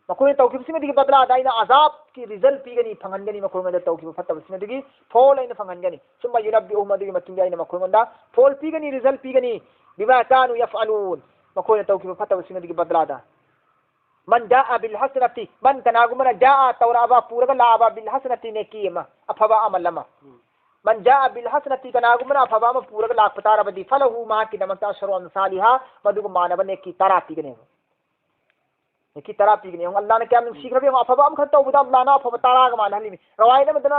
ꯃꯈꯣꯏꯅ ꯇꯧꯈꯤꯕꯁꯤꯡ ꯑꯗꯨꯒꯤ ꯕꯗꯂꯥꯗ ꯑꯩꯅ ꯑꯖꯥꯕꯀꯤ ꯔꯤꯖꯜ ꯄꯤꯒꯅꯤ, ꯐꯪꯍꯟꯒꯅꯤ, ꯃꯈꯣꯏꯉꯣꯟꯗ ꯇꯧꯈꯤꯕ ꯐꯠꯇꯕꯁꯤꯡ ꯑꯗꯨꯒꯤ ꯐꯣꯜ ꯑꯩꯅ ꯐꯪꯍꯟꯒꯅꯤ꯫ ꯁꯨꯝꯃ ꯌꯨꯅꯕꯤꯎꯍꯨꯝ, ꯑꯗꯨꯒꯤ ꯃꯇꯨꯡꯗ ꯑꯩꯅ ꯃꯈꯣꯏꯉꯣꯟꯗ ꯐꯣꯜ ꯄꯤꯒꯅꯤ, ꯔꯤꯖꯜ ꯄꯤꯒꯅꯤ꯫ ꯕꯤꯃꯥ ꯀꯥꯅꯨ ꯌꯐꯑꯂꯨꯟ, ꯃꯈꯣꯏꯅ ꯇꯧꯈꯤꯕ ꯐꯠꯇꯕꯁꯤꯡ ꯑꯗꯨꯒꯤ ꯕꯗꯂꯥꯗ꯫ ꯃꯟ ꯖꯥꯑ ꯕꯤꯜ ꯍꯁꯅꯇꯤ, ꯃꯟ, ꯀꯅꯥꯒꯨꯝꯕꯅ, ꯖꯥꯑ, ꯇꯧꯔꯛꯑꯕ, ꯄꯨꯔꯒ ꯂꯥꯛꯑꯕ, ꯕꯤꯜ ꯍꯁꯅꯇꯤ, ꯅꯦꯀꯤ ꯑꯃ, ꯑꯐꯕ ꯑꯃꯜ ꯑꯃ꯫ ꯎꯝ꯫ ꯃꯟ ꯖꯥꯑ ꯕꯤꯜ ꯍꯁꯅꯇꯤ, ꯀꯅꯥꯒꯨꯝꯕꯅ ꯑꯐꯕ ꯑꯃ ꯄꯨꯔꯒ ꯂꯥꯛꯄ ꯇꯥꯔꯕꯗꯤ, ꯐꯂꯍꯨ, ꯃꯍꯥꯛꯀꯤꯗꯃꯛꯇ, ꯑꯁꯔꯨ ꯑꯝꯁꯥꯂꯤꯍꯥ, ꯃꯗꯨꯒ ꯃꯥꯟꯅꯕ ꯅꯦꯀꯤ ꯇꯔꯥ ꯄꯤꯒꯅꯦꯕ꯫ ꯅꯦꯀꯤ ꯇꯔꯥ ꯄꯤꯒꯅꯤ꯫ ꯌꯦꯡꯉꯨ, ꯑꯜꯂꯥꯅ ꯀꯌꯥꯝ ꯅꯨꯡꯁꯤꯈ꯭ꯔꯕ ꯌꯦꯡꯉꯨ꯫ ꯑꯐꯕ ꯑꯃꯈꯛ ꯇꯧꯕꯗ ꯑꯜꯂꯥꯅ ꯑꯐꯕ ꯇꯔꯥꯒ ꯃꯥꯟꯅꯍꯜꯂꯤꯃꯤ꯫ ꯔꯋꯥꯌꯠ ꯑꯃꯗꯅ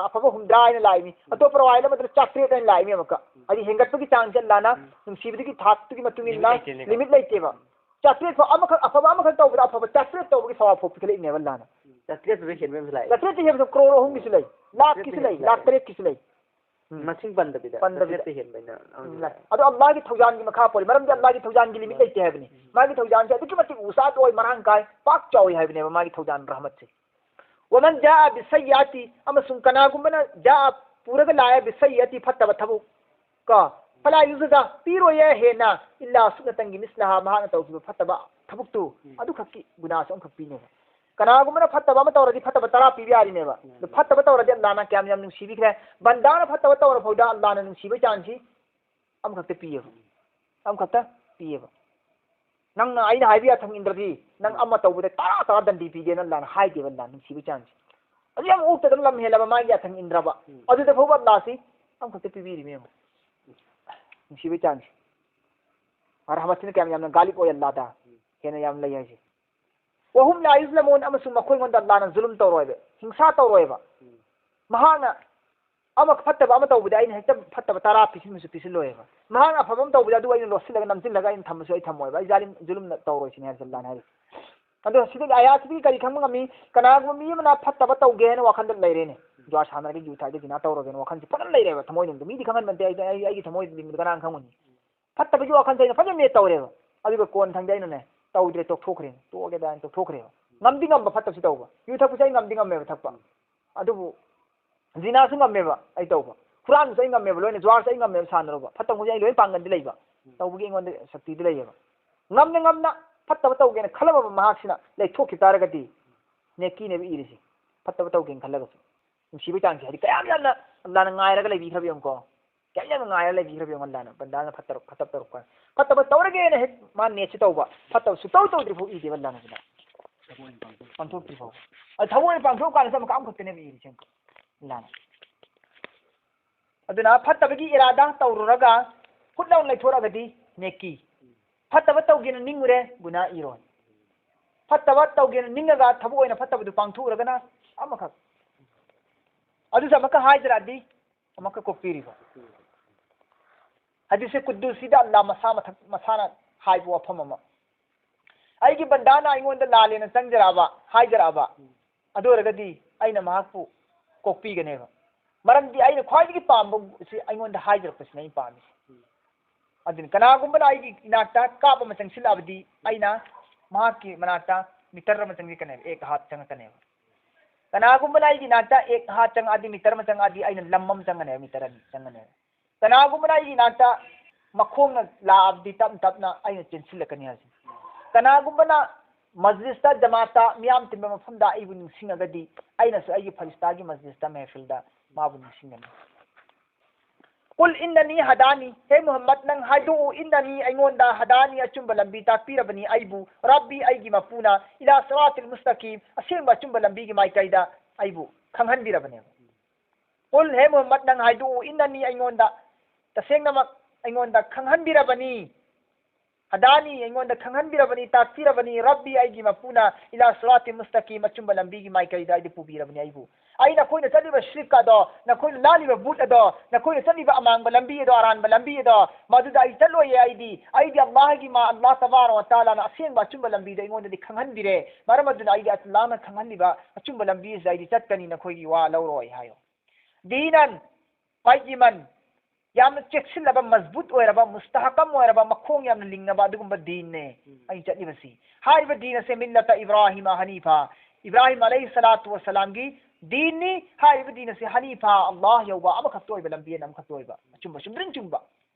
ꯑꯐꯕ ꯍꯨꯝꯗ꯭ꯔꯥ ꯍꯥꯏꯅ ꯂꯥꯛꯏꯃꯤ, ꯑꯇꯣꯞꯄ ꯔꯋꯥꯌꯠ ꯑꯃꯗꯅ ꯆꯥꯇ꯭ꯔꯦꯠ ꯍꯥꯏꯅ ꯂꯥꯛꯏꯃꯤ꯫ ꯑꯃꯨꯛꯀ ꯍꯥꯏꯗꯤ ꯍꯦꯟꯒꯠꯄꯒꯤ ꯆꯥꯡꯁꯦ ꯑꯜꯂꯥꯅ ꯅꯨꯡꯁꯤꯕꯗꯨꯒꯤ ꯊꯥꯛꯇꯨꯒꯤ ꯃꯇꯨꯡ ꯏꯟꯅ limit ꯂꯩꯇꯦꯕ꯫ ꯆꯥꯇ꯭ꯔꯦꯠ ꯐꯥꯎ ꯑꯃꯈꯛ, ꯑꯐꯕ ꯑꯃꯈꯛ ꯇꯧꯕꯗ ꯑꯐꯕ ꯆꯥꯇ꯭ꯔꯦꯠ ꯇꯧꯕꯒꯤ ꯁꯋꯥꯕ ꯐꯥꯎ ꯄꯤꯈꯠꯂꯛꯏꯅꯦꯕ ꯑꯜꯂꯥꯅ꯫ ꯆꯥꯇ꯭ꯔꯦꯠ ꯍꯦꯟꯕ ꯑꯃꯁꯨ ꯂꯥꯛꯑꯦ꯫ ꯆꯥꯇ꯭ꯔꯦꯠꯇꯤ ꯍꯦꯟꯕ ꯀ꯭ꯔꯣꯔ ꯑꯍꯨꯝꯒꯤꯁꯨ ꯂꯩ, ꯂꯥꯛꯀꯤꯁꯨ ꯂꯩ, ꯂꯥꯛ ꯇꯔꯦꯠꯀꯤꯁꯨ ꯂꯩ꯫ ꯎꯝ꯫ ꯃꯁꯤꯡ ꯄꯟꯗꯕꯤꯗ, ꯄꯟꯗꯕꯤꯗ꯫ ꯆꯥꯇ꯭ꯔꯦꯠꯇ ꯍꯦꯟꯕ ꯑꯩꯅ ꯎꯝ, ꯑꯃꯁꯨ ꯂꯩ꯫ ꯂꯥꯛꯑꯦ꯫ ꯑꯗꯣ ꯑꯜꯂꯥꯒꯤ ꯊꯧꯖꯥꯟꯒꯤ ꯃꯈꯥ ꯄꯣꯜꯂꯤ꯫ ꯃꯔꯝꯗꯤ ꯑꯜꯂꯥꯒꯤ ꯊꯧꯖꯥꯟꯒꯤ limit ꯂꯩꯇꯦ ꯍꯥꯏꯕꯅꯤ꯫ ꯎꯝ꯫ ꯃꯥꯒꯤ ꯊꯧꯖꯥꯟꯁꯦ ꯑꯗꯨꯛꯀꯤ ꯃꯇꯤꯛ ꯋꯨꯁꯥꯠ ꯑꯣꯏ, ꯃꯔꯥꯡ ꯀꯥꯏ, ꯄꯥꯛ ꯆꯥꯎꯏ ꯍꯥꯏꯕꯅꯦꯕ ꯃꯥꯒꯤ ꯊꯧꯖꯥꯟ ꯔꯍꯃꯠꯁꯦ꯫ "ꯋꯃꯟ ꯖꯥꯑ ꯕꯤꯁꯁꯩꯌꯤꯑꯥꯇꯤ", ꯑꯃꯁꯨꯡ ꯀꯅꯥꯒꯨꯝꯕꯅ ꯖꯥꯑ ꯄꯨꯔꯒ ꯂꯥꯛꯑꯦ, "ꯕꯤꯁꯁꯩꯌꯤꯑꯥꯇꯤ", ꯐꯠꯇꯕ ꯊꯕꯛ ꯀꯣ, "ꯐꯂꯥ ꯌꯨꯖꯖꯥ", ꯄꯤꯔꯣꯏꯌꯦ ꯍꯦꯟꯅ, "ꯏꯜꯂꯥ ꯁꯨꯛꯅꯇꯪꯒꯤ ꯃꯤꯁꯂꯍꯥ", ꯃꯍꯥꯛꯅ ꯇꯧꯈꯤꯕ ꯐꯠꯇꯕ ꯊꯕꯛꯇꯨ ꯎꯝ꯫ ꯑꯗꯨꯈꯛꯀꯤ ꯒꯨꯅꯥꯁꯨ ꯑꯃꯈꯛ ꯄꯤꯅꯦꯕ꯫ ꯀꯅꯥꯒꯨꯝꯕꯅ ꯐꯠꯇꯕ ꯑꯃ ꯇꯧꯔꯗꯤ ꯐꯠꯇꯕ ꯇꯔꯥ ꯄꯤꯕ ꯌꯥꯔꯤꯅꯦꯕ꯫ ꯎꯝ꯫ ꯑꯗꯨ ꯐꯠꯇꯕ ꯇꯧꯔꯗꯤ ꯑꯜꯂꯥꯅ ꯀꯌꯥꯝ ꯌꯥꯝ ꯅꯨꯡꯁꯤꯕꯤꯈ꯭ꯔꯦ꯫ ꯕꯟꯗꯥꯅ ꯐꯠꯇꯕ ꯇꯧꯔ ꯐꯥꯎꯗ ꯑꯜꯂꯥꯅ ꯅꯨꯡꯁꯤꯕꯒꯤ ꯆꯥꯡꯁꯤ ꯑꯃꯈꯛꯇ ꯄꯤꯌꯦꯕ꯫ ꯑꯃꯈꯛꯇ ꯄꯤꯌꯦꯕ꯫ ꯅꯪꯅ ꯑꯩꯅ ꯍꯥꯏꯕ ꯌꯥꯊꯪ ꯏꯟꯗ꯭ꯔꯗꯤ, ꯅꯪ ꯎꯝ꯫ ꯑꯃ ꯇꯧꯕꯗ ꯇꯔꯥ ꯇꯔꯥ ꯗꯟꯗꯤ ꯄꯤꯒꯦꯅ ꯑꯜꯂꯥꯅ ꯍꯥꯏꯗꯦꯕ, ꯑꯜꯂꯥꯅ ꯅꯨꯡꯁꯤꯕꯒꯤ ꯆꯥꯡꯁꯦ꯫ ꯑꯗꯨ ꯌꯥꯝ ꯑꯣꯛꯇꯗꯅ ꯂꯝ ꯍꯦꯜꯂꯕ ꯃꯥꯒꯤ ꯌꯥꯊꯪ ꯏꯟꯗ꯭ꯔꯕ꯫ ꯎꯝ꯫ ꯑꯗꯨꯗ ꯐꯥꯎꯕ ꯑꯜꯂꯥꯁꯤ ꯑꯃꯈꯛꯇ ꯄꯤꯕꯤꯔꯤꯃꯤ ꯌꯦꯡꯉꯣ꯫ ꯅꯨꯡꯁꯤꯕꯒꯤ ꯆꯥꯡꯁꯦ꯫ ꯔꯍꯃꯠꯁꯤꯅ ꯀꯌꯥꯝ ꯌꯥꯝꯅ ꯒꯥꯂꯤꯕ ꯑꯣꯏ ꯑꯜꯂꯥꯗ꯫ ꯎꯝ꯫ ꯍꯦꯟꯅ ꯌꯥꯝ ꯂꯩ ꯍꯥꯏꯁꯦ꯫ "ꯋꯍꯨꯝ ꯂꯥ ꯌꯨꯖꯂꯃꯨꯟ", ꯑꯃꯁꯨꯡ ꯃꯈꯣꯏꯉꯣꯟꯗ ꯑꯜꯂꯥꯅ ꯖꯨꯂꯨꯝ ꯇꯧꯔꯣꯏꯕ, ꯍꯤꯡꯁꯥ ꯇꯧꯔꯣꯏꯕ꯫ ꯎꯝ꯫ ꯃꯍꯥꯛꯅ ꯑꯃ ꯐꯠꯇꯕ ꯑꯃ ꯇꯧꯕꯗ ꯑꯩꯅ ꯍꯦꯛꯇ ꯐꯠꯇꯕ ꯇꯔꯥ ꯄꯤꯁꯤꯟꯕꯁꯨ ꯄꯤꯁꯤꯜꯂꯣꯏꯕ꯫ ꯃꯍꯥꯛꯅ ꯑꯐꯕ ꯑꯃ ꯇꯧꯕꯗ ꯑꯗꯨ ꯑꯩꯅ ꯂꯣꯠꯁꯤꯜꯂꯒ ꯅꯝꯁꯤꯜꯂꯒ ꯑꯩꯅ ꯊꯝꯕꯁꯨ ꯑꯩ ꯊꯝꯃꯣꯏꯕ꯫ ꯑꯩ ꯖꯥꯂꯤꯝ, ꯖꯨꯂꯨꯝꯅ ꯇꯧꯔꯣꯏ ꯁꯤꯅꯤ ꯍꯥꯏꯔꯤꯁꯦ ꯑꯜꯂꯥꯅ ꯍꯥꯏꯔꯤꯁꯦ꯫ ꯑꯗꯣ ꯁꯤꯗꯒꯤ ꯑꯌꯥꯁꯤꯗꯒꯤ ꯀꯔꯤ ꯈꯪꯕ ꯉꯝꯃꯤ? ꯀꯅꯥꯒꯨꯝꯕ ꯃꯤ ꯑꯃꯅ ꯐꯠꯇꯕ ꯇꯧꯒꯦ ꯍꯥꯏꯅ ꯋꯥꯈꯜꯗ ꯂꯩꯔꯦꯅꯦ꯫ ꯖꯨꯋꯥꯔ ꯁꯥꯟꯅꯔꯒ, ꯌꯨ ꯊꯛꯑꯒ, ꯖꯤꯅꯥ ꯇꯧꯔꯒꯦꯅ ꯋꯥꯈꯜꯁꯦ ꯐꯖꯅ ꯂꯩꯔꯦꯕ ꯊꯃꯣꯏꯅꯨꯡꯗ꯫ ꯃꯤꯗꯤ ꯈꯪꯍꯟꯕ ꯅꯠꯇꯦ, ꯑꯩ, ꯑꯩ, ꯑꯩꯒꯤ ꯊꯃꯣꯏꯗ ꯀꯅꯥꯅ ꯈꯪꯉꯨꯅꯤ? ꯐꯠꯇꯕꯒꯤ ꯋꯥꯈꯜꯁꯦ ꯑꯩꯅ ꯐꯖꯅ ꯇꯧꯔꯦꯕ꯫ ꯑꯗꯨꯒ ꯀꯣꯟ ꯊꯪꯗ ꯑꯩꯅꯅꯦ, ꯇꯧꯗ꯭ꯔꯦ, ꯇꯣꯛꯊꯣꯛꯈ꯭ꯔꯦ, ꯇꯣꯛꯑꯒꯦꯗ ꯍꯥꯏꯅ ꯇꯣꯛꯊꯣꯛꯈ꯭ꯔꯦꯕ꯫ ꯉꯝꯗꯤ ꯉꯝꯕ ꯐꯠꯇꯕꯁꯤ ꯇꯧꯕ꯫ ꯌꯨ ꯊꯛꯄꯁꯦ ꯑꯩ ꯉꯝꯗꯤ ꯉꯝꯃꯦꯕ ꯊꯛꯄ꯫ ꯑꯗꯨꯕꯨ ꯖꯤꯅꯥꯁꯨ ꯉꯝꯃꯦꯕ ꯑꯩ ꯇꯧꯕ꯫ ꯍꯨꯔꯥꯟꯕꯁꯨ ꯑꯩ ꯉꯝꯃꯦꯕ ꯂꯣꯏꯅ, ꯖꯨꯋꯥꯔꯁꯨ ꯑꯩ ꯉꯝꯃꯦꯕ ꯁꯥꯟꯅꯔꯨꯕ꯫ ꯐꯠꯇꯕ ꯈꯨꯗꯤꯡ ꯑꯩ ꯂꯣꯏꯅ ꯄꯥꯡꯒꯜꯗꯤ ꯂꯩꯕ꯫ ꯇꯧꯕꯒꯤ ꯑꯩꯉꯣꯟꯗ ꯁꯛꯇꯤꯗꯤ ꯂꯩꯌꯦꯕ꯫ ꯉꯝꯅ ꯉꯝꯅ ꯐꯠꯇꯕ ꯇꯧꯒꯦꯅ ꯈꯜꯂꯝꯃꯕ ꯃꯍꯥꯛꯁꯤꯅ ꯂꯩꯊꯣꯛꯈꯤ ꯇꯥꯔꯒꯗꯤ ꯅꯦꯀꯤꯅꯦꯕ ꯏꯔꯤꯁꯦ꯫ ꯐꯠꯇꯕ ꯇꯧꯒꯦꯅ ꯈꯜꯂꯒꯁꯨ꯫ ꯅꯨꯡꯁꯤꯕꯩ ꯆꯥꯡꯁꯦ ꯍꯥꯏꯗꯤ ꯀꯌꯥꯝ ꯌꯥꯝꯅ ꯑꯜꯂꯥꯅ ꯉꯥꯏꯔꯒ ꯂꯩꯕꯤꯈ꯭ꯔꯕ ꯌꯦꯡꯉꯨꯀꯣ꯫ ꯀꯌꯥꯝ ꯌꯥꯝꯅ ꯉꯥꯏꯔꯒ ꯂꯩꯕꯤꯈ꯭ꯔꯕ ꯌꯦꯡꯉꯨ ꯑꯜꯂꯥꯅ꯫ ꯕꯟꯗꯥꯅ ꯐꯠꯇꯕ, ꯐꯠꯇꯕ ꯇꯧꯔꯛꯄ꯫ ꯐꯠꯇꯕ ꯇꯧꯔꯒꯦꯅ ꯍꯦꯛ ꯃꯥ ꯅꯦꯠꯁꯦ ꯇꯧꯕ꯫ ꯐꯠꯇꯕ ꯁꯨꯛꯇꯧ ꯇꯧꯗ꯭ꯔꯤ ꯐꯥꯎ ꯏꯗꯦꯕ ꯑꯜꯂꯥꯅ ꯁꯤꯗ꯫ ꯄꯥꯡꯊꯣꯛꯇ꯭ꯔꯤ ꯐꯥꯎ꯫ ꯑꯗ ꯊꯃꯣꯏꯅ ꯄꯥꯡꯊꯣꯛꯑ ꯀꯥꯟꯗ ꯆꯠꯂ ꯑꯃꯈꯛꯇꯅꯦꯕ ꯏꯔꯤꯁꯦ ꯌꯦꯡꯉꯨꯀꯣ ꯑꯜꯂꯥꯅ꯫ ꯑꯗꯨꯅ ꯐꯠꯇꯕꯒꯤ ꯏꯔꯥꯗꯥ ꯇꯧꯔꯨꯔꯒ ꯍꯨꯠ ꯂꯥꯎꯅ ꯂꯩꯊꯣꯔꯛꯑꯒꯗꯤ ꯅꯦꯀꯤ꯫ ꯐꯠꯇꯕ ꯇꯧꯒꯦꯅ ꯅꯤꯡꯉꯨꯔꯦ, ꯒꯨꯅꯥ ꯏꯔꯣꯏ꯫ ꯐꯠꯇꯕ ꯇꯧꯒꯦꯅ ꯅꯤꯡꯉꯒ ꯊꯕꯛ ꯑꯣꯏꯅ ꯐꯠꯇꯕꯗꯨ ꯄꯥꯡꯊꯣꯛꯎꯔꯒꯅ ꯑꯃꯈꯛ꯫ ꯑꯗꯨꯁꯨ ꯑꯃꯨꯛꯀ ꯍꯥꯏꯖꯔꯛꯑꯗꯤ ꯑꯃꯨꯛꯀ ꯀꯣꯛꯄꯤꯔꯤꯕ꯫ ꯍꯗꯤꯁꯦ ꯀꯨꯗꯨꯁꯤꯗ ꯑꯜꯂꯥ ꯃꯁꯥ ꯃꯊꯛ, ꯃꯁꯥꯅ ꯍꯥꯏꯕ ꯋꯥꯐꯝ ꯑꯃ꯫ ꯑꯩꯒꯤ ꯕꯟꯗꯥꯅ ꯑꯩꯉꯣꯟꯗ ꯂꯥꯜꯂꯦꯅ ꯆꯪꯖꯔꯛꯑꯕ, ꯍꯥꯏꯖꯔꯛꯑꯕ, ꯑꯗꯨ ꯑꯣꯏꯔꯒꯗꯤ ꯑꯩꯅ ꯃꯍꯥꯛꯄꯨ ꯀꯣꯛꯄꯤꯒꯅꯦꯕ꯫ ꯃꯔꯝꯗꯤ ꯑꯩꯅ ꯈ꯭ꯋꯥꯏꯗꯒꯤ ꯄꯥꯝꯕꯁꯤ ꯑꯩꯉꯣꯟꯗ ꯍꯥꯏꯖꯔꯛꯄꯁꯤꯅ ꯑꯩꯅ ꯄꯥꯝꯃꯤ꯫ ꯑꯗꯨꯅ ꯀꯅꯥꯒꯨꯝꯕꯅ ꯑꯩꯒꯤ ꯏꯅꯥꯛꯇ ꯀꯥꯞ ꯑꯃ ꯆꯪꯁꯤꯜꯂꯛꯑꯕꯗꯤ ꯑꯩꯅ ꯃꯍꯥꯛꯀꯤ ꯃꯅꯥꯛꯇ ꯃꯤꯇꯔ ꯑꯃ ꯆꯪꯉꯛꯀꯅꯦꯕ, ꯑꯦꯛ ꯍꯥꯠ ꯆꯪꯉꯛꯀꯅꯦꯕ꯫ ꯀꯅꯥꯒꯨꯝꯕꯅ ꯑꯩꯒꯤ ꯏꯅꯥꯛꯇ ꯑꯦꯛ ꯍꯥꯠ ꯆꯪꯉꯛꯑꯗꯤ, ꯃꯤꯇꯔ ꯑꯃ ꯆꯪꯉꯛꯑꯗꯤ ꯑꯩꯅ ꯂꯝ ꯑꯃ ꯆꯪꯒꯅꯦꯕ, ꯃꯤꯇꯔ ꯑꯅꯤ ꯆꯪꯒꯅꯦꯕ꯫ ꯀꯅꯥꯒꯨꯝꯕꯅ ꯑꯩꯒꯤ ꯏꯅꯥꯛꯇ ꯃꯈꯣꯡꯅ ꯂꯥꯛꯑꯕꯗꯤ ꯇꯞꯅ ꯇꯞꯅ ꯑꯩꯅ ꯆꯦꯟꯁꯤꯜꯂꯛꯀꯅꯤ ꯍꯥꯏꯁꯤꯅꯤ꯫ ꯀꯅꯥꯒꯨꯝꯕꯅ ꯃꯁꯖꯤꯗꯇ, ꯖꯃꯥꯠꯇ, ꯃꯤꯌꯥꯝ ꯇꯤꯟꯕ ꯃꯐꯝꯗ ꯑꯩꯕꯨ ꯅꯤꯡꯁꯤꯡꯉꯒꯗꯤ ꯑꯩꯅꯁꯨ ꯑꯩꯒꯤ ꯐꯔꯤꯁꯇꯥꯒꯤ ꯃꯁꯖꯤꯗꯇ ꯃꯦꯍꯐꯤꯜꯗ ꯃꯥꯕꯨ ꯅꯤꯡꯁꯤꯡꯒꯅꯤ꯫ ꯀꯨꯜ ꯏꯟꯅꯅꯤ ꯍꯗꯥꯅꯤ, ꯍꯦ ꯃꯨꯍꯝꯃꯗ, ꯅꯪ ꯍꯥꯏꯗꯣꯛꯎ, ꯏꯟꯅꯅꯤ, ꯑꯩꯉꯣꯟꯗ, ꯍꯗꯥꯅꯤ, ꯑꯆꯨꯝꯕ ꯂꯝꯕꯤ ꯇꯥꯛꯄꯤꯔꯕꯅꯤ ꯑꯩꯕꯨ, ꯔꯕꯤ, ꯑꯩꯒꯤ ꯃꯄꯨꯅ, ꯏꯂꯥ ꯁꯤꯔꯥꯇꯤꯜ ꯃꯨꯁꯇꯀꯤꯝ, ꯑꯁꯦꯡꯕ ꯑꯆꯨꯝꯕ ꯂꯝꯕꯤꯒꯤ ꯃꯥꯏꯀꯩꯗ ꯑꯩꯕꯨ ꯈꯪꯍꯟꯕꯤꯔꯕꯅꯦꯕ꯫ ꯀꯨꯜ, ꯍꯦ ꯃꯨꯍꯝꯃꯗ, ꯅꯪ ꯍꯥꯏꯗꯣꯛꯎ, ꯏꯟꯅꯅꯤ, ꯑꯩꯉꯣꯟꯗ, ꯇꯁꯦꯡꯅꯃꯛ ꯑꯩꯉꯣꯟꯗ ꯈꯪꯍꯟꯕꯤꯔꯕꯅꯤ, ꯍꯗꯥꯅꯤ, ꯑꯩꯉꯣꯟꯗ ꯈꯪꯍꯟꯕꯤꯔꯕꯅꯤ, ꯇꯥꯛꯄꯤꯔꯕꯅꯤ, ꯔꯕꯤ, ꯑꯩꯒꯤ ꯃꯄꯨꯅ, ꯏꯂꯥ ꯁꯤꯔꯥꯇꯤꯜ ꯃꯨꯁꯇꯀꯤꯝ, ꯑꯆꯨꯝꯕ ꯂꯝꯕꯤꯒꯤ ꯃꯥꯏꯀꯩꯗ ꯑꯩꯗꯤ ꯄꯨꯕꯤꯔꯕꯅꯤ ꯑꯩꯕꯨ꯫ ꯑꯩ ꯅꯈꯣꯏꯅ ꯆꯠꯂꯤꯕ ꯁꯤꯔꯛ ꯑꯗꯣ, ꯅꯈꯣꯏꯅ ꯂꯥꯜꯂꯤꯕ ꯕꯨꯠ ꯑꯗꯣ, ꯅꯈꯣꯏꯅ ꯆꯠꯂꯤꯕ ꯑꯃꯥꯡꯕ ꯂꯝꯕꯤ ꯑꯗꯣ, ꯑꯔꯥꯟꯕ ꯂꯝꯕꯤ ꯑꯗꯣ, ꯃꯗꯨꯗ ꯑꯩ ꯆꯠꯂꯣꯏꯌꯦ꯫ ꯑꯩꯗꯤ, ꯑꯩꯗꯤ ꯑꯜꯂꯥꯍꯒꯤ ꯃꯥ-, ꯑꯜꯂꯥꯍ ꯇꯕꯥꯔꯛ ꯋ ꯇꯥꯂꯥꯅ ꯑꯁꯦꯡꯕ ꯑꯆꯨꯝꯕ ꯂꯝꯕꯤꯗ ꯑꯩꯉꯣꯟꯗꯗꯤ ꯈꯪꯍꯟꯕꯤꯔꯦ꯫ ꯃꯔꯝ ꯑꯗꯨꯅ ꯑꯩꯗꯤ ꯑꯜꯂꯥꯍꯅ ꯈꯪꯍꯜꯂꯤꯕ ꯑꯆꯨꯝꯕ ꯂꯝꯕꯤ ꯑꯁꯤꯗ ꯑꯩꯗꯤ ꯆꯠꯀꯅꯤ, ꯅꯈꯣꯏꯒꯤ ꯋꯥ ꯂꯧꯔꯣꯏ ꯍꯥꯏꯌꯣ꯫ ꯗꯤꯅꯟ ꯀꯥꯏꯌꯤꯃꯟ, ꯌꯥꯝꯅ ꯆꯦꯛꯁꯤꯜꯂꯕ, ꯃꯖꯕꯨꯠ ꯑꯣꯏꯔꯕ, ꯃꯨꯁꯇꯍꯀꯝ ꯑꯣꯏꯔꯕ, ꯃꯈꯣꯡ ꯌꯥꯝꯅ ꯂꯤꯡꯉꯕ ꯑꯗꯨꯒꯨꯝꯕ ꯗꯤꯟꯅꯦ ꯎꯝ꯫ ꯑꯩꯅ ꯆꯠꯂꯤꯕꯁꯤ꯫ ꯍꯥꯏꯔꯤꯕ ꯗꯤꯟ ꯑꯁꯦ ꯃꯤꯜꯂꯇ ꯏꯕ꯭ꯔꯥꯍꯤꯃ ꯍꯅꯤꯐꯥ, ꯏꯕ꯭ꯔꯥꯍꯤꯝ ꯑꯂꯩꯍꯤ ꯁꯂꯥꯇꯨ ꯋꯁꯂꯥꯝꯒꯤ ꯗꯤꯟꯅꯤ꯫ ꯍꯥꯏꯔꯤꯕ ꯗꯤꯟ ꯑꯁꯤ ꯍꯅꯤꯐꯥ, ꯑꯜꯂꯥꯍ ꯌꯧꯕ ꯑꯃꯈꯛꯇ ꯑꯣꯏꯕ ꯂꯝꯕꯤ ꯑꯃꯈꯛꯇ ꯑꯣꯏꯕ, ꯑꯆꯨꯝꯕ, ꯆꯨꯝꯗ꯭ꯔꯤꯡ ꯆꯨꯝꯕ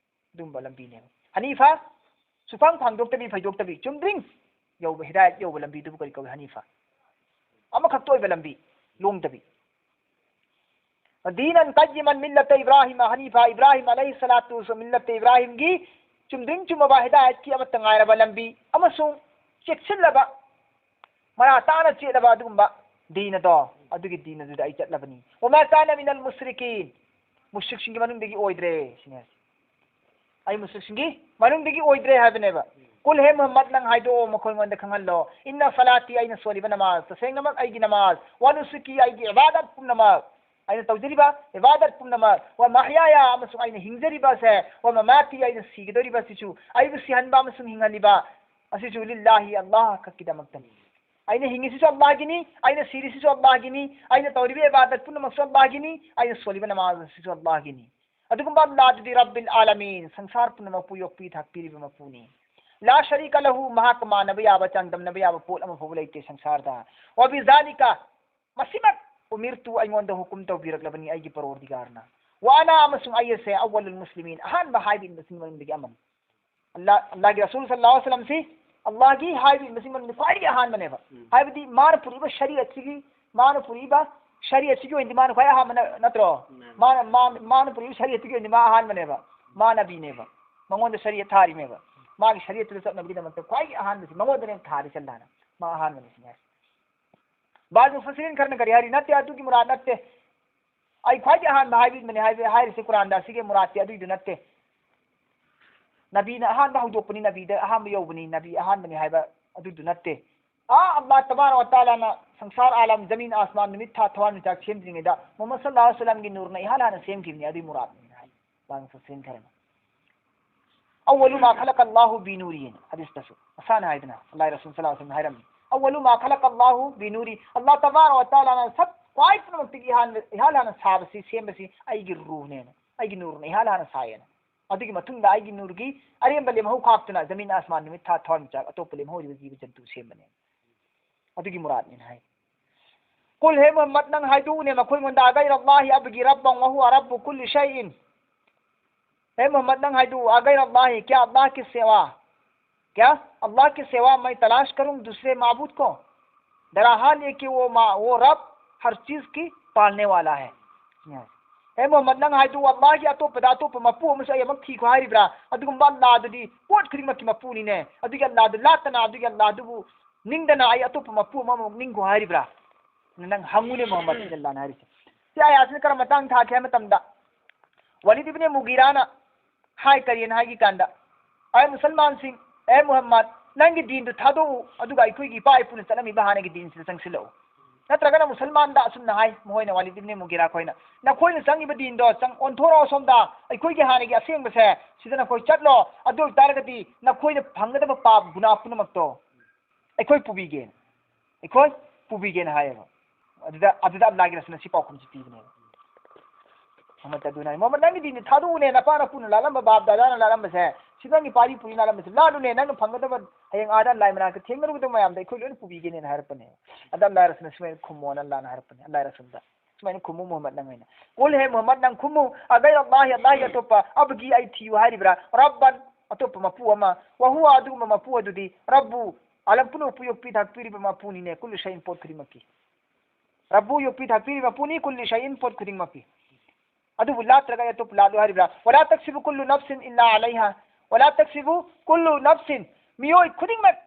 ꯑꯗꯨꯒꯨꯝꯕ ꯂꯝꯕꯤꯅꯦꯕ꯫ ꯍꯅꯤꯐꯥ, ꯁꯨꯐꯥꯡ ꯐꯥꯡꯗꯣꯛꯇꯕꯤ, ꯐꯩꯗꯣꯛꯇꯕꯤ, ꯆꯨꯝꯗ꯭ꯔꯤꯡ ꯌꯧꯕ, ꯍꯤꯗꯥꯌꯠ ꯌꯧꯕ ꯂꯝꯕꯤꯗꯨꯕꯨ ꯀꯔꯤ ꯀꯧꯏ? ꯍꯅꯤꯐꯥ꯫ ꯑꯃꯈꯛꯇ ꯑꯣꯏꯕ ꯂꯝꯕꯤ, ꯂꯣꯡꯗꯕꯤ꯫ ꯗꯤꯅꯟ ꯀꯥꯏꯌꯤꯃꯟ ꯃꯤꯜꯂꯇ ꯏꯕ꯭ꯔꯥꯍꯤꯝ ꯍꯅꯤꯐꯥ, ꯏꯕ꯭ꯔꯥꯍꯤꯝ ꯑꯂꯩꯍꯤ ꯁꯂꯥꯇꯨ ꯋꯁ-, ꯃꯤꯜꯂꯇ ꯏꯕ꯭ꯔꯥꯍꯤꯝꯒꯤ ꯆꯨꯝꯗ꯭ꯔꯤꯡ ꯆꯨꯝꯃꯕ ꯍꯤꯗꯥꯌꯠꯀꯤ ꯑꯃꯠꯇ ꯉꯥꯏꯔꯕ ꯂꯝꯕꯤ ꯑꯃꯁꯨꯡ ꯆꯦꯛꯁꯤꯜꯂꯕ, ꯃꯔꯥ ꯇꯥꯅ ꯆꯦꯠꯂꯕ ꯑꯗꯨꯒꯨꯝꯕ ꯗꯤꯟ ꯑꯗꯣ, ꯑꯗꯨꯒꯤ ꯗꯤꯟ ꯑꯗꯨꯗ ꯑꯩ ꯆꯠꯂꯕꯅꯤ꯫ ꯋꯃꯥ ꯀꯥꯅ ꯃꯤꯅꯜ ꯃꯨꯁꯔꯤꯀꯤꯟ, ꯃꯨꯁꯔꯤꯛꯁꯤꯡꯒꯤ ꯃꯅꯨꯡꯗꯒꯤ ꯑꯣꯏꯗ꯭ꯔꯦ ꯁꯤꯅꯦ꯫ ꯑꯩ ꯃꯨꯁꯔꯤꯛꯁꯤꯡꯒꯤ ꯃꯅꯨꯡꯗꯒꯤ ꯑꯣꯏꯗ꯭ꯔꯦ ꯍꯥꯏꯕꯅꯦꯕ꯫ ꯀꯨꯜ, ꯍꯦ ꯃꯨꯍꯝꯃꯗ, ꯅꯪ ꯍꯥꯏꯗꯣꯛꯑꯣ, ꯃꯈꯣꯏꯉꯣꯟꯗ ꯈꯪꯍꯜꯂꯣ, ꯏꯟꯅ ꯁꯂꯥꯇꯤ, ꯑꯩꯅ ꯁꯣꯜꯂꯤꯕ ꯅꯃꯥꯖ, ꯇꯁꯦꯡꯅꯃꯛ ꯑꯩꯒꯤ ꯅꯃꯥꯖ, ꯋꯥ ꯅꯨꯁꯨꯀꯤ, ꯑꯩꯒꯤ ꯏꯕꯥꯗꯠ ꯄꯨꯝꯅꯃꯛ, ꯑꯩꯅ ꯇꯧꯖꯔꯤꯕ ꯏꯕꯥꯗꯠ ꯄꯨꯝꯅꯃꯛ, ꯋꯥ ꯃꯍꯌꯥꯌꯥ, ꯑꯃꯁꯨꯡ ꯑꯩꯅ ꯍꯤꯡꯖꯔꯤꯕ ꯑꯁꯦ, ꯋꯥ ꯃꯃꯥꯇꯤ, ꯑꯩꯅ ꯁꯤꯒꯗꯧꯔꯤꯕ ꯑꯁꯤꯁꯨ, ꯑꯩꯕꯨ ꯁꯤꯍꯟꯕ ꯑꯃꯁꯨꯡ ꯍꯤꯡꯍꯜꯂꯤꯕ ꯑꯁꯤꯁꯨ, ꯂꯤꯜꯂꯥꯍꯤ, ꯑꯜꯂꯥꯍ ꯈꯛꯀꯤꯗꯃꯛꯇꯅꯤ꯫ ꯑꯩꯅ ꯍꯤꯡꯉꯤꯁꯤꯁꯨ ꯑꯜꯂꯥꯍꯒꯤꯅꯤ, ꯑꯩꯅ ꯁꯤꯔꯤꯁꯤꯁꯨ ꯑꯜꯂꯥꯍꯒꯤꯅꯤ, ꯑꯩꯅ ꯇꯧꯔꯤꯕ ꯏꯕꯥꯗꯠ ꯄꯨꯝꯅꯃꯛꯁꯨ ꯑꯜꯂꯥꯍꯒꯤꯅꯤ, ꯑꯩꯅ ꯁꯣꯜꯂꯤꯕ ꯅꯃꯥꯖ ꯑꯁꯤꯁꯨ ꯑꯜꯂꯥꯍꯒꯤꯅꯤ꯫ ꯑꯗꯨꯒꯨꯝꯕ ꯑꯜꯂꯥꯍꯗꯨꯗꯤ ꯔꯕꯤꯜ ꯑꯥꯂꯥꯃꯤꯟ, ꯁꯪꯁꯥꯔ ꯄꯨꯝꯅꯃꯛꯄꯨ ꯌꯣꯛꯄꯤ ꯊꯥꯛꯄꯤꯔꯤꯕ ꯃꯄꯨꯅꯤ꯫ ꯂꯥ ꯁꯔꯤꯀ ꯂꯍꯨ, ꯃꯍꯥꯛꯀ ꯃꯥꯟꯅꯕ ꯌꯥꯕ, ꯆꯥꯡꯗꯝꯅꯕ ꯌꯥꯕ ꯄꯣꯠ ꯑꯃ ꯐꯥꯎꯕ ꯂꯩꯇꯦ ꯁꯪꯁꯥꯔꯗ꯫ ꯋꯥꯕꯤꯖꯥꯂꯤꯀ, ꯃꯁꯤꯃꯛ ꯎꯃꯤꯔꯇꯨ, ꯑꯩꯉꯣꯟꯗ ꯍꯨꯀꯨꯝ ꯇꯧꯕꯤꯔꯛꯂꯕꯅꯤ ꯑꯩꯒꯤ ꯄꯔꯣꯔꯗꯤꯒꯥꯔꯅ꯫ ꯋꯥ ꯑꯅꯥ, ꯑꯃꯁꯨꯡ ꯑꯩ ꯑꯁꯦ ꯑꯋ꯭ꯋꯂꯨꯜ ꯃꯨꯁꯂꯤꯃꯤꯟ, ꯑꯍꯥꯟꯕ ꯍꯥꯏꯕ ꯏꯟꯕꯁꯤꯡ ꯃꯅꯨꯡꯗꯒꯤ ꯑꯃꯅꯤ꯫ ꯑꯜꯂꯥ, ꯑꯜꯂꯥꯍꯒꯤ ꯔꯁꯨꯜ ꯁꯜꯂꯜꯂꯥꯍꯨ ꯑꯂꯩꯍꯤ ꯋꯁꯜꯂꯝꯁꯤ ꯑꯜꯂꯥꯍꯒꯤ ꯍꯥꯏꯕ ꯏꯟꯕꯁꯤꯡ ꯃꯅꯨꯡꯗ ꯈ꯭ꯋꯥꯏꯗꯒꯤ ꯑꯍꯥꯟꯕꯅꯦꯕ꯫ ꯎꯝ꯫ ꯍꯥꯏꯕꯗꯤ ꯃꯥꯅ ꯄꯨꯔꯛꯏꯕ ꯁꯔꯤꯌꯠꯁꯤꯒꯤ, ꯃꯥꯅ ꯄꯨꯔꯛꯏꯕ ꯁꯔꯤꯌꯠꯁꯤꯒꯤ ꯑꯣꯏꯅꯗꯤ ꯃꯥꯅ ꯈ꯭ꯋꯥꯏ ꯑꯍꯥꯟꯕ ꯅ-, ꯅꯠꯇ꯭ꯔꯣ? ꯃꯥꯅꯦ꯫ ꯃꯥꯅ, ꯃꯥꯅ, ꯃꯥꯅ ꯄꯨꯔꯛꯏꯕ ꯁꯔꯤꯌꯠꯁꯤꯒꯤ ꯑꯣꯏꯅꯗꯤ ꯃꯥ ꯑꯍꯥꯟꯕꯅꯦꯕ꯫ ꯃꯥ ꯅꯕꯤꯅꯦꯕ꯫ ꯃꯉꯣꯟꯗ ꯁꯔꯤꯌꯠ ꯊꯥꯔꯤꯅꯦꯕ꯫ ꯃꯥꯒꯤ ꯁꯔꯤꯌꯠꯇꯨꯗ ꯆꯠꯅꯕꯒꯤꯗꯃꯛꯇ ꯈ꯭ꯋꯥꯏꯗꯒꯤ ꯑꯍꯥꯟꯕꯁꯤ ꯃꯉꯣꯟꯗꯅꯦ ꯊꯥꯔꯤꯁꯦ ꯑꯜꯂꯥꯍꯅ꯫ ꯃꯥ ꯑꯍꯥꯟꯕꯅꯦ ꯁꯤꯅꯤ ꯍꯥꯏꯁꯦ꯫ ꯕꯥꯖ ꯃꯨꯐꯁꯤꯔꯤꯟ ꯈꯔꯅ ꯀꯔꯤ ꯍꯥꯏꯔꯤ? ꯅꯠꯇꯦ, ꯑꯗꯨꯒꯤ ꯃꯨꯔꯥꯗ ꯅꯠꯇꯦ꯫ ꯑꯩ ꯈ꯭ꯋꯥꯏꯗꯒꯤ ꯑꯍꯥꯟꯕ ꯍꯥꯏꯕꯤꯕꯅꯦ ꯍꯥꯏꯕ, ꯍꯥꯏꯔꯤꯁꯦ ꯀꯨꯔꯥꯟꯗ, ꯑꯁꯤꯒꯤ ꯃꯨꯔꯥꯗꯇꯤ ꯑꯗꯨꯏꯗꯨ ꯅꯠꯇꯦ꯫ ꯅꯕꯤꯅ ꯑꯍꯥꯟꯕ ꯍꯧꯗꯣꯛꯄꯅꯤ, ꯅꯕꯤꯗ ꯑꯍꯥꯟꯕ ꯌꯧꯕꯅꯤ, ꯅꯕꯤ ꯑꯍꯥꯟꯕꯅꯤ ꯍꯥꯏꯕ ꯑꯗꯨꯗꯨ ꯅꯠꯇꯦ꯫ ꯑꯥ, ꯑꯜꯂꯥꯍ ꯇꯕꯥꯔꯛ ꯋ ꯇꯥꯂꯥꯅ ꯁꯪꯁꯥꯔ ꯑꯥꯂꯝ, ꯖꯃꯤꯟ ꯑꯥꯁꯃꯥꯟ, ꯅꯨꯃꯤꯠ ꯊꯥ, ꯊꯋꯥꯟꯃꯤꯆꯥꯛ ꯁꯦꯝꯗ꯭ꯔꯤꯉꯩꯗ ꯃꯨꯍꯝꯃꯗ ꯁꯜꯂꯜꯂꯥꯍꯨ ꯑꯂꯩꯍꯤ ꯋꯁꯜꯂꯝꯒꯤ ꯅꯨꯔꯅ ꯏꯍꯥꯟ ꯍꯥꯟꯅ ꯁꯦꯝꯈꯤꯕꯅꯤ, ꯑꯗꯨꯏ ꯃꯨꯔꯥꯗꯅꯤ ꯍꯥꯏ꯫ ꯕꯥꯖ ꯃꯨꯐꯁꯤꯔꯤꯟ ꯈꯔꯅ꯫ "ꯑꯋ꯭ꯋꯂꯨ ꯃꯥ ꯈꯂꯛ ꯑꯜꯂꯥꯍꯨ ꯕꯤꯅꯨꯔꯤ" ꯍꯥꯏꯅ ꯍꯗꯤꯁꯇꯁꯨ ꯃꯁꯥꯅ ꯍꯥꯏꯗꯅ, ꯑꯜꯂꯥꯍ ꯔꯁꯨꯜ ꯁꯜꯂꯜꯂꯥꯍꯨ ꯑꯂꯩꯍꯤ ꯋꯁꯜꯂꯝ ꯍꯥꯏꯔꯝꯃꯤ, "ꯑꯋ꯭ꯋꯂꯨ ꯃꯥ ꯈꯂꯛ ꯑꯜꯂꯥꯍꯨ ꯕꯤꯅꯨꯔꯤ", ꯑꯜꯂꯥꯍ ꯇꯕꯥꯔꯛ ꯋ ꯇꯥꯂꯥꯅ ꯁꯛ ꯈ꯭ꯋꯥꯏ ꯄꯨꯝꯅꯃꯛꯇꯒꯤ ꯏꯍꯥꯟ, ꯏꯍꯥꯟ ꯍꯥꯟꯅ ꯁꯥꯕꯁꯤ, ꯁꯦꯝꯕꯁꯤ ꯑꯩꯒꯤ ꯔꯨꯍꯅꯦꯅ, ꯑꯩꯒꯤ ꯅꯨꯔꯅ ꯏꯍꯥꯟ ꯍꯥꯟꯅ ꯁꯥꯏꯌꯦꯅ꯫ ꯑꯗꯨꯒꯤ ꯃꯇꯨꯡꯗ ꯑꯩꯒꯤ ꯅꯨꯔꯒꯤ ꯑꯔꯦꯝꯕ ꯂꯦꯝꯍꯧ ꯈꯥꯛꯇꯨꯅ ꯖꯃꯤꯟ ꯑꯥꯁꯃꯥꯟ, ꯅꯨꯃꯤꯠ ꯊꯥ, ꯊꯋꯥꯟꯃꯤꯆꯥꯛ, ꯑꯇꯣꯞꯄ ꯂꯦꯝꯍꯧꯔꯤꯕ ꯖꯤꯕ ꯖꯟꯇꯨ ꯁꯦꯝꯕꯅꯦ꯫ ꯑꯗꯨꯒꯤ ꯃꯨꯔꯥꯗꯅꯤꯅ ꯍꯥꯏ꯫ ꯀꯨꯜ, ꯍꯦ ꯃꯨꯍꯝꯃꯗ, ꯅꯪ ꯍꯥꯏꯗꯣꯛꯎꯅꯦ ꯃꯈꯣꯏꯉꯣꯟꯗ, "ꯑꯒꯩꯔ ꯑꯜꯂꯥꯍꯤ ꯑꯕꯒꯤ ꯔꯕꯕꯟ ꯋ ꯍꯨꯋ ꯔꯕꯕꯨ ꯀꯨꯜꯂꯤ ꯁꯩꯏꯟ"꯫ ꯍꯦ ꯃꯨꯍꯝꯃꯗ, ꯅꯪ ꯍꯥꯏꯗꯣꯛꯎ, "ꯑꯒꯩꯔ ꯑꯜꯂꯥꯍꯤ, ꯀ꯭ꯌꯥ ꯑꯜꯂꯥꯍ ꯀꯤ ꯁꯦꯋꯥ, ꯀ꯭ꯌꯥ ꯑꯜꯂꯥꯍ ꯀꯤ ꯁꯦꯋꯥ ꯃꯩ ꯇꯂꯥꯁ ꯀꯔꯨꯡ ꯗꯨꯁꯔꯦ ꯃꯥꯕꯨꯗ ꯀꯣ? ꯗꯔ ꯍꯥꯜ ꯌꯦ ꯀꯤ ꯋꯣ ꯃꯥ-, ꯋꯣ ꯔꯕ ꯍꯔ ꯆꯤꯖ ꯀꯤ ꯄꯥꯜꯅꯦ ꯋꯥꯂꯥ ꯍꯦ"꯫ ꯍꯦ ꯃꯨꯍꯝꯃꯗ, ꯅꯪ ꯍꯥꯏꯗꯣꯛꯎ, ꯑꯜꯂꯥꯍꯒꯤ ꯑꯇꯣꯞꯄꯗ ꯑꯇꯣꯞꯄ ꯃꯄꯨ ꯑꯃꯁꯨ ꯑꯩ ꯑꯃꯨꯛ ꯊꯤꯈꯣ ꯍꯥꯏꯔꯤꯕ꯭ꯔꯥ? ꯑꯗꯨꯒꯨꯝꯕ ꯑꯜꯂꯥꯍꯗꯨꯗꯤ ꯄꯣꯠ ꯈꯨꯗꯤꯡꯃꯛꯀꯤ ꯃꯄꯨꯅꯤꯅꯦ꯫ ꯑꯗꯨꯒꯤ ꯑꯜꯂꯥꯍꯗꯨ ꯂꯥꯠꯇꯅ, ꯑꯗꯨꯒꯤ ꯑꯜꯂꯥꯍꯗꯨꯕꯨ ꯅꯤꯡꯗꯅ ꯑꯩ ꯑꯇꯣꯞꯄ ꯃꯄꯨ ꯑꯃꯃꯨꯛ ꯅꯤꯡꯈꯣ ꯍꯥꯏꯔꯤꯕ꯭ꯔꯥ? ꯅꯪ ꯍꯪꯉꯨꯅꯦ ꯃꯨꯍꯝꯃꯗ, ꯁꯤꯗ ꯑꯜꯂꯥꯍꯅ ꯍꯥꯏꯔꯤꯁꯦ꯫ ꯁꯤ ꯑꯌꯥꯠꯁꯤꯅ ꯀꯔꯝꯕ ꯃꯇꯥꯡ ꯊꯥꯈꯤ ꯍꯥꯏꯕ ꯃꯇꯝꯗ, ꯋꯥꯂꯤꯗ ꯏꯕꯅꯦ ꯃꯨꯒꯤꯔꯥꯅ ꯍꯥꯏ, ꯀꯔꯤꯅ ꯍꯥꯏꯈꯤ ꯀꯥꯟꯗ, "ꯑꯩ ꯃꯨꯁꯜꯃꯥꯟꯁꯤꯡ, "ꯑꯦ ꯃꯨꯍꯝꯃꯗ, ꯅꯪꯒꯤ ꯗꯤꯟꯗꯨ ꯊꯥꯗꯣꯛꯎ, ꯑꯗꯨꯒ ꯑꯩꯈꯣꯏꯒꯤ ꯏꯄꯥ ꯏꯄꯨꯅ ꯆꯠꯂꯝꯃꯤꯕ ꯍꯥꯟꯅꯒꯤ ꯗꯤꯟꯁꯤꯗ ꯆꯪꯁꯤꯜꯂꯛꯎ꯫ ꯅꯠꯇ꯭ꯔꯒꯅ ꯃꯨꯁꯜꯃꯥꯟꯗ ꯑꯁꯨꯝꯅ ꯍꯥꯏ", ꯃꯈꯣꯏꯅ, ꯋꯥꯂꯤꯗ ꯏꯕꯅꯤ ꯃꯨꯒꯤꯔꯥ ꯈꯣꯏꯅ, "ꯅꯈꯣꯏꯅ ꯆꯪꯉꯤꯕ ꯗꯤꯟꯗꯣ ꯆꯪ-, ꯑꯣꯟꯊꯣꯔꯛꯑꯣ ꯁꯣꯝꯗ, ꯑꯩꯈꯣꯏꯒꯤ ꯍꯥꯟꯅꯒꯤ ꯑꯁꯦꯡꯕꯁꯦ ꯁꯤꯗ ꯅꯈꯣꯏ ꯆꯠꯂꯣ, ꯑꯗꯨ ꯑꯣꯏꯕ ꯇꯥꯔꯒꯗꯤ ꯅꯈꯣꯏꯅ ꯐꯪꯒꯗꯕ ꯄꯥꯞ ꯒꯨꯅꯥ ꯄꯨꯝꯅꯃꯛꯇꯣ ꯑꯩꯈꯣꯏ ꯄꯨꯕꯤꯒꯦ, ꯑꯩꯈꯣꯏ ꯄꯨꯕꯤꯒꯦꯅ" ꯍꯥꯏꯌꯦꯕ꯫ ꯑꯗꯨꯗ, ꯑꯗꯨꯗ ꯑꯜꯂꯥꯍꯒꯤ ꯔꯁꯨꯜꯅ ꯁꯤ ꯄꯥꯎꯈꯨꯝꯁꯤ ꯄꯤꯕꯅꯦꯕ꯫ ꯃꯨꯍꯝꯃꯗ ꯑꯗꯨꯅ ꯍꯥꯏ, "ꯃꯨꯍꯝꯃꯗ, ꯅꯪꯒꯤ ꯗꯤꯟꯗꯤ ꯊꯥꯗꯣꯛꯎꯅꯦ, ꯅꯄꯥ ꯅꯄꯨꯅ ꯂꯥꯜꯂꯝꯕ, ꯕꯥꯞ ꯗꯥꯗꯥꯅ ꯂꯥꯜꯂꯝꯕꯁꯦ, ꯁꯤ ꯅꯪꯒꯤ ꯄꯥꯔꯤ ꯄꯨꯔꯤ ꯂꯥꯜꯂꯝꯕꯁꯦ ꯂꯥꯜꯂꯨꯅꯦ, ꯅꯪꯅ ꯐꯪꯒꯗꯕ ꯍꯌꯦꯡ ꯑꯥꯗ ꯑꯜꯂꯥꯍ ꯃꯅꯥꯛꯇ ꯊꯦꯡꯅꯔꯨꯒꯗꯕ ꯃꯌꯥꯝꯗꯣ ꯑꯩꯈꯣꯏ ꯂꯣꯏꯅ ꯄꯨꯕꯤꯒꯦꯅꯦꯅ" ꯍꯥꯏꯔꯛꯄꯅꯦ꯫ ꯑꯗ ꯑꯜꯂꯥꯍ ꯔꯁꯨꯜꯅ ꯁꯨꯃꯥꯏꯅ ꯈꯨꯝꯃꯣꯅ ꯑꯜꯂꯥꯍꯅ ꯍꯥꯏꯔꯛꯄꯅꯦ, ꯑꯜꯂꯥꯍ ꯔꯁꯨꯜꯗ ꯁꯨꯃꯥꯏꯅ ꯈꯨꯝꯃꯨ ꯃꯨꯍꯝꯃꯗ ꯅꯪ ꯍꯥꯏꯅ, "ꯀꯨꯜ, ꯍꯦ ꯃꯨꯍꯝꯃꯗ, ꯅꯪ ꯈꯨꯝꯃꯨ, ꯑꯒꯩꯔ ꯑꯜꯂꯥꯍꯤ, ꯑꯜꯂꯥꯍꯒꯤ ꯑꯇꯣꯞꯄ, ꯑꯕꯒꯤ, ꯑꯩ ꯊꯤꯌꯨ ꯍꯥꯏꯔꯤꯕ꯭ꯔꯥ, ꯔꯕꯕꯟ, ꯑꯇꯣꯞꯄ ꯃꯄꯨ ꯑꯃ, ꯋꯥꯍꯨꯋ, ꯑꯗꯨꯒꯨꯝꯕ ꯃꯄꯨ ꯑꯗꯨꯗꯤ, ꯔꯕꯕꯨ, ꯑꯥꯂꯝ ꯄꯨꯝꯅꯃꯛꯄꯨ ꯌꯣꯛꯄꯤ ꯊꯥꯛꯄꯤꯔꯤꯕ ꯃꯄꯨꯅꯤꯅꯦ, ꯀꯨꯜꯂꯨ ꯁꯩꯏꯟ, ꯄꯣꯠ ꯈꯨꯗꯤꯡꯃꯛꯀꯤ꯫ ꯔꯕꯕꯨ ꯌꯣꯛꯄꯤ ꯊꯥꯛꯄꯤꯔꯤꯕ ꯃꯄꯨꯅꯤ, ꯀꯨꯜꯂꯨ ꯁꯩꯏꯟ, ꯄꯣꯠ ꯈꯨꯗꯤꯡꯃꯛꯀꯤ꯫ ꯑꯗꯨꯕꯨ ꯂꯥꯠꯇ꯭ꯔꯒ ꯑꯇꯣꯞꯄ ꯂꯥꯠꯂꯨ ꯍꯥꯏꯔꯤꯕ꯭ꯔꯥ? ꯋꯂꯥ ꯇꯛꯁꯤꯕꯨ ꯀꯨꯜꯂꯨ ꯅꯐꯁꯤꯟ ꯏꯜꯂꯥ ꯑꯂꯩꯍꯥ꯫ ꯋꯂꯥ ꯇꯛꯁꯤꯕꯨ ꯀꯨꯜꯂꯨ ꯅꯐꯁꯤꯟ, ꯃꯤꯑꯣꯏ ꯈꯨꯗꯤꯡꯃꯛ,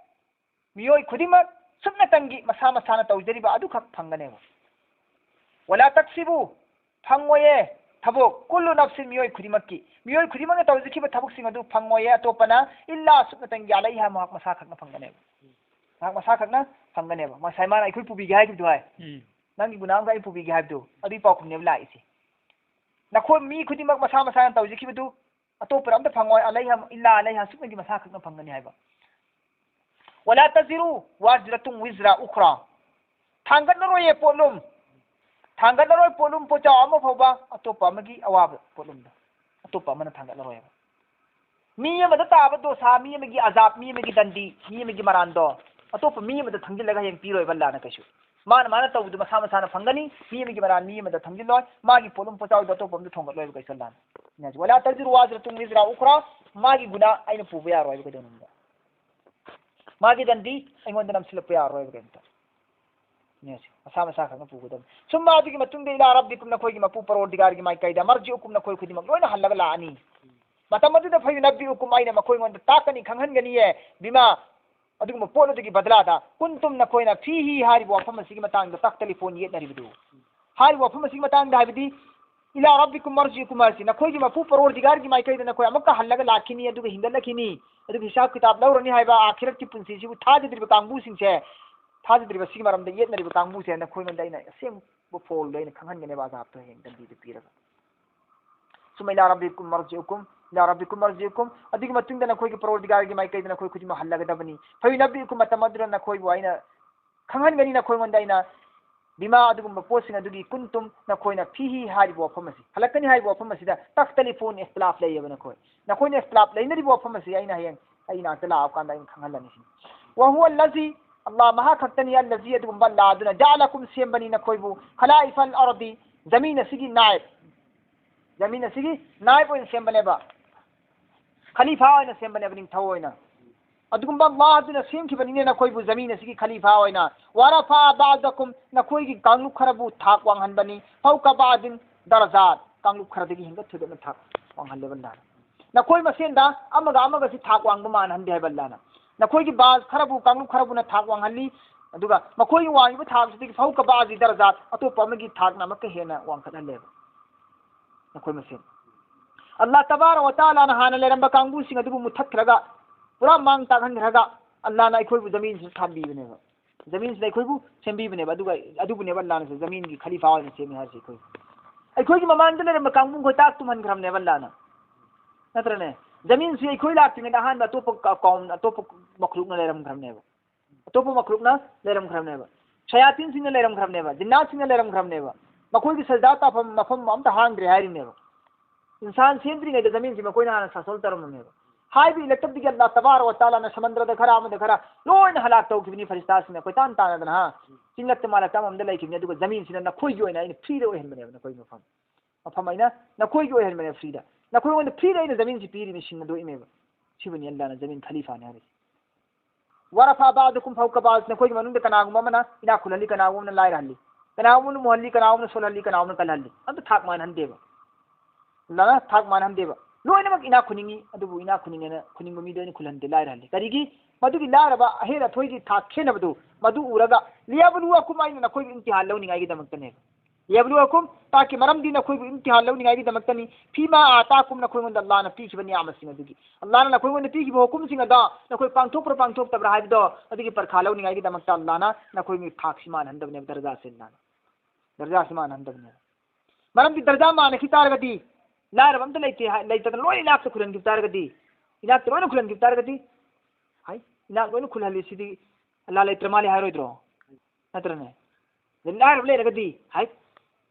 ꯃꯤꯑꯣꯏ ꯈꯨꯗꯤꯡꯃꯛ ꯁꯨꯞꯅꯇꯪꯒꯤ ꯃꯁꯥ ꯃꯁꯥꯅ ꯇꯧꯖꯔꯤꯕ ꯑꯗꯨꯈꯛ ꯐꯪꯒꯅꯦꯕ꯫ ꯋꯂꯥ ꯇꯛꯁꯤꯕꯨ, ꯐꯪꯉꯣꯏꯌꯦ ꯊꯕꯛ, ꯀꯨꯜꯂꯨ ꯅꯐꯁꯤꯟ, ꯃꯤꯑꯣꯏ ꯈꯨꯗꯤꯡꯃꯛꯀꯤ, ꯃꯤꯑꯣꯏ ꯈꯨꯗꯤꯡꯃꯛꯅ ꯇꯧꯖꯈꯤꯕ ꯊꯕꯛꯁꯤꯡ ꯑꯗꯨ ꯐꯪꯉꯣꯏꯌꯦ ꯑꯇꯣꯞꯄꯅ, ꯏꯜꯂꯥ, ꯁꯨꯞꯅꯇꯪꯒꯤ, ꯑꯂꯩꯍꯥ, ꯃꯍꯥꯛ ꯃꯁꯥ ꯈꯛꯅ ꯐꯪꯒꯅꯦꯕ꯫ ꯃꯍꯥꯛ ꯃꯁꯥ ꯈꯛꯅ ꯐꯪꯒꯅꯦꯕ꯫ ꯉꯁꯥꯏ ꯃꯥꯅ ꯑꯩꯈꯣꯏ ꯄꯨꯕꯤꯒꯦ ꯍꯥꯏꯈꯤꯕꯗꯨ ꯍꯥꯏ꯫ ꯎꯝ꯫ ꯅꯪꯒꯤ ꯒꯨꯅꯥ ꯑꯃꯒ ꯑꯩ ꯄꯨꯕꯤꯒꯦ ꯍꯥꯏꯕꯗꯨ, ꯑꯗꯨꯒꯤ ꯄꯥꯎꯈꯨꯝꯅꯦꯕ ꯂꯥꯛꯏꯁꯦ꯫ ꯅꯈꯣꯏ ꯃꯤ ꯈꯨꯗꯤꯡꯃꯛ ꯃꯁꯥ ꯃꯁꯥꯅ ꯇꯧꯖꯈꯤꯕꯗꯨ ꯑꯇꯣꯞꯄꯗ ꯑꯝꯇ ꯐꯪꯉꯣꯏ, ꯑꯂꯩꯍꯥ, ꯏꯜꯂꯥ ꯑꯂꯩꯍꯥ, ꯁꯨꯞꯅꯒꯤ ꯃꯁꯥ ꯈꯛꯅ ꯐꯪꯒꯅꯤ ꯍꯥꯏꯕ꯫ ꯋꯂꯥ ꯇꯖꯤꯔꯨ ꯋꯥꯖꯤꯔꯥꯇꯨꯟ ꯋꯤꯖꯔꯥ ꯎꯈ꯭ꯔꯥ꯫ ꯊꯥꯡꯒꯠꯂꯔꯣꯏꯌꯦ ꯄꯣꯠꯂꯨꯝ꯫ ꯊꯥꯡꯒꯠꯂꯔꯣꯏ ꯄꯣꯠꯂꯨꯝ ꯄꯣꯠꯆꯥꯎ ꯑꯃ ꯐꯥꯎꯕ ꯑꯇꯣꯞꯄ ꯑꯃꯒꯤ ꯑꯋꯥꯕ ꯄꯣꯠꯂꯨꯝꯗꯣ꯫ ꯑꯇꯣꯞꯄ ꯑꯃꯅ ꯊꯥꯡꯒꯠꯂꯔꯣꯏꯕ꯫ ꯃꯤ ꯑꯃꯗ ꯇꯥꯕ ꯗꯣꯁꯥ, ꯃꯤ ꯑꯃꯒꯤ ꯑꯖꯥꯕ, ꯃꯤ ꯑꯃꯒꯤ ꯗꯟꯗꯤ, ꯃꯤ ꯑꯃꯒꯤ ꯃꯔꯥꯟꯗꯣ ꯑꯇꯣꯞꯄ ꯃꯤ ꯑꯃꯗ ꯊꯝꯖꯤꯜꯂꯒ ꯍꯌꯦꯡ ꯄꯤꯔꯣꯏꯕ ꯑꯜꯂꯥꯅ ꯀꯩꯁꯨ꯫ ꯃꯥꯅ, ꯃꯥꯅ ꯇꯧꯕꯗꯨ ꯃꯁꯥ ꯃꯁꯥꯅ ꯐꯪꯒꯅꯤ꯫ ꯃꯤ ꯑꯃꯒꯤ ꯃꯔꯥꯟ ꯃꯤ ꯑꯃꯗ ꯊꯝꯖꯤꯜꯂꯣꯏ꯫ ꯃꯥꯒꯤ ꯄꯣꯠꯂꯨꯝ ꯄꯣꯠꯆꯥꯎꯗꯣ ꯑꯇꯣꯞꯄ ꯑꯃꯗ ꯊꯣꯡꯒꯠꯂꯣꯏꯕ ꯀꯩꯁꯨ ꯑꯜꯂꯥꯅ꯫ ꯋꯂꯥ ꯇꯖꯤꯔꯨ ꯋꯥꯖꯤꯔꯥꯇꯨꯟ ꯋꯤꯖꯔꯥ ꯎꯈ꯭ꯔꯥ, ꯃꯥꯒꯤ ꯒꯨꯅꯥ ꯑꯩꯅ ꯄꯨꯕ ꯌꯥꯔꯣꯏꯕ ꯀꯩꯗꯧꯅꯨꯡꯗ꯫ ꯃꯥꯒꯤ ꯗꯟꯗꯤ ꯑꯩꯉꯣꯟꯗ ꯅꯝꯁꯤꯜꯂꯛꯄ ꯌꯥꯔꯣꯏꯕ ꯀꯩꯝꯇ꯫ ꯅꯦꯁꯦ, ꯃꯁꯥ ꯃꯁꯥ ꯈꯛꯅ ꯄꯨꯒꯗꯕꯅꯤ꯫ ꯁꯨꯝꯃ ꯑꯗꯨꯒꯤ ꯃꯇꯨꯡꯗ ꯏꯂꯥ ꯔꯕꯤꯀꯨꯝ, ꯅꯈꯣꯏꯒꯤ ꯃꯄꯨ ꯄꯔꯣꯔꯗꯤꯒꯥꯔꯒꯤ ꯃꯥꯏꯀꯩꯗ, ꯃꯔꯖꯤꯎꯀꯨꯝ, ꯅꯈꯣꯏ ꯈꯨꯗꯤꯡꯃꯛ ꯂꯣꯏꯅ ꯍꯜꯂꯒ ꯂꯥꯛꯑꯅꯤ꯫ ꯃꯇꯝ ꯑꯗꯨꯗ ꯐꯌꯨꯅꯕꯤꯎꯀꯨꯝ, ꯑꯩꯅ ꯃꯈꯣꯏꯉꯣꯟꯗ ꯇꯥꯛꯀꯅꯤ, ꯈꯪꯍꯟꯒꯅꯤꯌꯦ, ꯕꯤꯃꯥ, ꯑꯗꯨꯒꯨꯝꯕ ꯄꯣꯠ ꯑꯗꯨꯒꯤ ꯕꯗꯂꯥꯗ, ꯀꯨꯟꯇꯨꯝ, ꯅꯈꯣꯏꯅ, ꯐꯤꯍꯤ ꯍꯥꯏꯔꯤꯕ ꯋꯥꯐꯝ ꯑꯁꯤꯒꯤ ꯃꯇꯥꯡꯗ ꯇꯛꯇꯂꯤꯐꯣꯟ ꯌꯦꯠꯅꯔꯤꯕꯗꯨ꯫ ꯍꯥꯏꯔꯤꯕ ꯋꯥꯐꯝ ꯑꯁꯤꯒꯤ ꯃꯇꯥꯡꯗ ꯍꯥꯏꯕꯗꯤ ꯏꯂꯥ ꯔꯕꯤꯀꯨꯝ ꯃꯔꯖꯤꯎꯀꯨꯝ ꯍꯥꯏꯁꯤ, ꯅꯈꯣꯏꯒꯤ ꯃꯄꯨ ꯄꯔꯣꯔꯗꯤꯒꯥꯔꯒꯤ ꯃꯥꯏꯀꯩꯗ ꯅꯈꯣꯏ ꯑꯃꯨꯛꯀ ꯍꯜꯂꯒ ꯂꯥꯛꯈꯤꯅꯤ, ꯑꯗꯨꯒ ꯍꯤꯡꯒꯠꯂꯛꯈꯤꯅꯤ, ꯑꯗꯨꯒ ꯍꯤꯁꯥꯕ ꯀꯤꯇꯥꯕ ꯂꯧꯔꯅꯤ ꯍꯥꯏꯕ ꯑꯥꯈꯤꯔꯠꯀꯤ ꯄꯨꯟꯁꯤꯁꯤꯕꯨ ꯊꯥꯖꯗ꯭ꯔꯤꯕ ꯀꯥꯡꯕꯨꯁꯤꯡꯁꯦ, ꯊꯥꯖꯗ꯭ꯔꯤꯕ ꯁꯤꯒꯤ ꯃꯔꯝꯗ ꯌꯦꯠꯅꯔꯤꯕ ꯀꯥꯡꯕꯨꯁꯦ ꯅꯈꯣꯏꯉꯣꯟꯗ ꯑꯩꯅ ꯑꯁꯦꯡꯕ ꯐꯣꯜꯗꯣ ꯑꯩꯅ ꯈꯪꯍꯟꯒꯅꯦꯕ, ꯑꯖꯥꯕꯇꯣ ꯍꯌꯦꯡ ꯗꯟꯗꯤꯗ ꯄꯤꯔꯒ꯫ ꯁꯨꯝꯃ ꯏꯂꯥ ꯔꯕꯤꯀꯨꯝ ꯃꯔꯖꯤꯎꯀꯨꯝ, ꯏꯂꯥ ꯔꯕꯤꯀꯨꯝ ꯃꯔꯖꯤꯎꯀꯨꯝ꯫ ꯑꯗꯨꯒꯤ ꯃꯇꯨꯡꯗ ꯅꯈꯣꯏꯒꯤ ꯄꯔꯣꯔꯗꯤꯒꯥꯔꯒꯤ ꯃꯥꯏꯀꯩꯗ ꯅꯈꯣꯏ ꯈꯨꯗꯤꯡꯃꯛ ꯍꯜꯂꯒꯗꯕꯅꯤ꯫ ꯐꯌꯨꯅꯕꯤꯎꯀꯨꯝ, ꯃꯇꯝ ꯑꯗꯨꯗ ꯅꯈꯣꯏꯕꯨ ꯑꯩꯅ ꯈꯪꯍꯟꯒꯅꯤ ꯅꯈꯣꯏꯉꯣꯟꯗ ꯑꯩꯅ, ꯕꯤꯃꯥ, ꯑꯗꯨꯒꯨꯝꯕ ꯄꯣꯠꯁꯤꯡ ꯑꯗꯨꯒꯤ, ꯀꯨꯟꯇꯨꯝ, ꯅꯈꯣꯏꯅ ꯐꯤꯍꯤ ꯍꯥꯏꯔꯤꯕ ꯋꯥꯐꯝ ꯑꯁꯤ, ꯍꯜꯂꯛꯀꯅꯤ ꯍꯥꯏꯔꯤꯕ ꯋꯥꯐꯝ ꯑꯁꯤꯗ ꯇꯈꯇꯂꯤꯐꯨꯟ, ꯏꯈꯇꯤꯂꯥꯐ ꯂꯩꯌꯦꯕ ꯅꯈꯣꯏ꯫ ꯅꯈꯣꯏꯅ ꯏꯈꯇꯤꯂꯥꯐ ꯂꯩꯅꯔꯤꯕ ꯋꯥꯐꯝ ꯑꯁꯤ ꯑꯩꯅ ꯍꯌꯦꯡ ꯑꯩ ꯅꯥꯛꯇ ꯂꯥꯛꯑꯀꯥꯟꯗ ꯑꯩꯅ ꯈꯪꯍꯜꯂꯅꯤ ꯁꯤꯅꯤ꯫ ꯋꯍꯨꯋ ꯑꯜꯂꯖꯤ, ꯑꯜꯂꯥꯍ ꯃꯍꯥꯛ ꯈꯛꯇꯅꯤ, ꯑꯜꯂꯖꯤ, ꯑꯗꯨꯒꯨꯝꯕ ꯑꯜꯂꯥꯍ ꯑꯗꯨꯅ, ꯖꯑꯂꯀꯨꯝ, ꯁꯦꯝꯕꯅꯤ ꯅꯈꯣꯏꯕꯨ, ꯈꯂꯥꯏꯐꯜ ꯑꯔꯗꯤ, ꯖꯃꯤꯟ ꯑꯁꯤꯒꯤ ꯅꯥꯏꯕ, ꯖꯃꯤꯟ ꯑꯁꯤꯒꯤ ꯅꯥꯏꯕ ꯑꯣꯏꯅ ꯁꯦꯝꯕꯅꯦꯕ, ꯈꯂꯤꯐꯥ ꯑꯣꯏꯅ ꯁꯦꯝꯕꯅꯦꯕ, ꯅꯤꯡꯊꯧ ꯑꯣꯏꯅ꯫ ꯑꯗꯨꯒꯨꯝꯕ ꯑꯜꯂꯥꯍ ꯑꯗꯨꯅ ꯁꯦꯝꯈꯤꯕꯅꯤꯅꯦ ꯅꯈꯣꯏꯕꯨ ꯖꯃꯤꯟ ꯑꯁꯤꯒꯤ ꯈꯂꯤꯐꯥ ꯑꯣꯏꯅ꯫ ꯋꯥꯔꯐꯥ ꯕꯥꯗꯀꯨꯝ, ꯅꯈꯣꯏꯒꯤ ꯀꯥꯡꯂꯨꯞ ꯈꯔꯕꯨ ꯊꯥꯛ ꯋꯥꯡꯍꯟꯕꯅꯤ꯫ ꯐꯧꯀ ꯕꯥꯗꯤꯟ ꯗꯔꯖꯥꯠ, ꯀꯥꯡꯂꯨꯞ ꯈꯔꯗꯒꯤ ꯍꯦꯟꯒꯠ ꯊꯣꯏꯒꯠꯅ ꯊꯥꯛ ꯋꯥꯡꯍꯜꯂꯦꯕ ꯑꯜꯂꯥꯍꯅ꯫ ꯅꯈꯣꯏ ꯃꯁꯦꯟꯗ ꯑꯃꯒ ꯑꯃꯒꯁꯤ ꯊꯥꯛ ꯋꯥꯡꯕ ꯃꯥꯟꯍꯟꯗꯦ ꯍꯥꯏꯕ ꯑꯜꯂꯥꯍꯅ꯫ ꯅꯈꯣꯏꯒꯤ ꯕꯥꯖ ꯈꯔꯕꯨ, ꯀꯥꯡꯂꯨꯞ ꯈꯔꯕꯨꯅ ꯊꯥꯛ ꯋꯥꯡꯍꯜꯂꯤ, ꯑꯗꯨꯒ ꯃꯈꯣꯏꯒꯤ ꯋꯥꯡꯉꯤꯕ ꯊꯥꯛꯁꯤꯗꯒꯤ ꯐꯧꯀ ꯕꯥꯗꯤ ꯗꯔꯖꯥꯠ, ꯑꯇꯣꯞꯄ ꯑꯃꯒꯤ ꯊꯥꯛꯅ ꯑꯃꯨꯛꯀ ꯍꯦꯟꯅ ꯋꯥꯡꯈꯠꯍꯜꯂꯦꯕ꯫ ꯅꯈꯣꯏ ꯃꯁꯦꯟ꯫ ꯑꯜꯂꯥꯍ ꯇꯕꯥꯔꯛ ꯋ ꯇꯥꯂꯥꯅ ꯍꯥꯟꯅ ꯂꯩꯔꯝꯕ ꯀꯥꯡꯕꯨꯁꯤꯡ ꯑꯗꯨꯕꯨ ꯃꯨꯠꯊꯠꯈ꯭ꯔꯒ, ꯄꯨꯔꯥ ꯃꯥꯡ ꯇꯥꯛꯍꯟꯈ꯭ꯔꯒ, ꯑꯜꯂꯥꯍꯅ ꯑꯩꯈꯣꯏꯕꯨ ꯖꯃꯤꯟꯁꯤꯗ ꯊꯝꯕꯤꯕꯅꯦꯕ꯫ ꯖꯃꯤꯟꯁꯤꯗ ꯑꯩꯈꯣꯏꯕꯨ ꯁꯦꯝꯕꯤꯕꯅꯦꯕ꯫ ꯑꯗꯨꯒ ꯑꯗꯨꯕꯨꯅꯦꯕ ꯑꯜꯂꯥꯍꯅꯁꯨ ꯖꯃꯤꯟꯒꯤ ꯈꯂꯤꯐꯥ ꯑꯣꯏꯅ ꯁꯦꯝꯃꯤ ꯍꯥꯏꯔꯤꯁꯦ ꯑꯩꯈꯣꯏ꯫ ꯑꯩꯈꯣꯏꯒꯤ ꯃꯃꯥꯡꯗ ꯂꯩꯔꯝꯕ ꯀꯥꯡꯕꯨ ꯑꯩꯈꯣꯏ ꯇꯥꯛ ꯇꯨꯝꯍꯟꯈ꯭ꯔꯕꯅꯦꯕ ꯑꯜꯂꯥꯍꯅ꯫ ꯅꯠꯇ꯭ꯔꯅꯦ? ꯖꯃꯤꯟꯁꯤ ꯑꯩꯈꯣꯏ ꯂꯥꯛꯇ꯭ꯔꯤꯉꯩꯗ ꯑꯍꯥꯟꯕ ꯑꯇꯣꯞꯄ ꯀ-, ꯀꯧꯝ, ꯑꯇꯣꯞꯄ ꯃꯈꯂꯨꯛꯅ ꯂꯩꯔꯝꯈ꯭ꯔꯕꯅꯦꯕ꯫ ꯑꯇꯣꯞꯄ ꯃꯈꯂꯨꯛꯅ ꯂꯩꯔꯝꯈ꯭ꯔꯕꯅꯦꯕ꯫ ꯁꯌꯥꯇꯤꯟꯁꯤꯡꯅ ꯂꯩꯔꯝꯈ꯭ꯔꯕꯅꯦꯕ꯫ ꯖꯤꯟꯅꯥꯠꯁꯤꯡꯅ ꯂꯩꯔꯝꯈ꯭ꯔꯕꯅꯦꯕ꯫ ꯃꯈꯣꯏꯒꯤ ꯁꯖꯗꯥ ꯇꯥꯐꯝ ꯃꯐꯝ ꯑꯝꯇ ꯍꯥꯡꯗ꯭ꯔꯦ ꯍꯥꯏꯔꯤꯅꯦꯕ꯫ ꯏꯟꯁꯥꯟ ꯁꯦꯝꯗ꯭ꯔꯤꯉꯩꯗ ꯖꯃꯤꯟꯁꯤ ꯃꯈꯣꯏꯅ ꯍꯥꯟꯅ ꯁꯥꯁꯣꯜ ꯇꯧꯔꯝꯃꯝꯃꯦꯕ꯫ ꯍꯥꯏꯕ ꯏꯂꯛꯇꯕꯗꯒꯤ ꯑꯜꯂꯥꯍ ꯇꯕꯥꯔꯛ ꯋ ꯇꯥꯂꯥꯅ ꯁꯃꯟꯗ꯭ꯔꯗ ꯈꯔ ꯑꯃꯗ ꯈꯔ ꯂꯣꯏꯅ ꯍꯂꯥꯛ ꯇꯧꯈꯤꯕꯅꯤ, ꯐꯔꯤꯁꯇꯥꯁꯤꯡꯅ ꯀꯣꯏꯇꯥꯟ ꯇꯥꯟꯅꯗꯅ, ꯍꯥ? ꯆꯤꯡꯂꯛꯇ ꯃꯥꯂꯛꯇ ꯑꯃꯃꯝꯗ ꯂꯩꯈꯤꯕꯅꯤ꯫ ꯑꯗꯨꯒ ꯖꯃꯤꯟꯁꯤꯅ ꯅꯈꯣꯏꯒꯤ ꯑꯣꯏꯅ ꯑꯩꯅ ꯐ꯭ꯔꯤꯗ ꯑꯣꯏꯍꯟꯕꯅꯦꯕ, ꯅꯈꯣꯏꯒꯤ ꯃꯐꯝ꯫ ꯃꯐꯝ ꯑꯩꯅ ꯅꯈꯣꯏꯒꯤ ꯑꯣꯏꯍꯟꯕꯅꯦꯕ ꯐ꯭ꯔꯤꯗ꯫ ꯅꯈꯣꯏꯉꯣꯟꯗ ꯐ꯭ꯔꯤꯗ ꯑꯩꯅ ꯖꯃꯤꯟꯁꯤ ꯄꯤꯔꯤꯕꯅꯤ, ꯁꯤꯡ ꯑꯗꯨ ꯏꯃꯦꯕ꯫ ꯁꯤꯕꯨꯅꯤ ꯑꯜꯂꯥꯍꯅ ꯖꯃꯤꯟ ꯈꯂꯤꯐꯥꯅꯤ ꯍꯥꯏꯔꯤꯁꯦ꯫ ꯋꯥꯔꯐꯥ ꯕꯥꯗꯨꯀꯨꯝ ꯐꯧꯀ ꯕꯥꯗ, ꯅꯈꯣꯏꯒꯤ ꯃꯅꯨꯡꯗ ꯀꯅꯥꯒꯨꯝꯕ ꯑꯃꯅ ꯏꯅꯥꯛ ꯈꯨꯜꯍꯜꯂꯤ, ꯀꯅꯥꯒꯨꯝꯕ ꯑꯃꯅ ꯂꯥꯏꯔꯍꯜꯂꯤ, ꯀꯅꯥꯒꯨꯝꯕ ꯑꯃꯅ ꯃꯨꯍꯜꯂꯤ, ꯀꯅꯥꯒꯨꯝꯕ ꯑꯃꯅ ꯁꯣꯜꯍꯜꯂꯤ, ꯀꯅꯥꯒꯨꯝꯕ ꯑꯃꯅ ꯀꯜꯍꯜꯂꯤ꯫ ꯑꯝꯇ ꯊꯥꯛ ꯃꯥꯟꯅꯍꯟꯗꯦꯕ꯫ ꯑꯜꯂꯥꯍꯅ ꯊꯥꯛ ꯃꯥꯟꯅꯍꯟꯗꯦꯕ꯫ ꯂꯣꯏꯅꯃꯛ ꯏꯅꯥꯛ ꯈꯨꯟꯅꯤꯡꯉꯤ, ꯑꯗꯨꯕꯨ ꯏꯅꯥꯛ ꯈꯨꯟꯅꯤꯡꯉꯦꯅ ꯈꯨꯟꯅꯤꯡꯕ ꯃꯤꯗꯣ ꯑꯩꯅ ꯈꯨꯜꯍꯟꯗꯦ, ꯂꯥꯏꯔꯍꯜꯂꯤ꯫ ꯀꯔꯤꯒꯤ? ꯃꯗꯨꯒꯤ ꯂꯥꯏꯔꯕ ꯑꯍꯦꯟ ꯑꯊꯣꯏꯒꯤ ꯊꯥꯛ ꯈꯦꯠꯅꯕꯗꯨ ꯃꯗꯨ ꯎꯔꯒ, ꯂꯤꯌꯕꯂꯨꯋꯀꯨꯝ, ꯑꯩꯅ ꯅꯈꯣꯏꯒꯤ ꯏꯝꯇꯤꯍꯥꯟ ꯂꯧꯅꯤꯡꯉꯥꯏꯒꯤꯗꯃꯛꯇꯅꯦꯕ꯫ ꯂꯤꯌꯕ꯭ꯂꯨꯋꯀꯨꯝ, ꯇꯥꯛꯀꯤ ꯃꯔꯝꯗꯤ ꯅꯈꯣꯏꯕꯨ ꯏꯝꯇꯤꯍꯥꯟ ꯂꯧꯅꯤꯡꯉꯥꯏꯒꯤꯗꯃꯛꯇꯅꯤ꯫ ꯐꯤꯃꯥ ꯑꯥꯇꯥꯀꯨꯝ, ꯅꯈꯣꯏꯉꯣꯟꯗ ꯑꯜꯂꯥꯍꯅ ꯄꯤꯈꯤꯕ ꯅꯤꯌꯥꯃꯁꯤꯡ ꯑꯗꯨꯒꯤ꯫ ꯑꯜꯂꯥꯍꯅ ꯅꯈꯣꯏꯉꯣꯟꯗ ꯄꯤꯈꯤꯕ ꯍꯨꯀꯨꯝꯁꯤꯡ ꯑꯗꯣ ꯅꯈꯣꯏ ꯄꯥꯡꯊꯣꯛꯄ꯭ꯔꯥ ꯄꯥꯡꯊꯣꯛꯇꯕ꯭ꯔꯥ ꯍꯥꯏꯕꯗꯣ ꯑꯗꯨꯒꯤ ꯄꯔꯤꯈꯥ ꯂꯧꯅꯤꯡꯉꯥꯏꯒꯤꯗꯃꯛꯇ ꯑꯜꯂꯥꯍꯅ ꯅꯈꯣꯏꯒꯤ ꯊꯥꯛꯁꯤ ꯃꯥꯟꯅꯍꯟꯗꯕꯅꯦꯕ, ꯗꯔꯖꯥꯁꯦ ꯑꯜꯂꯥꯍꯅ꯫ ꯗꯔꯖꯥꯁꯤ ꯃꯥꯟꯅꯍꯟꯗꯕꯅꯦꯕ꯫ ꯃꯔꯝꯗꯤ ꯗꯔꯖꯥ ꯃꯥꯟꯅꯈꯤ ꯇꯥꯔꯒꯗꯤ ꯂꯥꯏꯔꯕ ꯑꯝꯇ ꯂꯩꯇꯦ ꯍꯥꯏ-, ꯂꯩꯇꯗꯅ ꯂꯣꯏꯅ ꯏꯅꯥꯛꯇ ꯈꯨꯜꯍꯟꯈꯤꯕ ꯇꯥꯔꯒꯗꯤ, ꯏꯅꯥꯛꯇ ꯂꯣꯏꯅ ꯈꯨꯜꯍꯟꯈꯤꯕ ꯇꯥꯔꯒꯗꯤ, ꯍꯥꯏ, ꯏꯅꯥꯛ ꯂꯣꯏꯅ ꯈꯨꯜꯍꯜꯂꯤꯁꯤꯗꯤ ꯑꯜꯂꯥꯍ ꯂꯩꯇ꯭ꯔ ꯃꯥꯜꯂꯦ ꯍꯥꯏꯔꯣꯏꯗ꯭ꯔꯣ? ꯅꯠꯇ꯭ꯔꯅꯦ? ꯑꯗꯩ ꯂꯥꯏꯔꯕ ꯂꯩꯔꯒꯗꯤ, ꯍꯥꯏ,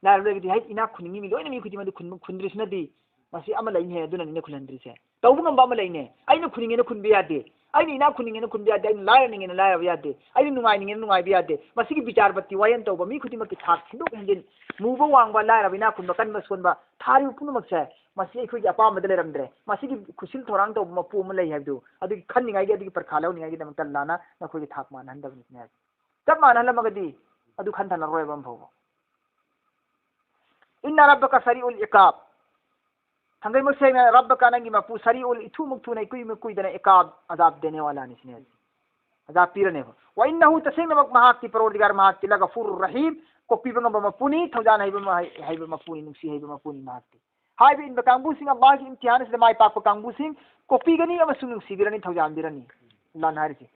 ꯂꯥꯏꯔꯕ ꯂꯩꯔꯒꯗꯤ, ꯍꯥꯏ, ꯏꯅꯥꯛ ꯈꯨꯟꯅꯤꯡꯉꯤ ꯃꯤ ꯂꯣꯏꯅ ꯃꯤ ꯈꯨꯗꯤꯡꯃꯛ ꯑꯗꯨ ꯈꯨꯟꯕ-, ꯈꯨꯟꯗ꯭ꯔꯤꯁꯤꯅꯗꯤ ꯃꯁꯤ ꯑꯃ ꯂꯩꯅꯦ, ꯑꯗꯨꯅꯅꯤꯅꯦ ꯈꯨꯜꯍꯟꯗ꯭ꯔꯤꯁꯦ꯫ ꯇꯧꯕ ꯉꯝꯕ ꯑꯃ ꯂꯩꯅꯦ꯫ ꯑꯩꯅ ꯈꯨꯟꯅꯤꯡꯉꯦꯅ ꯈꯨꯟꯕ ꯌꯥꯗꯦ꯫ ꯑꯩꯅ ꯏꯅꯥꯛ ꯈꯨꯟꯅꯤꯡꯉꯦꯅ ꯈꯨꯟꯕ ꯌꯥꯗꯦ꯫ ꯑꯩꯅ ꯂꯥꯏꯔꯅꯤꯡꯉꯦꯅ ꯂꯥꯏꯔꯕ ꯌꯥꯗꯦ꯫ ꯑꯩꯅ ꯅꯨꯡꯉꯥꯏꯅꯤꯡꯉꯦꯅ ꯅꯨꯡꯉꯥꯏꯕ ꯌꯥꯗꯦ꯫ ꯃꯁꯤꯒꯤ ꯕꯤꯆꯥꯔ ꯄꯠꯇꯤ ꯋꯥꯌꯦꯜ ꯇꯧꯕ ꯃꯤ ꯈꯨꯗꯤꯡꯃꯛꯀꯤ ꯊꯥꯛ ꯍꯦꯟꯗꯣꯛ ꯍꯦꯟꯖꯤꯟ, ꯃꯨꯕ ꯋꯥꯡꯕ, ꯂꯥꯏꯔꯕ ꯏꯅꯥꯛ ꯈꯨꯟꯕ, ꯀꯟꯕ ꯁꯣꯟꯕ, ꯊꯥꯔꯤꯕ ꯄꯨꯝꯅꯃꯛꯁꯦ ꯃꯁꯤ ꯑꯩꯈꯣꯏꯒꯤ ꯑꯄꯥꯝꯕꯗ ꯂꯩꯔꯝꯗ꯭ꯔꯦ꯫ ꯃꯁꯤꯒꯤ ꯈꯨꯠꯁꯤꯜ ꯊꯧꯔꯥꯡ ꯇꯧꯕ ꯃꯄꯨ ꯑꯃ ꯂꯩ ꯍꯥꯏꯕꯗꯨ ꯑꯗꯨꯒꯤ ꯈꯟꯅꯤꯡꯉꯥꯏꯒꯤ, ꯑꯗꯨꯒꯤ ꯄꯔꯤꯈꯥ ꯂꯧꯅꯤꯡꯉꯥꯏꯒꯤꯗꯃꯛꯇ ꯑꯜꯂꯥꯍꯅ ꯅꯈꯣꯏꯒꯤ ꯊꯥꯛ ꯃꯥꯟꯅꯍꯟꯗꯕꯅꯤ ꯁꯤꯅꯤ ꯍꯥꯏꯁꯦ꯫ ꯆꯞ ꯃꯥꯟꯅꯍꯜꯂꯝꯃꯒꯗꯤ ꯑꯗꯨ ꯈꯟꯊꯅꯔꯣꯏꯕ ꯑꯃꯐꯥꯎꯕ꯫ ꯏꯟꯅ ꯔꯕꯀ ꯁꯔꯤꯎꯜ ꯏꯀꯥꯕ꯫ ꯊꯥꯡꯒꯩꯃꯛ ꯁꯦꯡꯅ ꯔꯕꯀ ꯅꯪꯒꯤ ꯃꯄꯨ ꯁꯔꯤꯎꯜ ꯏꯊꯨꯃꯛ ꯊꯨꯅ ꯏꯀꯨꯏꯃꯛ ꯀꯨꯏꯗꯅ ꯏꯀꯥꯕ ꯑꯖꯥꯕ ꯗꯦꯅꯦ ꯋꯥꯂꯥꯅꯤ ꯁꯤꯅꯤ ꯍꯥꯏꯁꯦ꯫ ꯑꯖꯥꯕ ꯄꯤꯔꯅꯦꯕ꯫ ꯋꯥ ꯏꯟꯅꯍꯨ ꯇꯁꯦꯡꯅꯃꯛ ꯃꯍꯥꯛꯇꯤ ꯄꯔꯣꯔꯗꯤꯒꯥꯔ ꯃꯍꯥꯛꯇꯤ ꯂꯒꯐꯨꯔ ꯔꯍꯤꯝ ꯀꯣꯛꯄꯤꯕ ꯉꯝꯕ ꯃꯄꯨꯅꯤ, ꯊꯧꯖꯥꯟ ꯍꯩꯕ ꯃꯍꯩ-, ꯍꯩꯕ ꯃꯄꯨꯅꯤ, ꯅꯨꯡꯁꯤ ꯍꯩꯕ ꯃꯄꯨꯅꯤ ꯃꯍꯥꯛꯇꯤ꯫ ꯍꯥꯏꯕ ꯏꯟꯕ ꯀꯥꯡꯕꯨꯁꯤꯡ ꯑꯜꯂꯥꯍꯒꯤ ꯏꯝꯇꯤꯍꯥꯟ ꯑꯁꯤꯗ ꯃꯥꯏ ꯄꯥꯛꯄ ꯀꯥꯡꯕꯨꯁꯤꯡ ꯀꯣꯛꯄꯤꯒꯅꯤ ꯑꯃꯁꯨꯡ ꯅꯨꯡꯁꯤꯕꯤꯔꯅꯤ, ꯊꯧꯖꯥꯟꯕꯤꯔꯅꯤ꯫ ꯑꯜꯂꯥꯍꯅ ꯍꯥꯏꯔꯤꯁꯦ꯫